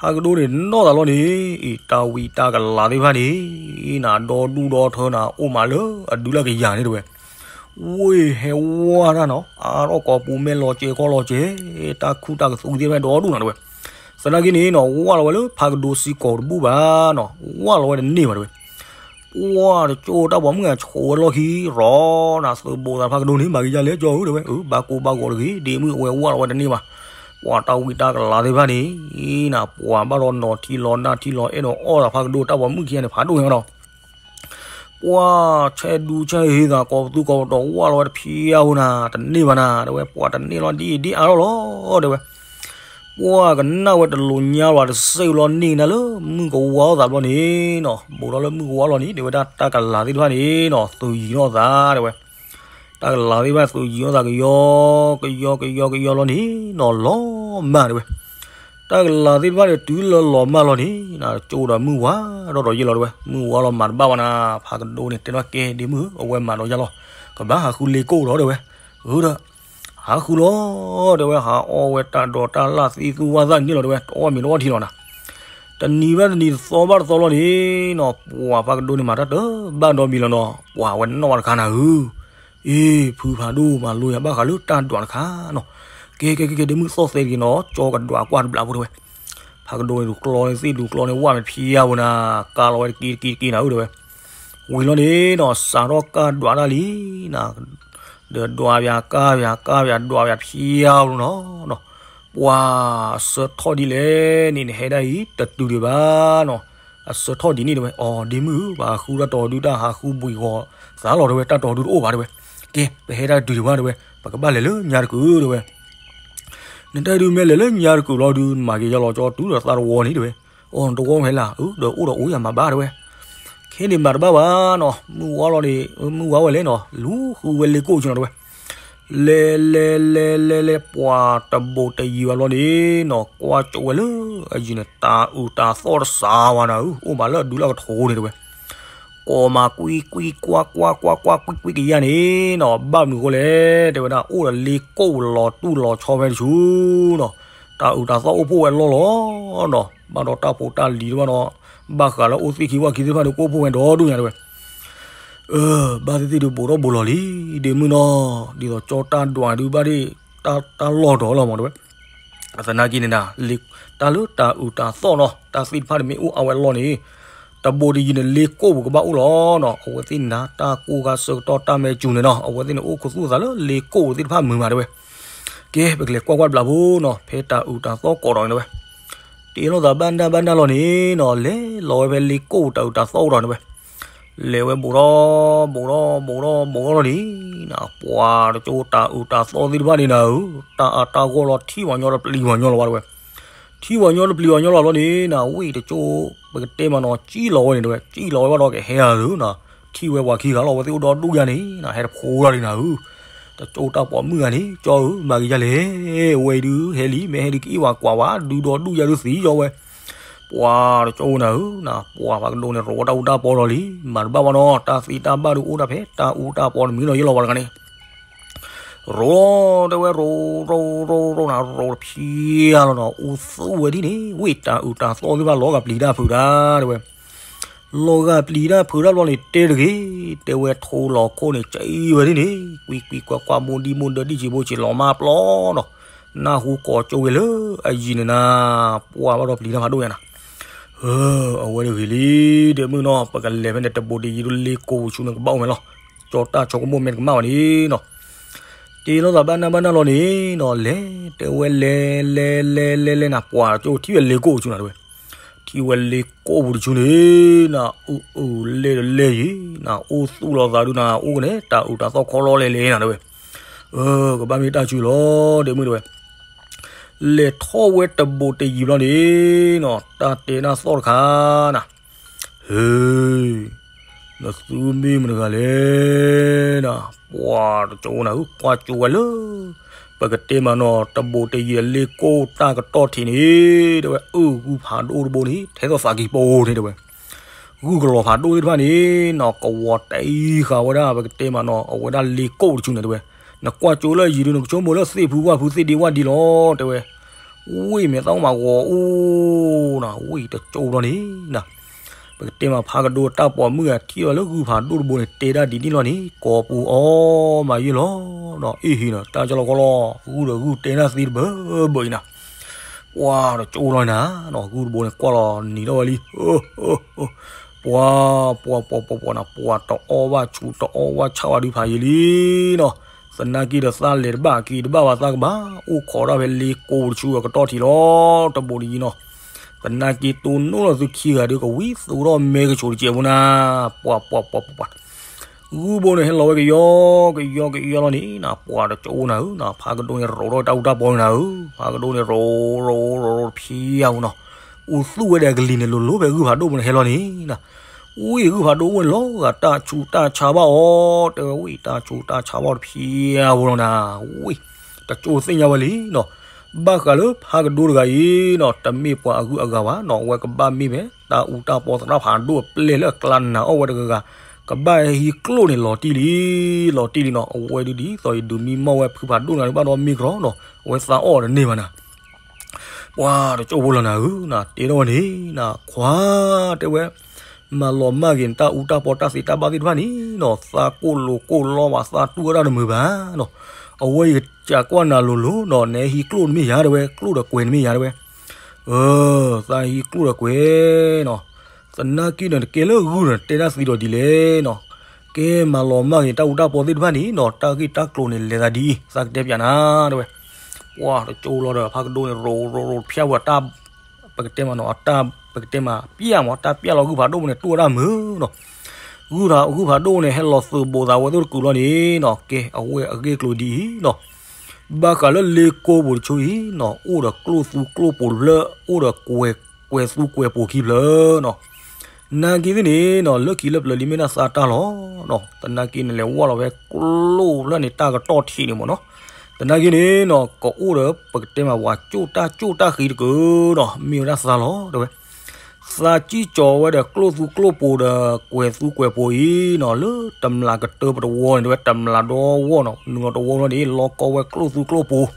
ဖးကဒိန့ၣ်နီၢ်သးလီၤန့ၣ်, အံၤတၢ်ဝံတၢ်ကလၤသ့ၣ်တဖၣ်န့ၣ်နၤ ဒီဒူၣ်ဒီထၢနၤ အိၣ်မးလၢအဒုလၢကယၤန့ၣ် တဲဝဲ, ဝ့ၢ်ဟဲဝါတၢ်နီၤ အါထီၣ်ကိးပူၤမဲာ်လီၤစဲၤခီလီၤစဲၤ, တၢ်ခူၣ်တၢ်ကသူသ့ၣ်တဖၣ်ဒီဒူၣ်နၤ တဲဝဲ, သနာ်က့န့ၣ်နီၤ ဝၣ်လီၤဝဲလၢဖးကဒိစ့ၢ်ကီးတဘူၣ်ဘၣ်နီၤ, ဝၣ်လီၤဝဲတန့ၢ်ဘၣ် တဲဝဲ ပှၢ်တကၠိတၢ်ပိာ်မုၣ်ဂၤဆိးဝဲလီၢ်ခံ ရီနၤ သုးဘူးသးဖးကဒိန့ၣ် မၤက့ၤယါလဲၣ် ကၠီဧၢ တဲဝဲ, အၢ ဘၣ်ကိၢ်ဘၣ်ဂီၤတဂ့ၤ ဒ့မုၣ်အဝဲဝၣ်လီၤဝဲတန့ၢ်ဘၣ်, ပှၢ်တၢ်ဝံတၢ်ကလၤသ့ၣ်တဖၣ်န့ၣ်နၤ ပှၢ်ဘၣ်ဒီးနီၤထံလီၤနၢ်ထံလီၤအဲၣ်ဒိးအီၣ်သးဖးကဒိတၢ်ပိာ်မုၣ်ခံဂၤန့ၣ် ဖးဒိၣ်ညါဒီး ပှၢ်ဆဲးဒူဆဲးဟ့သးကိးပသူကိးပတီၤဝၣ်လီၤဝဲတဖံးအါဖိနၤ တန့ၢ်ဘၣ်နၤ တဲဝဲ, ပှၢ်တန့ၢ်လီၤဒ်အံၤဒ်အါလီၤလီၤ တဲဝဲ, ပှၢ်ကနၣ်ဝဲတလိၤညါလီၤ တစဲးလီၤန့ၢ်ကနၤလၢမုၢ်ကဝါအိၣ်သးဘျီန့ၣ်နီၤ, ဘူးထီၣ်လၢမုၢ်ကဝါလီၤန့ၣ် တဲဝဲဒၣ် တၢ်ကလၤသ့ၣ်တဖၣ်န့ၣ်နီၤ သုးယံၤနီၢ်သး တဲဝဲ, တၢ်ကလၤသ့ၣ်တဖၣ်သုးယံၤနီၢ်သးကယီ ကယီကယီကယီလီၤန့ၣ်နီၤ လီၤမၢ် တဲဝဲ တၢ်ကလၤသ့ၣ်တဖၣ်န့ၣ် တုၤလၢလီၤမၢ်လီၤန့ၣ် နကၠိဒီးမုၢ်ဝါထီၣ်ဒီးယဲၢ်လီၤ တဲဝဲ, မုၢ်ဝါလီၤမၤတဘၣ်ဘၣ်နၤ, ဖးကဒိန့ၣ် တဲထီၣ်ကဲ ဒ့မုၣ်ဧၢ အဝဲမၤဒီးယါလီၤ, ကဘၣ်ဟးဃုလ့ကိၣ်လီၤ တဲဝဲ, အၢဒီး ဟးဃုလီၤ တဲဝဲ, ဟးအီၣ်ဝဲတၢ်ဒိးတၢ်လၢ်သံသူဝၣ်သၣ်န့ၣ်လီၤ တဲဝဲ, တအီၣ်မ့ၤတအီထံလီၤနၤ တနံၤဘၣ်တနံၤတသီဘၣ်တသီလီၤန့ၣ်နီၤ, ပှၢ်ဖးကဒိန့ၣ် မၤတၢ်တဘၣ်ဒီးမံၤလီၤနီၤ, ပှၢ်ဝဲနီၣ်ဝဲတခါနၤဧၢ, အ့ ဖုဖးဒိၣ်မၤလိယၤဘၣ်ဃးလၢတၢ်ဒွးတခါနီၤ, ကဲကဲကဲကဲ ဒ့မုၣ်သီၣ်သဲတက့ၤနီၤ, ကၠီကဒွးကွၢ်တဘျီဖိတဲဝဲ, ဖးကဒိန့ၣ် ဒူးကျီန့ၣ် သ့ၣ်ဒူးကျီန့ၣ် ဝၣ်မ့ၢ်ဖံးယါဝဲနၤ, ကါလီၤဝဲတက့ၢ်တက့ၢ်တက့ၢ်နၤဧၢ တဲဝဲ, ဝံၤလီၤန့ၣ်နီၤ စးထီၣ်ကါဒွးတၢ်လံ နၤ ဒီးဒွးပၠးကါပၠးကါပၠးဒွးပၠးဖံးယါဝဲနီၤ, ပှၢ်အဆၢထီၣ်ဒ်လဲၣ်န့ၣ် နဟဲဒၣ်အံၤ တတုၤဒံးဘၣ်နီၤ, အဆၢထီၣ်ဒ်န့ၣ်တဲဝဲ, အိ ဒ့မုၣ်ဧၢ ပှၤဃုတၢ်တီၤဒုတၢ်ဟးဃုဘှံးဂီၤသးလီၤတဲဝဲ, တၢ်တီၤဒုတအိၣ်ဘၣ်တဲဝဲ, ကဲ ပဟဲတၢ်တုၤဒံးဘၣ်တဲဝဲ, ပကဘၣ်လဲၤလၢညါတကုာ်တဲဝဲ, နတၢ်ဒုးမ့ၢ်လဲၤလၢညါတကုာ်လီၤဒုး မၤက့ၤယါလီၤကၠီတုၤဒီးသးတဝီန့ၣ်တဲဝဲ, အိ တဝီဖဲလၢ အၢ ဒီးအိၣ်ဒီးအိၣ်ယၤမၤဘၣ်တဲဝဲ, ခဲန့ၣ်မၤတဘၣ်ဘၣ်နီၤ, မုၢ်ဝါလီၤန့ၣ် မုၢ်ဝါဝဲလဲၣ်နီၤ လူၤဃုဝဲလ့ကိၣ်က့ၤနီၤတဲဝဲ, လဲၤလဲၤလဲၤလဲၤလဲၤ ပှၢ်တဘူးတယံၤဘၣ်ဘျီန့ၣ်နီၤ ကွၢ်ကၠိဝဲလၢအယံၤန့ၣ် တၢ်အုၣ်တၢ်သီၣ်တစးဝဲနၤဧၢ, အိၣ်မးလၢအဒုလၢကထိန့ၣ်တဲဝဲ, ကိးမးကွံကွံကွၢ်ကွၢ်ကွၢ်ကွၢ်ကွံကွံကယၤန့ၣ်နီၤ, ဘၣ်မနုၤဃိလဲၣ် တဲဝဲဒၣ် အိၣ်ဒီးလ့ကိၣ်လီၤတူၢ်လီၤဆီဖဲတဆူနီၤ, တၢ်အုၣ်တၢ်သီၣ်အိၣ်ဖှိၣ်ဝဲလီၢ်လီၤနီၤ, ဘၣ်ဒီးတၢ်ဖိတၢ်လံၤတဖၣ်နီၤ, ဘၣ်ဃးလၢအိၣ်သ့ၣ်ခံဝၣ်ခံသ့ၣ်တဖၣ်ဒီး ကအိၣ်ဖှိၣ်ဝဲဒီဒူၣ်ညါတဲဝဲ, အၢ ဘၣ်သ့ၣ်သ့ၣ်ဒုးဘူးထီၣ်ဘူးလီၤလံ, ဒ့မုၣ်နီၤ, ဒ်သိးကၠီတၢ်ဒွးဒုးဘၣ်ဒ့ၣ် တၢ်လီၢ်ဒီးလီၤမးတဲဝဲ, သနာ်က့န့ၣ်နၤ, တၢ်လၢတၢ်အုးတၢ်သီၣ်နီၤ, တၢ်သ့ၣ်တဖၣ်န့ၣ်မ့ၢ်အိၣ်အါဝဲလီၢ်န့ၣ်, တဘူးတယံၤန့ၣ် လ့ကိၣ်ပူၤကဘၣ်အိၣ်လီၤနီၤ, အဝဲသ့ၣ်န့ၣ်နၤ တၢ်ကိၢ်ဂၤဆၢကတီၢ်တၢ်မဲာ်စူၤန့ၣ်နီၤ, အဝဲသ့ၣ်န့ၣ်အိၣ်ခူသူၣ်သးလၢလ့ကိၣ်ပူၤသ့ၣ်တဖၣ်မုာ်မးတဲဝဲ, ကဲ ပကလဲၤကွၢ်ကွၢ်တဘျီဖိနီၤ, ဖဲတၢ်အုးတၢ်သီၣ်ကိးဒီးန့ၣ်တဲဝဲ, တ့လိာ်သးဘၣ်နၢ်ဘၣ်နၢ်လီၤန့ၣ်နီၤ, လဲၤလီၤဝဲဖဲလ့ကိၣ်ပူၤတၢ်အုးတၢ်သီၣ်အိၣ်ဒီးန့ၣ်တဲဝဲ, လဲၤဝဲဘူးထီၣ် ဘူးထီၣ် ဘူးထီၣ် ဘူးထီၣ်လီၤန့ၣ်နၤ, ပှၤတကၠိတၢ်အုးတၢ်သီၣ်သ့ၣ်တဖၣ်န့ၣ်နၤဧၢ, တၢ်အါတၢ်ဂီၢ်လီၤ ထံၣ်ပှၤညီတပျံၤပှၤညီလီၤဘၣ်တဲဝဲ, ထံၣ်ပှၤညီတပျံၤပှၤညီလီၤဘၣ်န့ၣ်နၤ, ဝဲတကၠိ ပကတဲမးနီၤ ကံၣ်လီၤဝဲန့ၣ်တဲဝဲ, ကံၣ်လီၤဝဲဘၣ်ဒီးကဟဲဧါသုနီၤ, ထံၣ်ဝဲပှၤခံဂၤလီၤ အဝဲသ့ၣ်အိၣ်ဒီဒူၣ်ယါန့ၣ်နၤ, ဟဲတဖိလီၤန့ၣ်နၤဧၢ, တကၠိတၢ်ပိာ်မုၣ်ဂၤန့ၣ် ကၠီဧၢ မၤက့ၤယါလဲၣ်, ဝဲအံၤဒုးဟဲလံ မ့ၢ်ဟဲဒုးကအ့ၣ်ဝဲကွၢ်ဝဲ ဒုးဒီဒူၣ်ယါဒုးသံယီၤဝဲ ပှၤတကၠိနၤဧၢ, ပှၤဖးကဒိၣ်န့ၣ် ရိးဝဲတၢ်အူတၢ်ပီလီၤလံ, မၤတဘၣ်ဘၣ်နီၤ, တၢ်သ့တၢ်ဘၣ်ဒုးအိၣ်ဒၣ်ဖဲ တၢ်အူတၢ်ပီတမံၤလီၤယဲလီၤဝဲတဂၤန့ၣ်, ရိးတဲဝဲ ရိး ရိး ရိး ရိးနၤ ရိးတဖံးဧါလီၤနီၤ, အိၣ်သူၣ်ဝဲဒ်န့ၣ် ဝ့ၢ်တၢ်အုးတၢ်သီၣ်သ့ၣ်တဖၣ်လီၤဂာ်ပျံၤတၢ်ဖုးတၢ်တဲဝဲ လီၤဂာ်ပျံၤတၢ်ဖုးတၢ်ဘျီန့ၣ် တဲတဂ့ၤ, တဲဝဲထိလီၤခိၣ်န့ၣ် ကံဝဲဒ်န့ၣ်, ကွံကွံကွၢ်ကွၢ် မိၢ်ဒံမိၢ်ဒၢ ဒံၣ်ဆံးဘိဆံးလီၤမၢ်ပျီနီၤ, နၢ်ဟူကိးကၠိဝဲလၢအယံၤန့ၣ်နၤ, ပှၤဘၣ်ဒီးပျံၤတၢ်ဖးဒိၣ်ယါနၤ, အဝဲတဂ့ၤလံ, ဒ့မုၣ်နီၤ, ပကလဲၤဖဲန့ၣ် တဘူးတယံၤဒုးလ့ကိၣ်ပူၤဆူန့ၣ်ကဘၣ်အိၣ်မဲာ်လီၤ, ကၠီတၢ်ဆိကမိၣ်မ့ၢ်တကမၣ်ဘၣ်န့ၣ်နီၤ တ့လိာ်သးဘၣ်နၢ်ဘၣ်နၢ်လီၤန့ၣ်နီၤ, လဲၤတဲဝဲလဲၤ လဲၤ လဲၤ လဲၤ လဲၤနၤ, ပှၤတကၠိထံၣ်ဝဲလ့ကိၣ်ပူၤဆူနၤတဲဝဲ, ထံၣ်ဝဲလ့ကိၣ်ပူၤတဆူန့ၣ်နၤ, အုၣ်အုၣ်လဲၤတလဲၤယံၤနၤ, အိၣ်သူၣ်လီၤသးဒုးနၤ, အိၣ်ကန့ၣ် တၢ်အုးတၢ်သီၣ်ခီလီၤလဲၤလဲၤနၤတဲဝဲ, ကဘၣ်မ့ၢ်တၢ်ဆူလီၤ ဒ့မုၣ်တဲဝဲ, လဲၤထီၣ်ဝဲတဘူးတယံၤဘျီန့ၣ်နီၤ, တၢ်တဲနၢ်သီၣ်တခါနၤ ဟ့, နသုမ့ၢ်မတၤတဂၤလဲၣ်နၤ, ပှၤတကၠိနၤဧၢ, ကွၢ်ကၠိဝဲလၢ ပကတဲမးနီၤ, တဘူးတယံၤလ့ကိၣ်တၢ်ကတီၢ်ထံးန့ၣ် တဲဝဲ, အုၣ်ဂုၢ်ဖးဒိၣ်တဘိန့ၣ် ထဲသိးသးကံၢ်ပိန့ၣ်တဲဝဲ, ဂုၢ်ကလီၤဖးဒိၣ်သ့ၣ်တဖၣ်န့ၣ်နီၤ, ကဝီၤတအံၤဃာ်ဝဲဒၣ် ပကတဲမးနီၤ, အဝဲဒၣ်လ့ကိၣ်တဆူန့ၣ်တဲဝဲ, နကွၢ်ကၠိလၢအယံၤဒုး နကဆိကမိၣ်လၢသ့ၣ်ဖုဝၣ်ဖုသ့ၣ်ဒ့ဝၣ်ဒ့လီၤ တဲဝဲ ဝ့ၢ်မဲာ်သၣ်အိၣ်မးဂီၤအိၣ်နၤ, ဝ့ၢ်တကၠိဘျီန့ၣ်နၤ, ပကတဲမးဖးကဒိတၢ်ပိာ်မုၣ်ဂၤ ထံၣ်လီၤလၢဂုၢ်ဖးဒိၣ်တဘိန့ၣ် တဲဒၣ်ဒ်န့ၣ်လီၤန့ၣ်, ကိးပူၤအီၣ်မးယဲၢ်လီၤနီၤ, အ့ၣ်ဟ့ၣ်နီၤ, တၢ်ကလီကလီ, ဂုၢ်ဒီးဂုၢ်တဲနၢ်သံတဘၢဘၢအံၤနၤ, ပှၤတကၠိလီၤနၤ, ဂုၢ်တဘိန့ၣ် ကွၢ်လီၤနံၤထီၣ်ဝဲလံ ပှၤ ပှၤ ပှၤ ပှၤ ပှၤနၤ, ပှၤတအီၣ်ဘၣ်ဆူး တအီၣ်ဘၣ်ဆၣ်ဝဲဒုးဖးယံာ်လံနီၤ, သနာ်က့ဒီးသးလဲၤတဘၣ် က့ၤတဘၣ်ဘၣ်သးကဘၣ် အိၣ်ခိးဒၣ်ဖဲလ့ကိၣ်တဆူအကတီၢ်ထံးလီၤ, တဘူးတယံၤနီၤ, သနာ်က့တိၢ်နီၣ်လီၤသုခံဂၤဒုး ကဝံသိးထီၣ်မဲကဆိးတစဲးဖိနၤ, ပှၤ ပှၤ ပှၤ ပှၤ ပှၤ ဂုၢ်ဘိန့ၣ်ဟဲလီၤဝဲကယီ ကယီ ကယီလီၤန့ၣ်နၤ, ပှၤတကၠိနၤဧၢ, ဖးကဒိန့ၣ်ရိးထီၣ်တၢ်အူတၢ်ပီနၤဧၢ, ဖးကဒိန့ၣ်ရိး ရိး ရိး ရိးတဖံးဧါနီၤ, အိၣ်သူၣ်ဝဲဒီးကလံၤန့ၣ် လိၤလိၤဖဲဂုၢ်ဖးဒိၣ်ဘိန့ၣ်ဟဲလီၤန့ၣ်နၤ, ဝံၢ်ဂုၢ်ဖးဒိၣ်အိၣ်န့ၣ် လီၤဂာ်တၢ်ဆူးတၢ်ဆါဘၣ်အီၤ, တဲဝဲဝံၢ်တၢ်ဆူးတၢ်ဆါဘၣ်တဖံးဧါဖိလီၤနၤ, ဝံၢ် တကၠိသ့ၣ်ညါဝဲလံနီၤ, ဘၣ်ဃးလၢဖးကဒိတဂၤအံၤနီၤ တမ့ၢ်ပှၤအဂုၤအဂၤဘၣ်နီၤ, အဝဲကဘၣ်မ့ၢ်ဝဲ တၢ်အူတၢ်ပီသရၣ်ဖးဒိၣ်အပျဲၢ်လၢအကျါနၤအီၣ်ဝဲတဂၤဂၤ, ကဘၣ်ဟဲဟံးကျိၣ်န့ၣ်လီၤတံၢ်လံ, လီၤတံၢ်လံနီၤ, အဝဲဒုးဒ်သိးယဒုးမံမီၢ်ဝဲဖုဖးဒိၣ်နၤဒုးဘၣ်ဒီးမ့ၢ်ကရီနီၤ, အဝဲသးအီၣ်တန့ၢ်ဘၣ်နၤ ပှၤတကၠိဖိလီၤနၤဧၢ, တဲထီၣ်ဝဲန့ၣ်နၤ, ခွါတဲဝဲ, မၤလီၤမၢ်က့ၤနတၢ်အူတၢ်ပီတၢ်သ့တၢ်ဘၣ်သ့ၣ်တဖၣ်န့ၣ်နီၤ, သးကိၢ်လိၤကိၢ်လီဘၣ် သးတူၢ်ဝဲဒၣ်တမုာ်ဘၣ်နီၤ, အဝဲယကစးကွၢ်နၤလိၤလိၤနီၤ, နဟဲဟံးကျိၣ်တမ့ၢ်ယၤတဲဝဲ, ကျိၣ်ဒီးကွဲၤတမ့ၢ်ယၤတဲဝဲ, သးဟံးကျိၣ်ဒီးကွဲၤနီၤ, သနာ်က့ဒီးနကဲလၢဂုၢ်ဒီးတဲဒၣ်သံဒီးဒ်လဲၣ်နီၤ, ကဲမၤလီၤမၢ်က့ၤတၢ်အူတၢ်ပီသ့ၣ်တဖၣ်န့ၣ်နီၤ, တၢ်ဂ့ၢ်တၢ်ကျိၤန့ၣ်လဲၤသးဒ်အံၤ သးကတဲပျးနၤတဲဝဲ, ပှၤတကၠိလီၤဒီးဖးကဒိန့ၣ် ရိးရိးရိးတဖျၢၣ်ဝဲတၢ် ပကတဲမးနီၤ, တၢ်ပကတဲမးပျၢ်မး တၢ်ပျၢ်လီၤဂုၢ်ဖးဒိၣ်န့ၣ် တူၢ်ဝဲဒၣ်မုာ်နီၤ, ဂုၢ်ဖးဒိၣ်န့ၣ် ဟဲလီၤသုးဘိးသးဝဲသိၣ်တကုာ်လီၤန့ၣ်နီၤ, ကဲအဝဲအဂ့ၢ်ကျိၤဒ်အံၤနီၤ, ဘၣ်ဃးလၢလ့ကိၣ်ပူၤတဆူအံၤနီၤ, အိၣ်ဒီးကျိၣ်သူကျိၣ်ပူၤတဖျၢၣ်, အိၣ်ဒီးကွဲၤသူကွဲၤပူၤခံဖျၢၣ်နီၤ, နာ်က့သ့ၣ်န့ၣ်နီၤ, လၢခံလၢပျၢၤလံမ့ၢ်ဒၣ်သါတၢ်လီၤနီၤ, သနာ်က့န့ၣ်လဲၤဝဲလီၤဖဲကျိၣ်ဖျၢၣ်န့ၣ် တၢ်ကတီၢ်ထံးန့ၣ်မ့ၢ်နီၤ, သနာ်က့န့ၣ်နီၤ, ကအိၣ်ဒီးပကတဲမးဝဲကၠိၣ်တၢ်ကၠိၣ်တၢ်ဃံတကုာ်နီၤ, မ့ၢ်ဝဲဒၣ်သါလီၤတဲဝဲ သးကံၢ်ကၠီၤဝဲဒီးကျိၣ်သူကျိၣ်ပူၤဒီးကွဲၤသူကွဲၤပူၤအံၤနီၤ, လၢတမျာ်ကတၢၢ်ပတဝီန့ၣ် တဲဝဲတမျာ်ဒီဝီၢ်နီၤ, နုာ်လီၤတဝီလီၤန့ၣ် လီၤကီဝဲကျိၣ်သူကျိၣ်ပူၤ,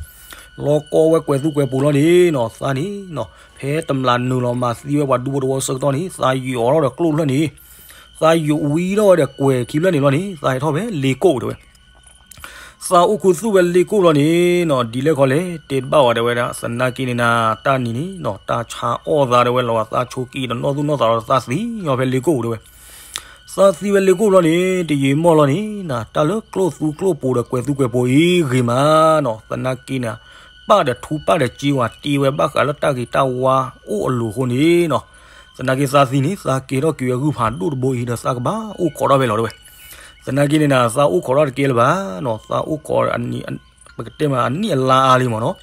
လီၤကီဝဲကွဲၤသူကွဲၤပူၤလီၤန့ၣ်နီၤ, သးန့ၣ်နီၤ, ဖဲတမျာ်နုာ်လီၤမၤသံဝဲပှၤဒူဖိတဝီဆၢကတီၢ်န့ၣ် သးယီၤထီၣ်ဒီးကျိၣ်ဖျၢၣ်န့ၣ်, သးယိးဝံၤထီၣ်ဝဲဒီးကွဲၤခံဖျၢၣ်န့ၣ်လီၤန့ၣ် သးဟဲထီၣ်ဖဲလ့ကိၣ်တဲဝဲ. သးအိၣ်ခူသူၣ်ဝဲလ့ကိၣ်လီၤန့ၣ်နီၤ ဒ်လဲၣ်ခီလဲၣ် တဲတဘၣ်ဝဲတဲဝဲဒၣ် သနာ်က့န့ၣ်နၤ တၢ်နံၤန့ၣ်နီၤ တၢ်ဆါအီၣ်သးတဲဝဲလီၤ သးဆိကံတနီၣ်သူၣ်နီၣ်သးလီၤ သးသံညီဖဲလ့ကိၣ်တဲဝဲ. သးသံဝဲလ့ကိၣ်လီၤန့ၣ် တယံာ်မီၢ်လီၤန့ၣ်နၤ တၢ်လၢကျိၣ်သူကျိၣ်ပူၤဒီးကွဲၤသူကွဲၤပူၤအံၤဂ့ၤမးနီၤ သနာ်က့န့ၣ် ပၢ်ဒီးထူပၢ်ဒီးစ့ဝဲတ့ဝဲဘၣ်ဃးလၢတၢ်ဂ့ၤတၢ်ဝါအိၣ်အလိၤအဃိန့ၣ်နီၤ သနာ်က့သးသံန့ၣ် သးကဲထီၣ်က့ၤဝဲဂုၢ်ဖးဒိၣ်တဘိအံၤဒီးသးကဘၣ်အိၣ်ခိးထီၣ်ဖဲလီၤတဲဝဲ. သနာ်က့န့ၣ်နၤ သးအိၣ်ခိးထီၣ်တကဲလၢၤဘၣ်နီၤ သးအိၣ်ခိး ပကတဲမးအနံၣ်အလါအါလံမ့ၢ်နီၤ.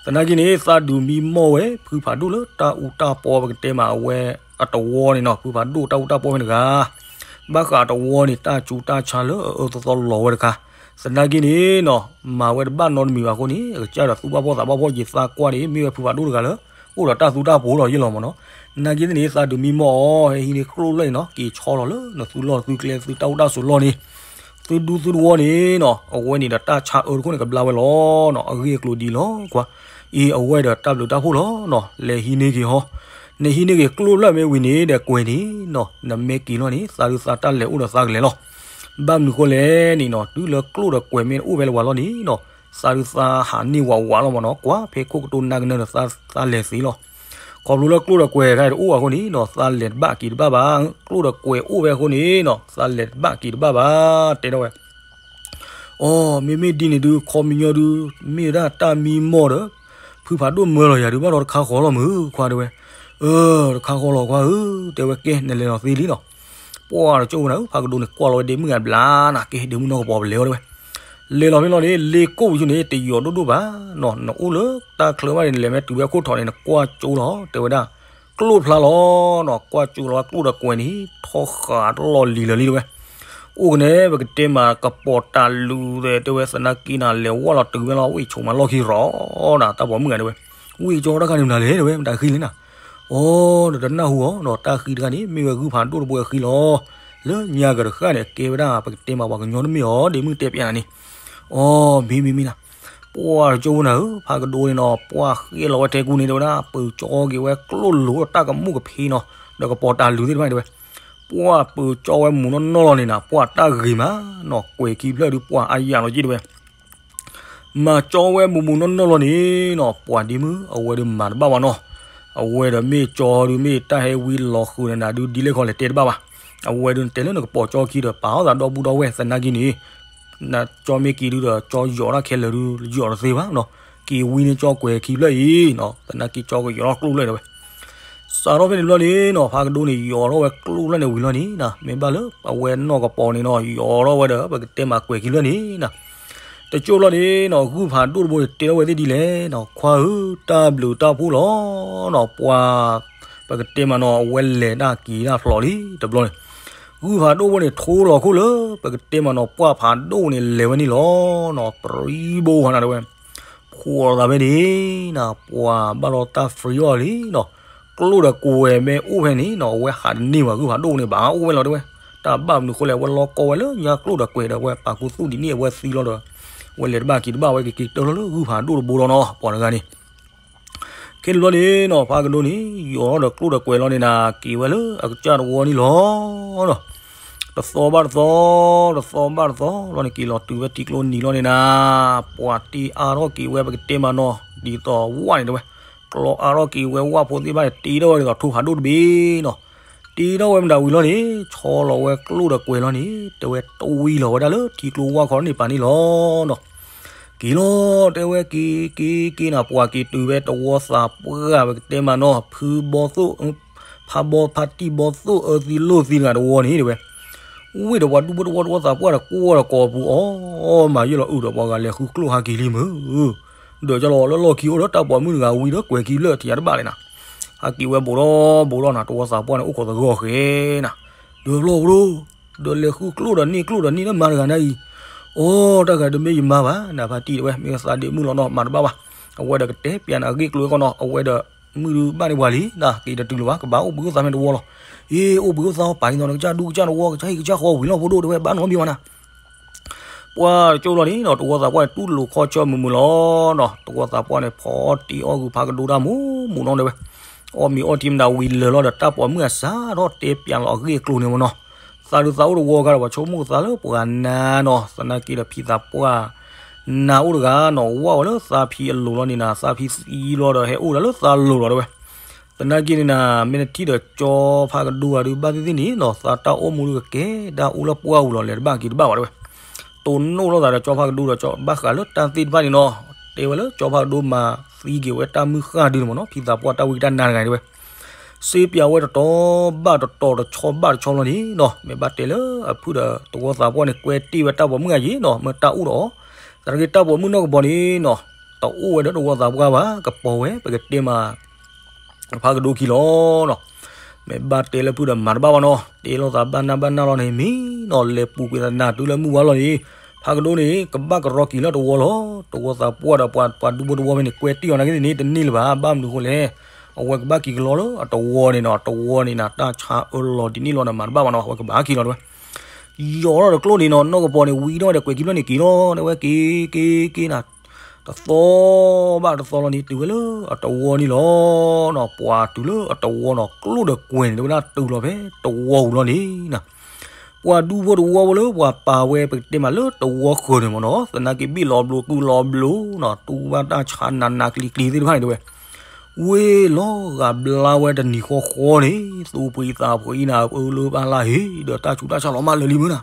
သနာ်က့န့ၣ် သးဒုးမံမီၢ်ဝဲ ဖုဖးဒိၣ်လၢတၢ်အူတၢ်ပီပကတဲမးအဝဲအတဝီန့ၣ်နီၤ ဖုဖးဒိၣ်တၢ်အူတၢ်ပီဖဲန့ၣ်တဂၤ ဘၣ်ဃးအတဝီန့ၣ် တၢ်စူၤတၢ်ဆါလၢအအၢသီသီလီၤဝဲတခါ သနာ်က့န့ၣ်နီၤ မၤဝဲတဘၣ်နီတမံၤဘၣ်အဃိန့ၣ် အကစၢ်ဒီးသူၣ်ဘၣ်ဖှီၣ်သးဘၣ်ဖှီၣ်က့ၤ သးကွၢ်န့ၣ် မ့ၢ်ဝဲဖုဖးဒိၣ်တဂၤလၢ အိၣ်ဒီးတၢ်သူတၢ်ပီၤလီၤယ့ၢ်လီၤမ့ၢ်နီၤ. သနာ်က့န့ၣ် သးဒုးမံမီၢ်အီၤ ဟဲဟံးန့ၢ်ကျိၣ်လၢန့ၣ်နီၤ က့ၤဆီလီၤလၢနသုလီၢ်သုကျဲသုတၢ်အိၣ်တၢ်ဆိးလီၢ်န့ၣ် သုဒူသုတဝီန့ၣ်နီၤ အဝဲန့ၣ်ဒီးတၢ်ဆါအၢတခိၣ်န့ၣ်ကဘျါဝဲလီၤနီၤ အဂ့ၢ်အကျိၤဒ်လီၤကွၢ် အံၤအဝဲဒီးတၢ်ဘျုးတၢ်ဖှိၣ်လီၤနီၤ လဲၤဟံးန့ၢ်က့ၤဟီ နဟံးန့ၢ်က့ၤကျိၣ်လၢမ့ၢ်ဝံၤန့ၣ်ဒီးကွဲၤန့ၣ်နီၤ နမ့ၢ်က့ၤလီၤန့ၣ် သးဒုးသးတၢ်လဲၤအိၣ်ဒီးသးကလဲၤလီၤ. ဘၣ်မနုၤဃိလဲၣ်န့ၣ်နီၤ တုၤလၢကျိၣ်ဒီးကွဲၤမ့ၢ်အိၣ်ဖဲလၢပှၤလီၢ်န့ၣ်နီၤ သးဒုးသးဟးန့ၢ်ဝးဝးလီၤမ့ၢ်နီၤ ကွၢ်ဖဲခိၣ်ကတိၤနၤကနၢၤဒီးသးလဲၤသ့လီၤ. ခီဖျိလၢကျိၣ်ဒီးကွဲၤခါတအိၣ်ဘၣ်အဃိန့ၣ်နီၤ သးလဲၤတဘၣ်က့ၤတဘၣ်ဘၣ် ကျိၣ်ဒီးကွဲၤအိၣ်ဖဲအဃိန့ၣ်နီၤ သးလဲၤတဘၣ်က့ၤတဘၣ်ဘၣ် တဲထီၣ်ဝဲ အိ မ့မ့ၢ်ဒ်န့ၣ်ဒုး ခီပညီဒုး မ့ၢ်ဝဲဒၣ်တၢ်မံမီၢ်ဒီး ဖုဖးဒိၣ်မၢလီၤယၤဒုး ဘၣ်ဒီးတခါဃီလီၤမုၢ်ခွါတဲဝဲ. အၢ တခါဃီလီၤခွါဧၢ တဲဝဲ ကဲ နလဲၤလီၤသ့လံနီၤ. ပှၢ်တကၠိၣ်ဝဲနၤဧၢ ဖးကဒိန့ၣ် ကွၢ်လီၤဝဲဒ့မုၣ်အဘျါနၤ ကဲ ဒ့မုၣ်နီၢ်ကပီၤပလဲၤအီၤတဲဝဲ. လဲၤလီၤဖဲလီၤန့ၣ် လ့ကိၣ်ပူၤဆူန့ၣ် တယိးဒိၣ်ဒိၣ်ဘၣ်နီၤ နအိၣ်လၢတၢ်ချၢဘၣ်န့ၣ် နလဲၤမ့ၢ်တုၤဝဲခိၣ်ထီၣ်န့ၣ် နကွၢ်ကၠိလီၤ တဲဝဲဒၣ် ကျိၣ်ဖျါလီၤနီၤ ကွၢ်ကၠိလီၤဝဲကျိၣ်ဒီးကွဲၤန့ၣ် ထီၣ်ဃာ်တလီၢ်လံၤလၢာ်လံတဲဝဲ. အိၣ်ကနဲ ပကတဲမးကပီၤတၢ်လူၤသဲးတဲဝဲ သနာ်က့နၤ လဲၤဝဲလီၤတုၤဝဲလီၤ ဝ့ၢ်ဆိးမးလီၢ်ခံရီၤနၤ တၢ်ပိာ်မုၣ်ဂၤတဲဝဲ. ဝ့ၢ်ကၠီတၢ်ခါန့ၣ်မနုၤလဲၣ်တဲဝဲ မတၤဃံလဲၣ်နၤ. အိ နတနၢ်ဟူအီၤနီၤ တၢ်ဃံတခါန့ၣ် မ့ၢ်ဝဲဂုၢ်ဖးဒိၣ်တဘိအဃံလီၤ. လၢညါကတဃၣ်န့ၣ် အကဲဝဲဒၣ် ပကတဲမးပှၤကညီတမ့ၢ်အီၤ ဒ့မုၣ်တဲပျးနၤန့ၣ်. အိ မ့ၢ်မ့ၢ်မ့ၢ်နၤ ပှၢ်တကၠိၣ်ဝဲနၤဧၢ ဖးကဒိန့ၣ်နီၤ ပှၢ်ဃ့လီၤဝဲထဲကူန့ၣ်တဲဝဲဒၣ် ပၢၤကၠီက့ၤဝဲကျိၣ်လိၤတၢ်ကမူၣ်ကဖံးနီၤ ဒီးကပီၤတၢ်လူၤသ့ၣ်တဖၣ်န့ၣ်တဲဝဲ. ပှၢ်ပၢၤကၠီဝဲမုၢ်နီၢ်နီၢ်လီၤန့ၣ်နၤ ပှၢ်တၢ်ဂ့ၤမးနီၤ ကွဲၤခံဖျၢၣ်ဒုးပှၢ်အါယၤလီၤက့တဲဝဲ. မၤကၠီဝဲမုၢ်မုၢ်နီၢ်နီၢ်လီၤန့ၣ်နီၤ ပှၢ်ဒ့မုၣ် အဝဲဒုးမၤတဘၣ်ဘၣ်နီၤ. အဝဲဒီးမ့ၢ်ကၠီဒုးမ့ၢ်တၢ်ဟဲဝံလီၤဃုာ်န့ၣ်နၤဒုး ဒ်လဲၣ်ခီလဲၣ်တဲတဘၣ်ဘၣ်. အဝဲဒုးနတဲလၢနကပီၤကၠီခံဒီး ပာ်အီၣ်သးဒီပုၢ်ဒီဝဲၢ်သနာ်က့န့ၣ် နကၠီမ့ၢ်က့ၤဒုးဒီး ကၠီယီၤတၢ်ခဲလၢာ်ဒုး ယီၤတသ့ဘၣ်နီၤ. က့ၤဝံန့ၢ်ကၠီကွဲၤခံဖျၢၣ်အံၤနီၤ သနာ်က့ကၠီကယီၤထီၣ်ကျိၣ်ဖျၢၣ်တဲဝဲ. စးထီၣ်ဖဲန့ၣ်တဘျီန့ၣ်နီၤ ဖးကဒိန့ၣ် ယီၤထီၣ်ဝဲကျိၣ်ဖျၢၣ်န့ၣ်ဝံၤလီၤန့ၣ်နၤ မ့ၢ်ဘၣ်လၢအဝဲနီၢ်ကပီၤန့ၣ်နီၤ ယီၤထီၣ်ဝဲဒီး ပကတဲမးကွဲၤခံဖျၢၣ်န့ၣ်နၤ တကၠိၣ်လီၤန့ၣ်နီၤ ဂုၢ်ဖးဒိၣ်တဘိန့ၣ် တဲထီၣ်ဝဲသ့ၣ်ဒ်လဲၣ်နီၤ ခွါဧၢ တၢ်ဘျုးတၢ်ဖှိၣ်လီၤနီၤ ပှၢ် ပကတဲမးနီၤ အဝဲလဲၤတၢ်က့ၤတၢ်ဖျိးလံ တဘျီန့ၣ် ဂုၢ်ဖးဒိၣ်တဘိန့ၣ် ထိလီၤခိၣ်လၢ ပကတဲမးနီၤ ပှၢ်ဖးဒိၣ်န့ၣ် လဲၤဝဲန့ၣ်လီၤနီၤ ပြံဘိဟါနၤတဲဝဲ ဖှိးသးဖဲန့ၣ်နၤ ပှၢ်ဘၣ်လီၤတၢ် free အီၤလံနီၤ ကျိၣ်ဒီးကွဲၤမ့ၢ်အိၣ်ဖဲန့ၣ်နီၤ အဝဲဟးတန့ၢ်ဘၣ် ဂုၢ်ဖးဒိၣ်န့ၣ် ဘၣ်အိၣ်ဝဲလီၤတဲဝဲ တၢ်ဘၣ်မနုၤဃိလဲၣ် အဝဲလီၤကီဝဲလၢညါကျိၣ်ဒီးကွဲၤဒီး အဝဲပာ်ခူသူၣ်ဒ်န့ၣ် အဝဲသံလီၤဒီး အဝဲလဲၤတဘၣ်က့ၤတဘၣ်ဝဲ ကက့ၤတၢၢ်လီၤလၢဂုၢ်ဖးဒိၣ်တဘိလီၤနီၤ ပှၤတဂၤန့ၣ် ခဲန့ၣ်ဘျီန့ၣ်နီၤ ဖးကဒိန့ၣ် ယီၤထီၣ်ဒီးကျိၣ်ဒီးကွဲၤလီၤန့ၣ်နၤ က့ၤဝဲလၢအကစၢ်တဝီန့ၣ်လီၤနီၤ တသီဘၣ်တသီ တသီဘၣ်တသီလီၤန့ၣ် က့ၤလီၤတုၤဝဲထံကျိနံၤလီၤန့ၣ်နၤ ပှၢ်တ့အါထီၣ်က့ၤဝဲ ပကတဲမးနီၤ ဒ်သိးဝၣ်န့ၣ်တဲဝဲ ကျီအါထီၣ်က့ၤဝဲ ဝၣ်ဖိသ့ၣ်တဖၣ်န့ၣ် တ့ထီၣ်ဝဲဒ်သိးထိၣ်ဖးဒိၣ်တဘ့ၣ်နီၤ တ့ထီၣ်ဝဲမတၤဝံၤလီၤန့ၣ် ဆီလီၤဝဲကျိၣ်ဒီးကွဲၤလီၤန့ၣ် တဲဝဲတဝံၤလီၤဝဲဒၣ်လၢထံကျိဝၣ်ခီန့ၣ်ပာ်န့ၣ်လီၤနီၤ က့ၤလီၤ တဲဝဲက့ၤက့ၤက့ၤနၤ ပှၢ်က့ၤတုၤဝဲတဝီသးပှၢ် ပကတဲမးနီၤ ဖုဘီသိၣ် ဖးဘီဖးတံၢ်ဘီသိၣ်အၢသံလိၣ်သံတဂၤတဝီန့ၣ်တဲဝဲ ဝ့ၢ်ဒီးပှၤဒူဖိတဝီတဝီသးပှၢ်ဒီးကွၢ်ဒီးကိးပူၤအီၣ် မၤယဲၢ်လီၤအုၣ်ဒီး ပှၤဂၤလဲၤဃုကျိၣ်ဟးက့ၤလံမုၢ် ဒီးကၢ်လီၤလၢလီၢ်ခံအိၣ်ဒီးတၢ်ပိာ်မုၣ်တဂၤဝံၤဒီးကွဲၤခံဖျၢၣ်ထံၣ်တဘၣ်လဲၣ်နၤ ဟးက့ၤဝဲဘူးဒီးဘူးဒီးနၤ တဝီသးပှၢ်န့ၣ် အိၣ်ခိးသဂၢၢ်ဃဲနၤ ဒီးဖျီၣ်ဘိ ဒီးလဲၤဃုကျိၣ်ဒီးန့ၢ်ကျိၣ်ဒီးန့ၢ်လၢမၤတဂၤနၤအံၤ အိၣ် တၢ်ဂၤတမ့ၢ်ယမါဘၣ် နဖါတံၢ်တဲဝဲ မ့ၢ်သးဒ့မုၣ်လီၤနီၤ မၤတဘၣ်ဘၣ် အဝဲဒီးကတဲပျးနၤအဂ့ၢ်ကျိၤဝဲကီးနီၤ အဝဲဒီးမုၣ်ဒုးဘၣ်န့ၢ်ပှၤလံ နက့ၤတတုၤလၢၤဘၣ် ကဘၣ်အိၣ်ဘှံးအိၣ်သါမ့ၢ်တဝီလီၤ အ့ အိၣ်ဘှံးအိၣ်သါပာ်က့ၤနီၤ နကစၢ်ဒူကစၢ်တဝီ ကစၢ်ဟံၣ်ကစၢ်ဃီဝံၤလီၤဖိဒိၣ်တဲဝဲ ဘၣ်နီတမံၤဘၣ်နၤ ပှၢ်တကၠိၣ်လီၤန့ၣ်နီၤ တဝီသးပှၢ်န့ၣ် တူၢ်လိာ်ခီၣ်ဆၢမုာ်မုာ်လီၤနီၤ တဝီသးပှၢ်န့ၣ် ဖီတ့အီၣ်ဂုၢ်ဖးကဒိတၢ်မူမူနီၤတဲဝဲ အီၣ်မ့ၤအီထံမတၤဝံၤလၢာ်လီၤဒီး တၢ်ပိာ်မုၣ်အစးထီၣ်တဲပျးလီၤအဂ့ၢ်အကျိၤန့ၣ်မ့ၢ်နီၤ သးဒုးသးအိၣ်တဝီခါဒီး ပှၤဆိကမိၣ်သးလၢပှၤနါနီၤ, သနာ်က့ဒီးဖံသးပှၢ် နါအိၣ်တဂၤနီၤ, ဝၢ်ဝဲလၢသးဖံအလိၤလီၤန့ၣ်နီၤ, သးဖံသံလီၤဒီး ဟဲအိၣ်ဒီးလၢသးလိၤလီၤတဲဝဲ. သနာ်က့န့ၣ်နီၤ မ့ၢ်နထံၣ်ဒီးကၠီဖးကဒိဂၤဒုးဘၣ်သ့ၣ်သ့ၣ်န့ၣ်နီၤ, သးတၢ်အိၣ်မူဒုးကကဲဒၣ်အိၣ်လၢပှၢ်ပူၤလီၤ, လဲၤတဘၣ်က့ၤတဘၣ်ဘၣ်တဲဝဲ. တိၢ်နီၣ်လိာ်သးဒီးကၠီဖးကဒိဒီး ကၠီဘၣ်ဃးလၢတၢ်သ့ၣ်တဖၣ်န့ၣ်နီၤ, တဲဝဲလၢကၠီဖးကဒိမၤသံက့ၤဝဲတၢ်မုၢ်ဃၢ်ဒုန့ၣ်မ့ၢ်နီၤ, ဖံသးပှၢ်တၢ်ဝံတၢ်နါတဂၤတဲဝဲ စ့ပၠးဝဲတတီၤဘၣ်တတီၤ တဆီဘၣ်တဆီလီၤန့ၣ်နီၤ, မ့ၢ်ဘၣ်တဲလၢအဖုဒီးတဝီသးပှၢ်န့ၣ် ကွဲတ့ၢ်ဝဲတၢ်ပိာ်မုၣ်အယံၤနီၤ, မ့ၢ်တၢ်အိၣ်ဒီးအီၤ, သနာ်က့တၢ်ပိာ်မုၣ်နီၢ်ကပီၤန့ၣ်နီၤ, တအိၣ်ဝဲဒီးတဝီသးပှၢ်ဘၣ်, ကပီၤဝဲ ပကတဲမး ဖးကဒိခံလီၤနီၤ. မ့ၢ်ဘၣ်တဲလၢဖုဒီးမၤတဘၣ်ဘၣ်နီၤ, တဲလိာ်သးဘၣ်နၢ်ဘၣ်နၢ်လီၤန့ၣ် မ့ၢ်နီၤ, လဲၤပူၤကွံာ်သနာ်တုၤလၢမုၢ်ဝါလီၤန့ၣ်, ဖးကဒိန့ၣ် ကဘၣ်ကရီက့ၤလၢတဝီလီၤ, တဝီသးပှၢ်ဒီးပှၤဒူဖိတဝီဖဲန့ၣ် ကွဲတ့ၢ်အီၤနာ်က့သ့ၣ်န့ၣ် တန့ၢ်လၢၤဘၣ်, ဘၣ်မနုၤအဃိလဲၣ်, အဝဲကဘၣ်က့ၤကလီလၢအတဝီန့ၣ်နီၤ, တဝီန့ၣ်နၤ တၢ်ဆါအၢလီၤဒ်န့ၣ်လီၤဒီး မၤတဘၣ်ဘၣ်နီၤ, အဝဲကဘၣ်က့ၤလီၤတဲဝဲ. ယီၤထီၣ်ဒီးကျိၣ်န့ၣ်နီၤ, နီၢ်ကပီၤန့ၣ် ဝံထီၣ်ဒီးကွဲးခံဖျၢၣ်န့ၣ်က့ၤလီၤ, တဲဝဲက့ၤက့ၤက့ၤနၤ, တသီဘၣ်တသီလီၤန့ၣ် တုၤဝဲလၢအတဝီန့ၣ်လီၤနီၤ, ပှၤတုၤလၢအတဝီနီၤ, ကျိၣ်ဒီးကွဲးန့ၣ် တဲဝဲဒၣ်တုၤလီၤဖဲတဝီပူၤလီၤန့ၣ်နၤ, ပှၤဒူဖိတဝီဖိလၢပှၤပာ်ဝဲ ပကတဲမးလၢတဝီဃၢၤန့ၣ်မ့ၢ်နီၤ, သနာ်က့ဘ့ၣ်လီၤဘျိးကုလီၤဘျိးနီၤ, တူၢ်ဘၣ်တၢ်ဆါနးနးကျံၤကျံၤသ့ၣ်တဖၣ်န့ၣ်တဲဝဲ ဝ့ၢ်လီၤဂာ်ဘျါဝဲတနံၤဃီဃီန့ၣ်, သူၣ်ဖှံသးဖှံနၤ အၢလၢဘၣ်လၢ်ဟ့ၣ် ဒီးတၢ်ဆူးတၢ်ဆါလီၤမၢ်လၢာ်လံမုၢ်နၤ,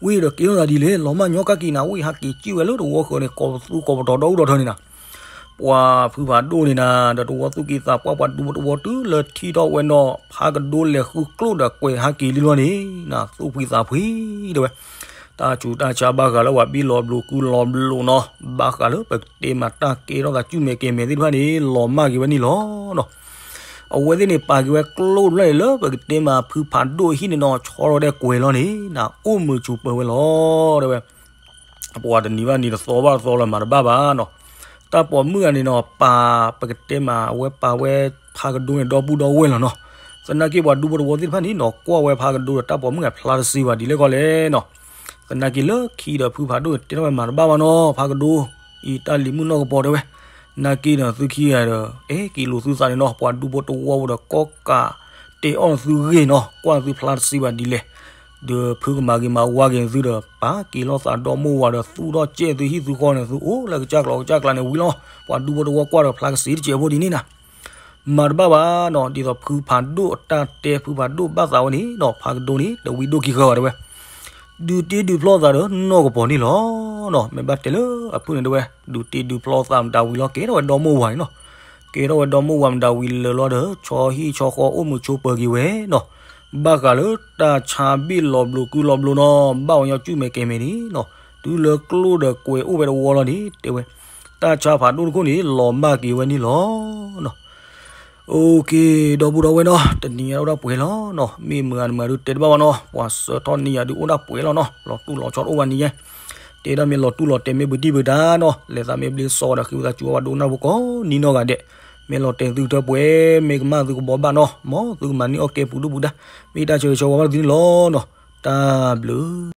ဝ့ၢ်ဒီးကဲထီၣ်သးဒ်လဲၣ်, လီၤမၢ်ညီကၣ်က့ၤနၤ, ဝ့ၢ်ဟးက့ၤစံၣ်ဝဲလၢတဝီဃၢၤန့ၣ် ကိးပသူကိးပတီၤဒီဒူၣ်ဒီထၢန့ၣ်နၤ, ပှၤဖုဖးဒိၣ်န့ၣ်နၤ ဒီးတဝီသူၣ်က့သးပှၢ် ပှၤဒူဖိတဝီတုၤလၢထံၣ်ထီၣ်ဝဲနီၤ, ဖးကဒိလဲၤဃုကျိၣ်ဒီးကွဲးဟးက့ၤလံလီၤန့ၣ်နၤ, သူၣ်ဖှံသးဖှံတဲဝဲ တၢ်ဆူးတၢ်ဆါဘၣ်ဃးလၢပှၤဘ့ၣ်လီၤဘျိးကုလီၤဘျိးနီၤ, ဘၣ်ဃးလၢပကတဲမးတၢ်ကဲထီၣ်သး ကူၣ်မဲာ်ကဲမဲာ်သ့ၣ်တဖၣ်န့ၣ် လီၤမၢ်က့ၤဝဲန့ၣ်လီၤနီၤ. အဝဲသ့ၣ်န့ၣ် ပာ်က့ၤဝဲကျိၣ်တဖျၢၣ်န့ၣ် လၢပကတဲမးဖုဖးဒိၣ်အဟံၣ်န့ၣ်နီၤ, ဆီထီၣ်ဒဲးကွဲးလီၤန့ၣ်နၤ, အိၣ်မုာ်စူၤပၢၤဝဲလီၤတဲဝဲ ပှၤတနံၤဘၣ်နံၤ တသီဘၣ်တသီလီၤ မၤတဘၣ်ဘၣ်နီၤ. တၢ်ပိာ်မုၣ်ဂၤန့ၣ်နီၤ ပာ်ပကတဲမး အဝဲပာ်ဝဲဖးကဒိန့ၣ် ဒီပုၢ်ဒီဝဲၢ်လီၤနီၤ. သနာ်က့ပှၤဒူဖိတဝီသ့ၣ်တဖၣ်န့ၣ်နီၤ ကွၢ်ဝဲဖးကဒိဒီးတၢ်ပိာ်မုၣ်ဂၤဖျါတစ့ဘၣ်ဒ်လဲၣ်ကီးလဲၣ်နီၤ. သနာ်က့လၢခံဒီးဖုဖးဒိၣ်န့ၣ် တဲထီၣ်ဝဲမၤတဘၣ်ဘၣ်နီၤ ဖးကဒိ အံၤတၢ်လံၤမုၣ်နီၢ်ကပီၤတဲဝဲ, နာ်က့ဒီးသုခံဂၤဒီး အဲၣ်က့ၤလိာ်သုသးန့ၣ်နီၤ ပှၤဒူဖိတဝီဖိဒီး ကီၢ်ကးတဲအီၣ်သုဂ့ၢ်နီၤ ကွၢ်သုဖျါတစ့ဘၣ်ဒ်လဲၣ်. ဒီးဖုကမၤဂ့ၤမၤဝါက့ၤသုဒီး ပာ်က့ၤလိာ်သးဒီမိၢ်ဝၤဒီး သူၣ်ထီၣ်ကဲၣ်သုဟံၣ်သုဃီန့ၣ် သုအိၣ်လၢကစၢ်ကျီကစၢ်ကျါန့ၣ်ဝံၤလီၤ. ပှၤဒူဖိတဝီကွၢ်ဒီးဖျါကစ့တစဲးဖိဒ်န့ၣ်နၤ မၤတဘၣ်ဘၣ်နီၤ. ဒ်သိးဖုဖးဒိၣ်အတၢ်တဲ ဖုဖးဒိၣ်ဘၣ်သးဝဲန့ၣ်နီၤ ဖးကဒိန့ၣ် တဝံဒိၣ်ခံဃၢၤဘၣ်တဲဝဲ, ဒုးတ့ဒုးဖျီသးဒီးနီၢ်ကပီၤန့ၣ်လီၤနီၤ. မ့ၢ်ဘၣ်တဲလၢအဖုၣ်န့ၣ်တဲဝဲ ဒုးတ့ဒုးဖျီသးမတၤဝံၤလီၤ ကဲထီၣ်ဝဲဒီမိၢ်ဝၤန့ၣ်နီၤ. ကဲထီၣ်ဝဲဒီမိၢ်ဝၤမတၤဝံၤလၢာ်လီၤဒီး ဆီဟံၣ်ဆီဃီအိၣ်မုာ်ဆိးပၢၤက့ၤဝဲနီၤ. ဘၣ်ဃးလၢတၢ်ဆါဘ့ၣ်လီၤဘျိးကုလီၤဘျိးနီၤ ဘၣ်ဝဲညီကူၣ်မဲာ်ကဲၤမဲာ်န့ၣ်နီၤ တုၤလၢကျိၣ်ဒီးကွဲးအိၣ်ဝဲတဝီလီၤန့ၣ် တဲဝဲ တၢ်ဆါဖးဒိၣ်တခိၣ်န့ၣ် လီၤမၢ်က့ၤဝဲန့ၣ်လီၤနီၤ. အိၣ်က့ၤ ဒီပုၢ်ဒီဝဲၢ်နီၤ တနံၤညါအိၣ်ဒၣ်ပှဲၤလီၤနီၤ. မ့ၢ်မုၢ်ဂၤတမုၢ်ဂၤဒုးတဲတဘၣ်ဘၣ်နီၤ ပှၤစၢထီၣ်န့ၢ်ယၤဒုးအိၣ်ဒၣ်ပှဲၤလီၤနီၤ လီၤတူၢ်လီၤဆီတအိၣ်ဘၣ်န့ၣ်ယဲ တဲဒၣ်မ့ၢ်လီၤတူၢ်လီၤတဲာ်မ့ၢ်ဘုဒံၣ်ဘုဒါနီၤ လဲၤသးမ့ၢ်ဘျ့စီဒီးဃ့ဝံသးစူၤဝဲဒိကနၣ်ဖိကိးနံၤနီၢ်ဂၤဒဲး မ့ၢ်လီၤတဲာ်သုကထၢပှဲၤ မ့ၢ်ကမၣ်သုကဘီဘၣ်နီၤ မ်သုကမၤန့ၢ်အီၣ်ကဲပူၤဒိၣ်ပူၤဒါ မ့ၢ်တၢ်ဆၢဂ့ၤဆၢဝါဘၣ်သုန့ၣ်လီၤနီၤ တၢ်ဘျုး